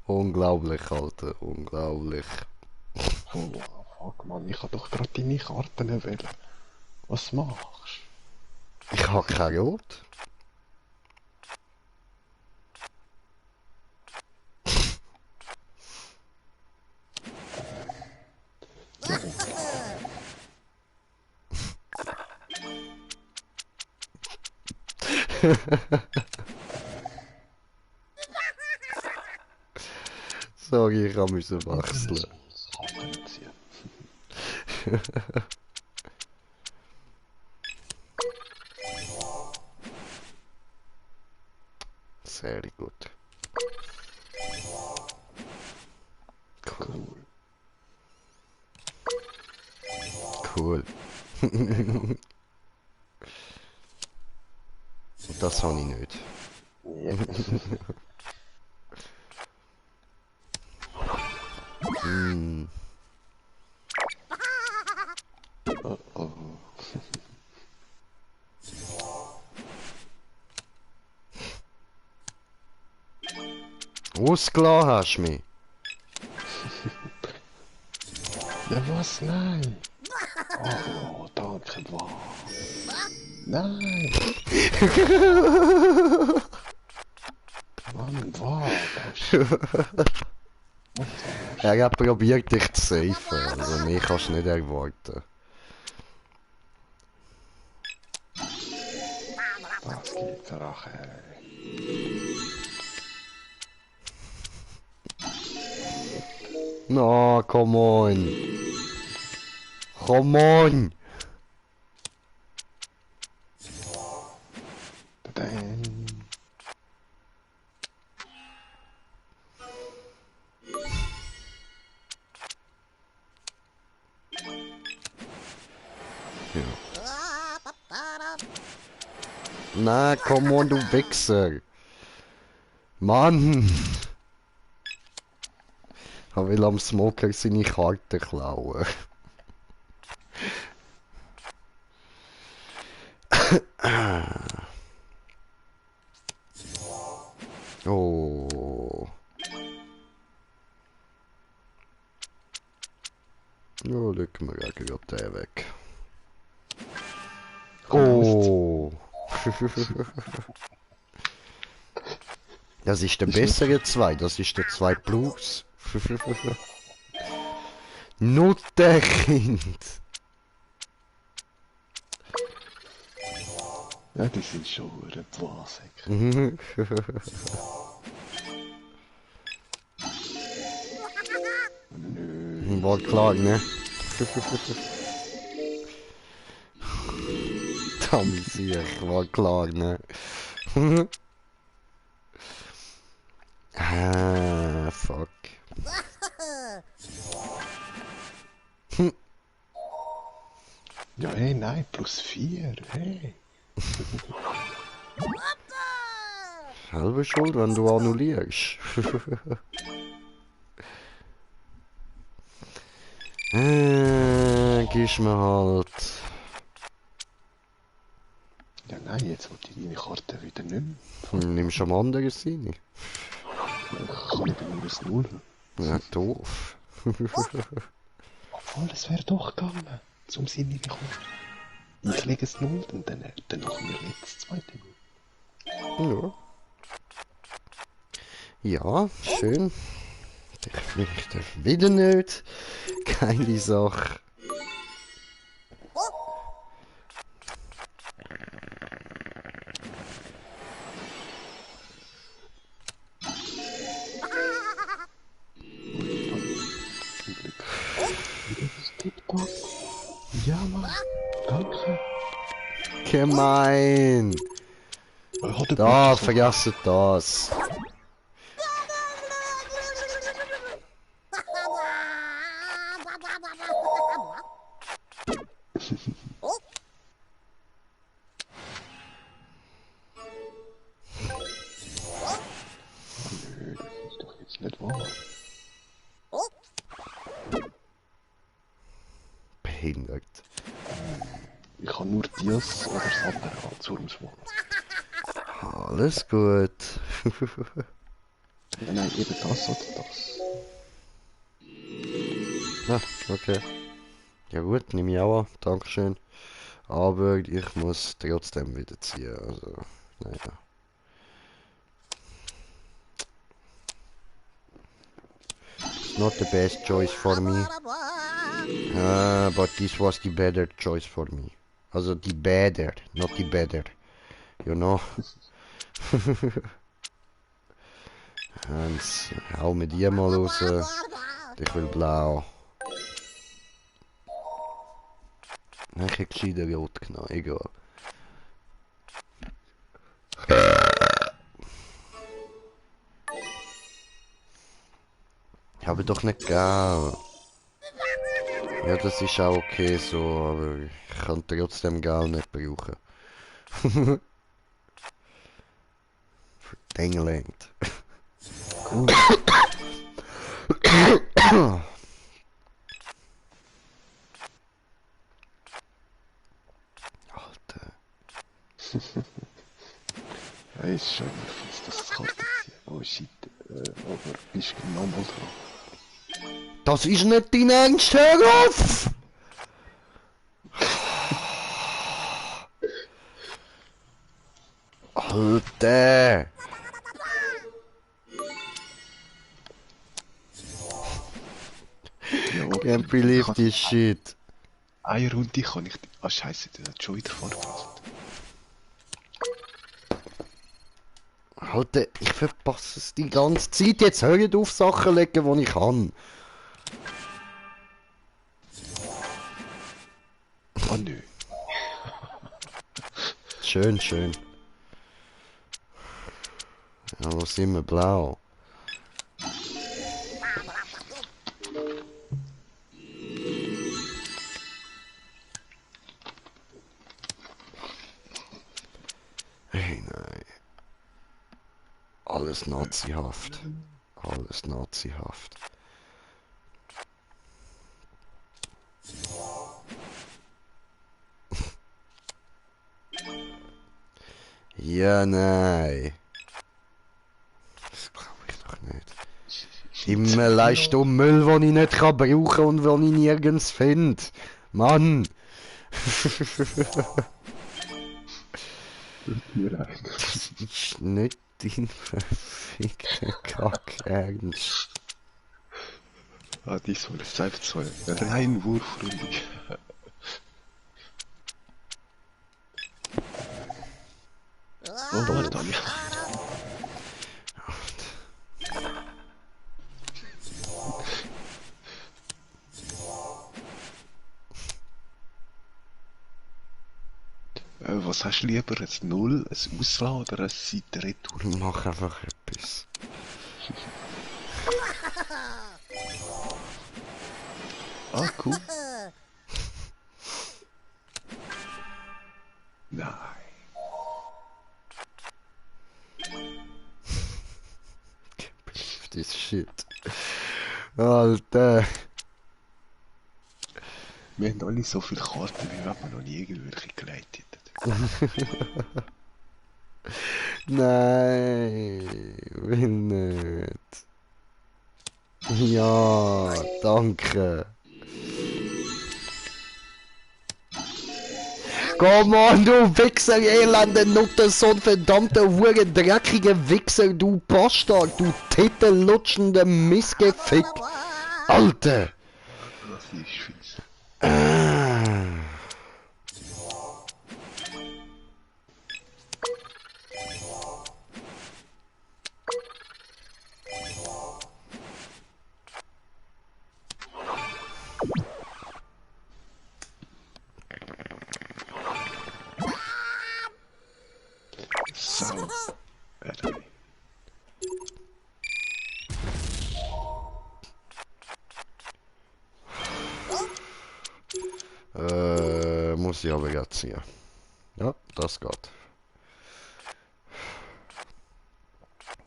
Unglaublich, Alter, unglaublich. Oh, fuck, Mann, ich hab doch gerade deine Karten wählen. Was machst Ich hab kein Rot. Sorry, ich musste du? wechseln. Karten ziehen. Sehr gut. Cool. Cool. Cool. Und das habe ich nicht. Ja. Mm. Oh, oh. Ausgelassen hast du mich. Ja, was? Nein! Oh, danke, was? Nein! Mann, was? Er hat probiert dich zu safen, also mehr kannst du nicht erwarten. Das geht Rache. No, come on. Come on. Dann. Nein, come on, du Wichser. Mann. Ich will am Smoker seine Karte klauen. Oh. Ja, lücken wir gerade den weg. Oh. Das ist der bessere 2, das ist der 2 Plus. Nutterkind. Ja, die sind schon ein Blasig. Nö. War klar, ne? Tamsier, war klar, ne? Ah, fuck. Ja, hey, nein, +4, hey. Selber schuld, wenn du annullierst. Gibst mir halt. Ja, nein, jetzt will ich deine Karte wieder nicht mehr. Nimmst du am anderen Seite? Ich kann nicht minus 0. Ja, doof. Obwohl, es wäre doch gegangen. Zum Sinne bekommen. Ich lege es 0 und dann machen wir jetzt das zweite. Ja. Ja, schön. Ich darf wieder nicht. Geile Sache. TikTok. Ja, Mann. Danke. Gemein. Hat er Da, bitte so- vergessen das. Nö, das ist doch jetzt nicht wahr. Behindert. Ich kann nur Dias oder Satter zur Auswahl. Alles gut. Nein, eben das oder das. Ah, okay. Ja gut, nehme ich auch an. Dankeschön. Aber ich muss trotzdem wieder ziehen. Also, naja. It's not the best choice for me. But this was the better choice for me. Also die better, not die better. You know? Hans, hau mir die mal raus. Ich will blau. Nein, ich hätte gescheiter rot genommen, egal. Ich habe doch nicht gern. Ja, das ist auch okay so, aber ich kann trotzdem Geld nicht brauchen. England. Gut. Alter. Ja, ist schon fast das Karte ziehen. Oh shit. Aber bist du nochmal dran? Das ist nicht dein Ernst, hör auf! Alter! Ja, okay. Can't believe this shit. Eine Runde kann ich... Ah, scheiße, der hat schon wieder vorgepasst. Alter, ich verpasse es die ganze Zeit. Jetzt hör ich auf Sachen legen, die ich kann. Oh nö. Schön, schön. Ja, wo sind wir? Blau. Hey, nein. Alles nazihaft. Alles nazihaft. Ja, nein. Das brauche ich doch nicht. Immer leist du Müll, den ich nicht kann brauchen und den ich nirgends finde. Mann! Das ist nicht dein verfickter Kack-Ernst. Ah, diesmal ist es einfach so eine Reinwurfrunde. Oh, warte, Anja. Was hast du lieber, ein Null, ein Auslassen oder ein Seitenretour? Mach einfach etwas. Ah, cool. Nein. This shit. Alter. Wir haben alle so viele Karten, wie wenn wir noch nie irgendwelche gelegt hätten. Nein, will nicht. Ja, danke. Komm on, du Wichser, elende Nutte, so ein verdammter, hure dreckiger Wichser, du Bastard, du titellutschende Missgefick. Alter! Das ist fies. So. Muss ich aber gerade ziehen. Ja, das geht.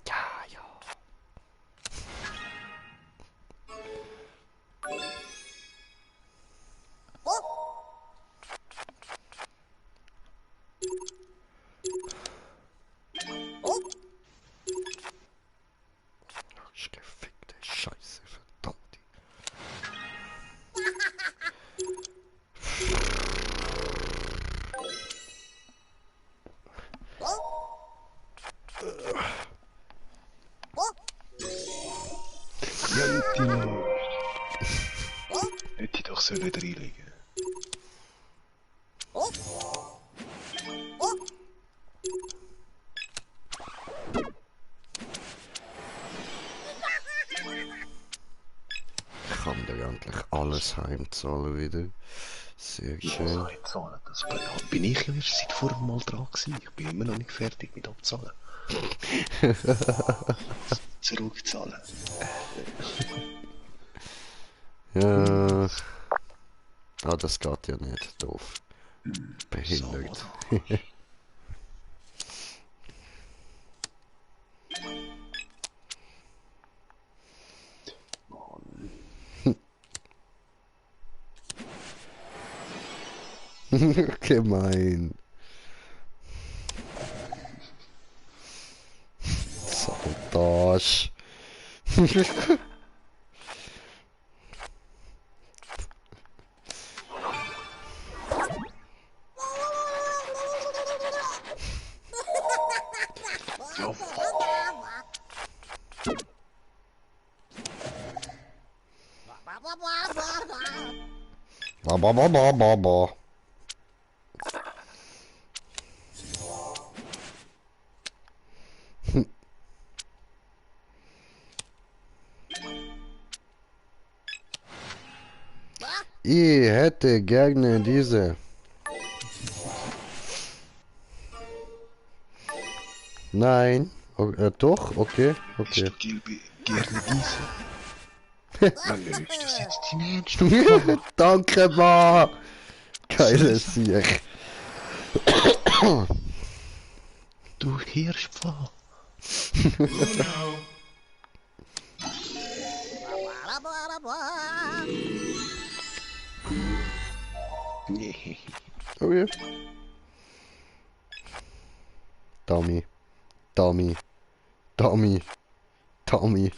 Ja, ja. sollen reinlegen. Ich kann dir endlich alles heimzahlen wieder. Sehr schön. Ich zahlen. Das bin ich ja erst seit vorher mal dran gewesen. Ich bin immer noch nicht fertig mit abzahlen. Zurückzahlen. Ja. Ah, das geht ja nicht. Doof. Behindert. Gemein. Sabotage. Ba ba ba ba ba ba. Ich hätte gerne diese. Nein. Doch? Okay. Okay. Ist Gilby gerne diese? Nein, ist das jetzt dein Ernst? Danke, Ma. Geiles Sieg. Du Hirschpfad. Nee. Oh ja. Dummy. Dummy. Dummy. Dummy.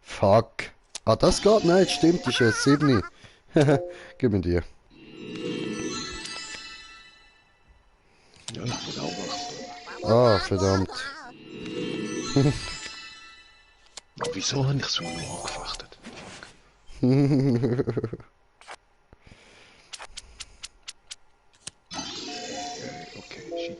Fuck. Ah, das geht nicht. Stimmt, das ist ein 7. Gib mir dir. Ja, ich bin auch wach. Ah, verdammt. Aber wieso habe ich so nur angefechtet? Okay, shit.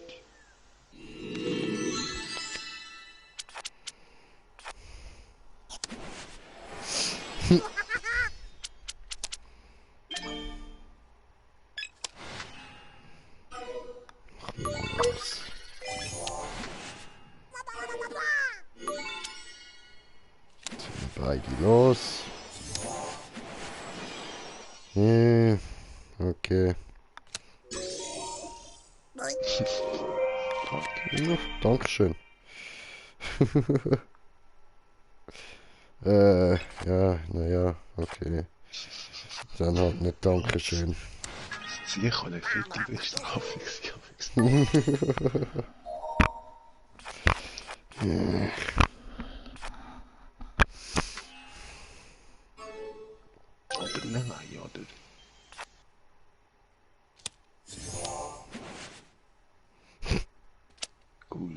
Beide los. Okay. Ja, Dankeschön. Ja, naja, okay. Dann halt nicht Dankeschön. Sicher eine fette Bestrafung. Aber nein, oder? Cool.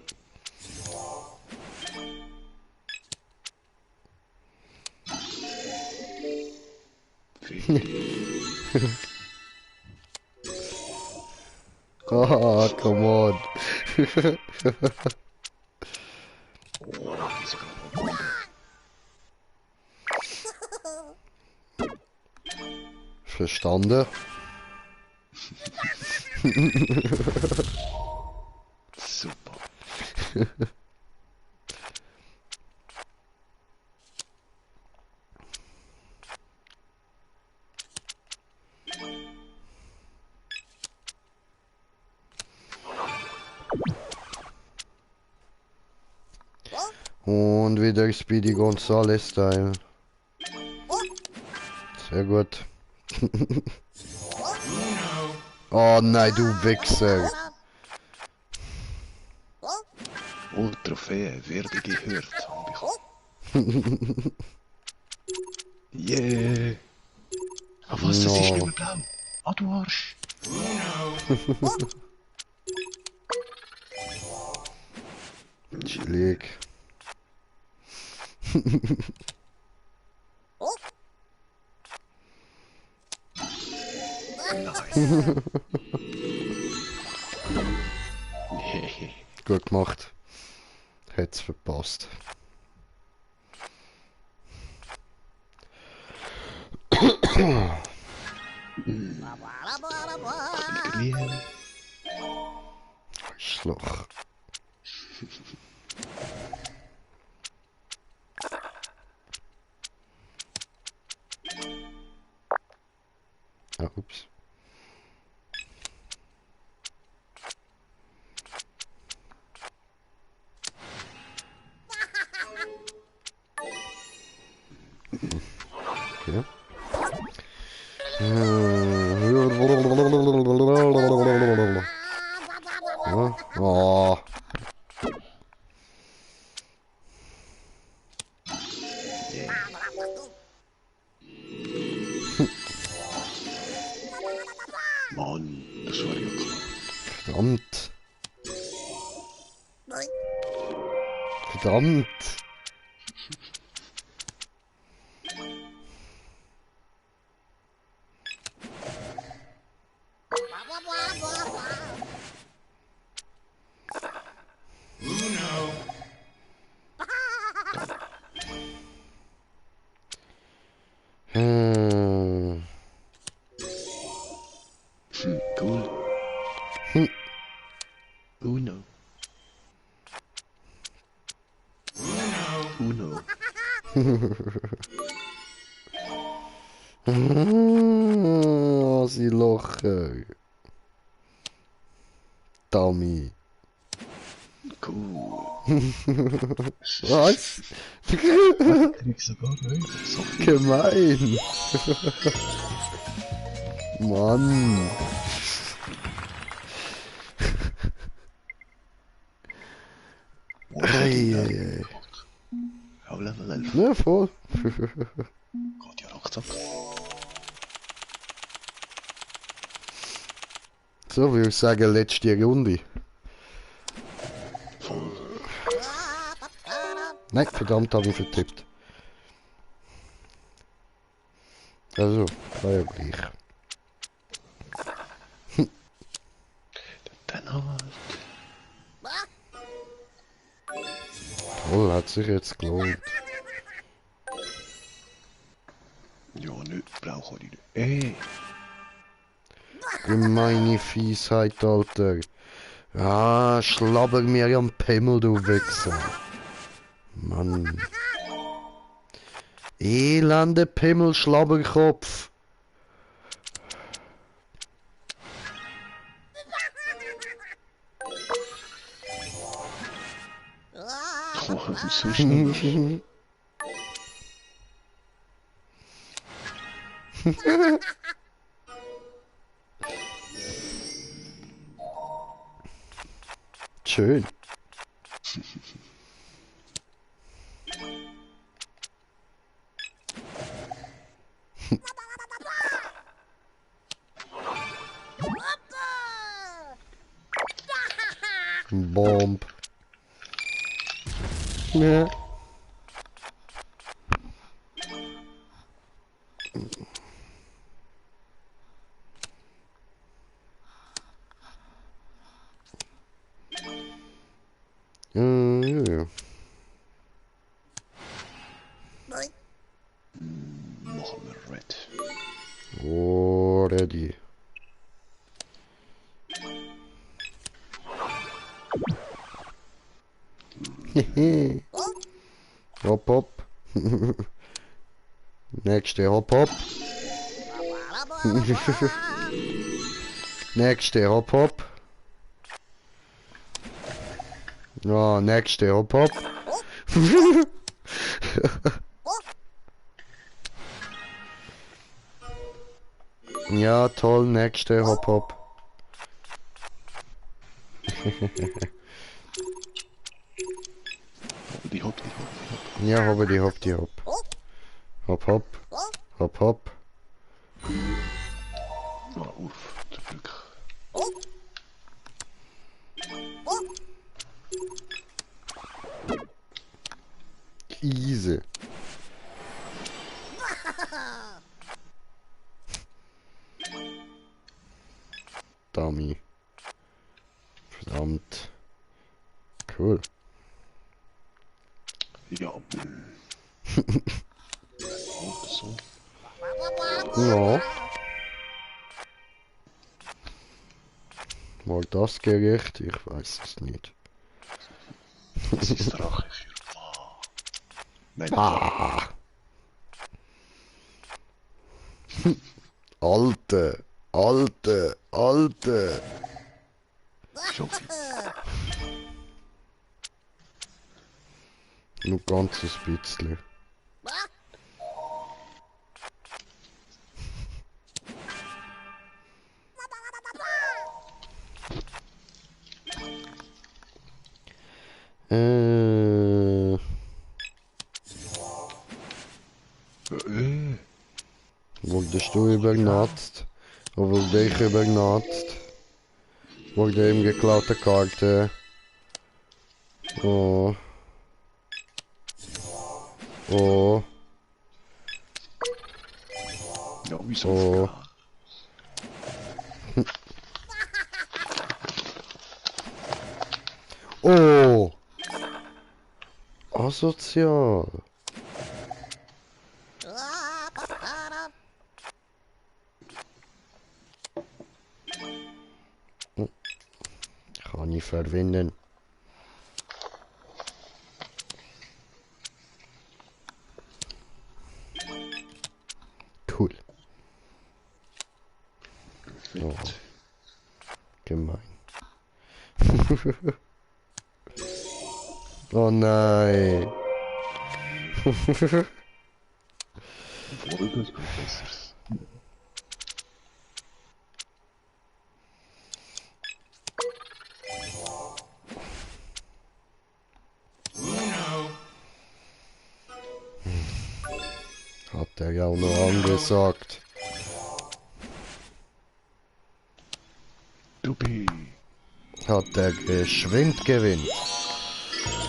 Ah, come on. Verstanden? Super. Und wieder Speedy Gonzales Style. Sehr gut. Oh nein, du Wichser. Oh, Trophäe, werde gehört. Yeah. Ah, was? Das ist nicht mehr blau. Ah, du Arsch. Chillig. Gut gemacht. Hätt's verpasst. Grün. Schloch. Ah, ups. Okay. Oh. Mann, das war ja klar. Verdammt. Verdammt. Cool. Hm. Uno. Uno. Oh, sie lachen. Dummy. Cool. Was? Ich krieg sogar so viel. Gemein. Mann. Ei. Hau Level 11. Ja, voll. Geht ja ruckzuck. So würde ich sagen, letzte Runde. Voll. Nein, verdammt, habe ich vertippt. Also, war ja gleich. Dann halt. Toll, hat sich jetzt gelohnt. Ja, nicht. Brauche ich nicht. Ey. Gemeine Fiesheit, Alter. Ah, schlabber mir am Pimmel, du Wichser. Mann. Elende Pimmel, Schlabberkopf. Oh, so schnell. Schön. Bomb. Ja. Ja. Machen wir Red. Oh, ready. Hopp, hopp. Nächste, hopp, hopp. Nächste, hopp, hopp. Ja, nächste, hopp, hopp. Ja, toll, nächste, hopp, hopp. Die hopp, die hopp, die hopp. Ja, hoppe die hopp, die hopp. Hopp, hopp. Hopp, hopp. Oh, uff, zum Glück. Easy. Ja. Oder so. Ja. Mal das Gericht? Ich weiß es nicht. Das ist Rache für Ma. Nein, Ah! Alte! Alte! Alte! schon viel. Nur ganz ein bisschen. Äh, wurdest du übernatzt? Oder wurde ich übernatzt? Wurde ihm geklaute Karte? Oh. Oh. Ja, wie soll's Oh. gehen? Oh! Asozial. Kann ich verwenden. Cool. Oh, gemein. Oh nein. Folge ist besseres. Hat er ja auch noch angesagt. Dubi. Hat er geschwind gewinnt.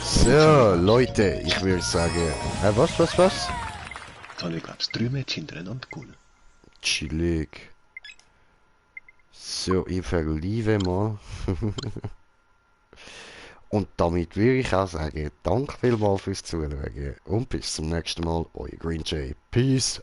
So, Leute, ich würde sagen. Was? Jetzt habe ich, glaube ich, 3 Matches hintereinander gewonnen. Chillig. So, ich verliebe mal. Und damit würde ich auch sagen, danke vielmals fürs Zuschauen und bis zum nächsten Mal, euer Green Jay. Peace.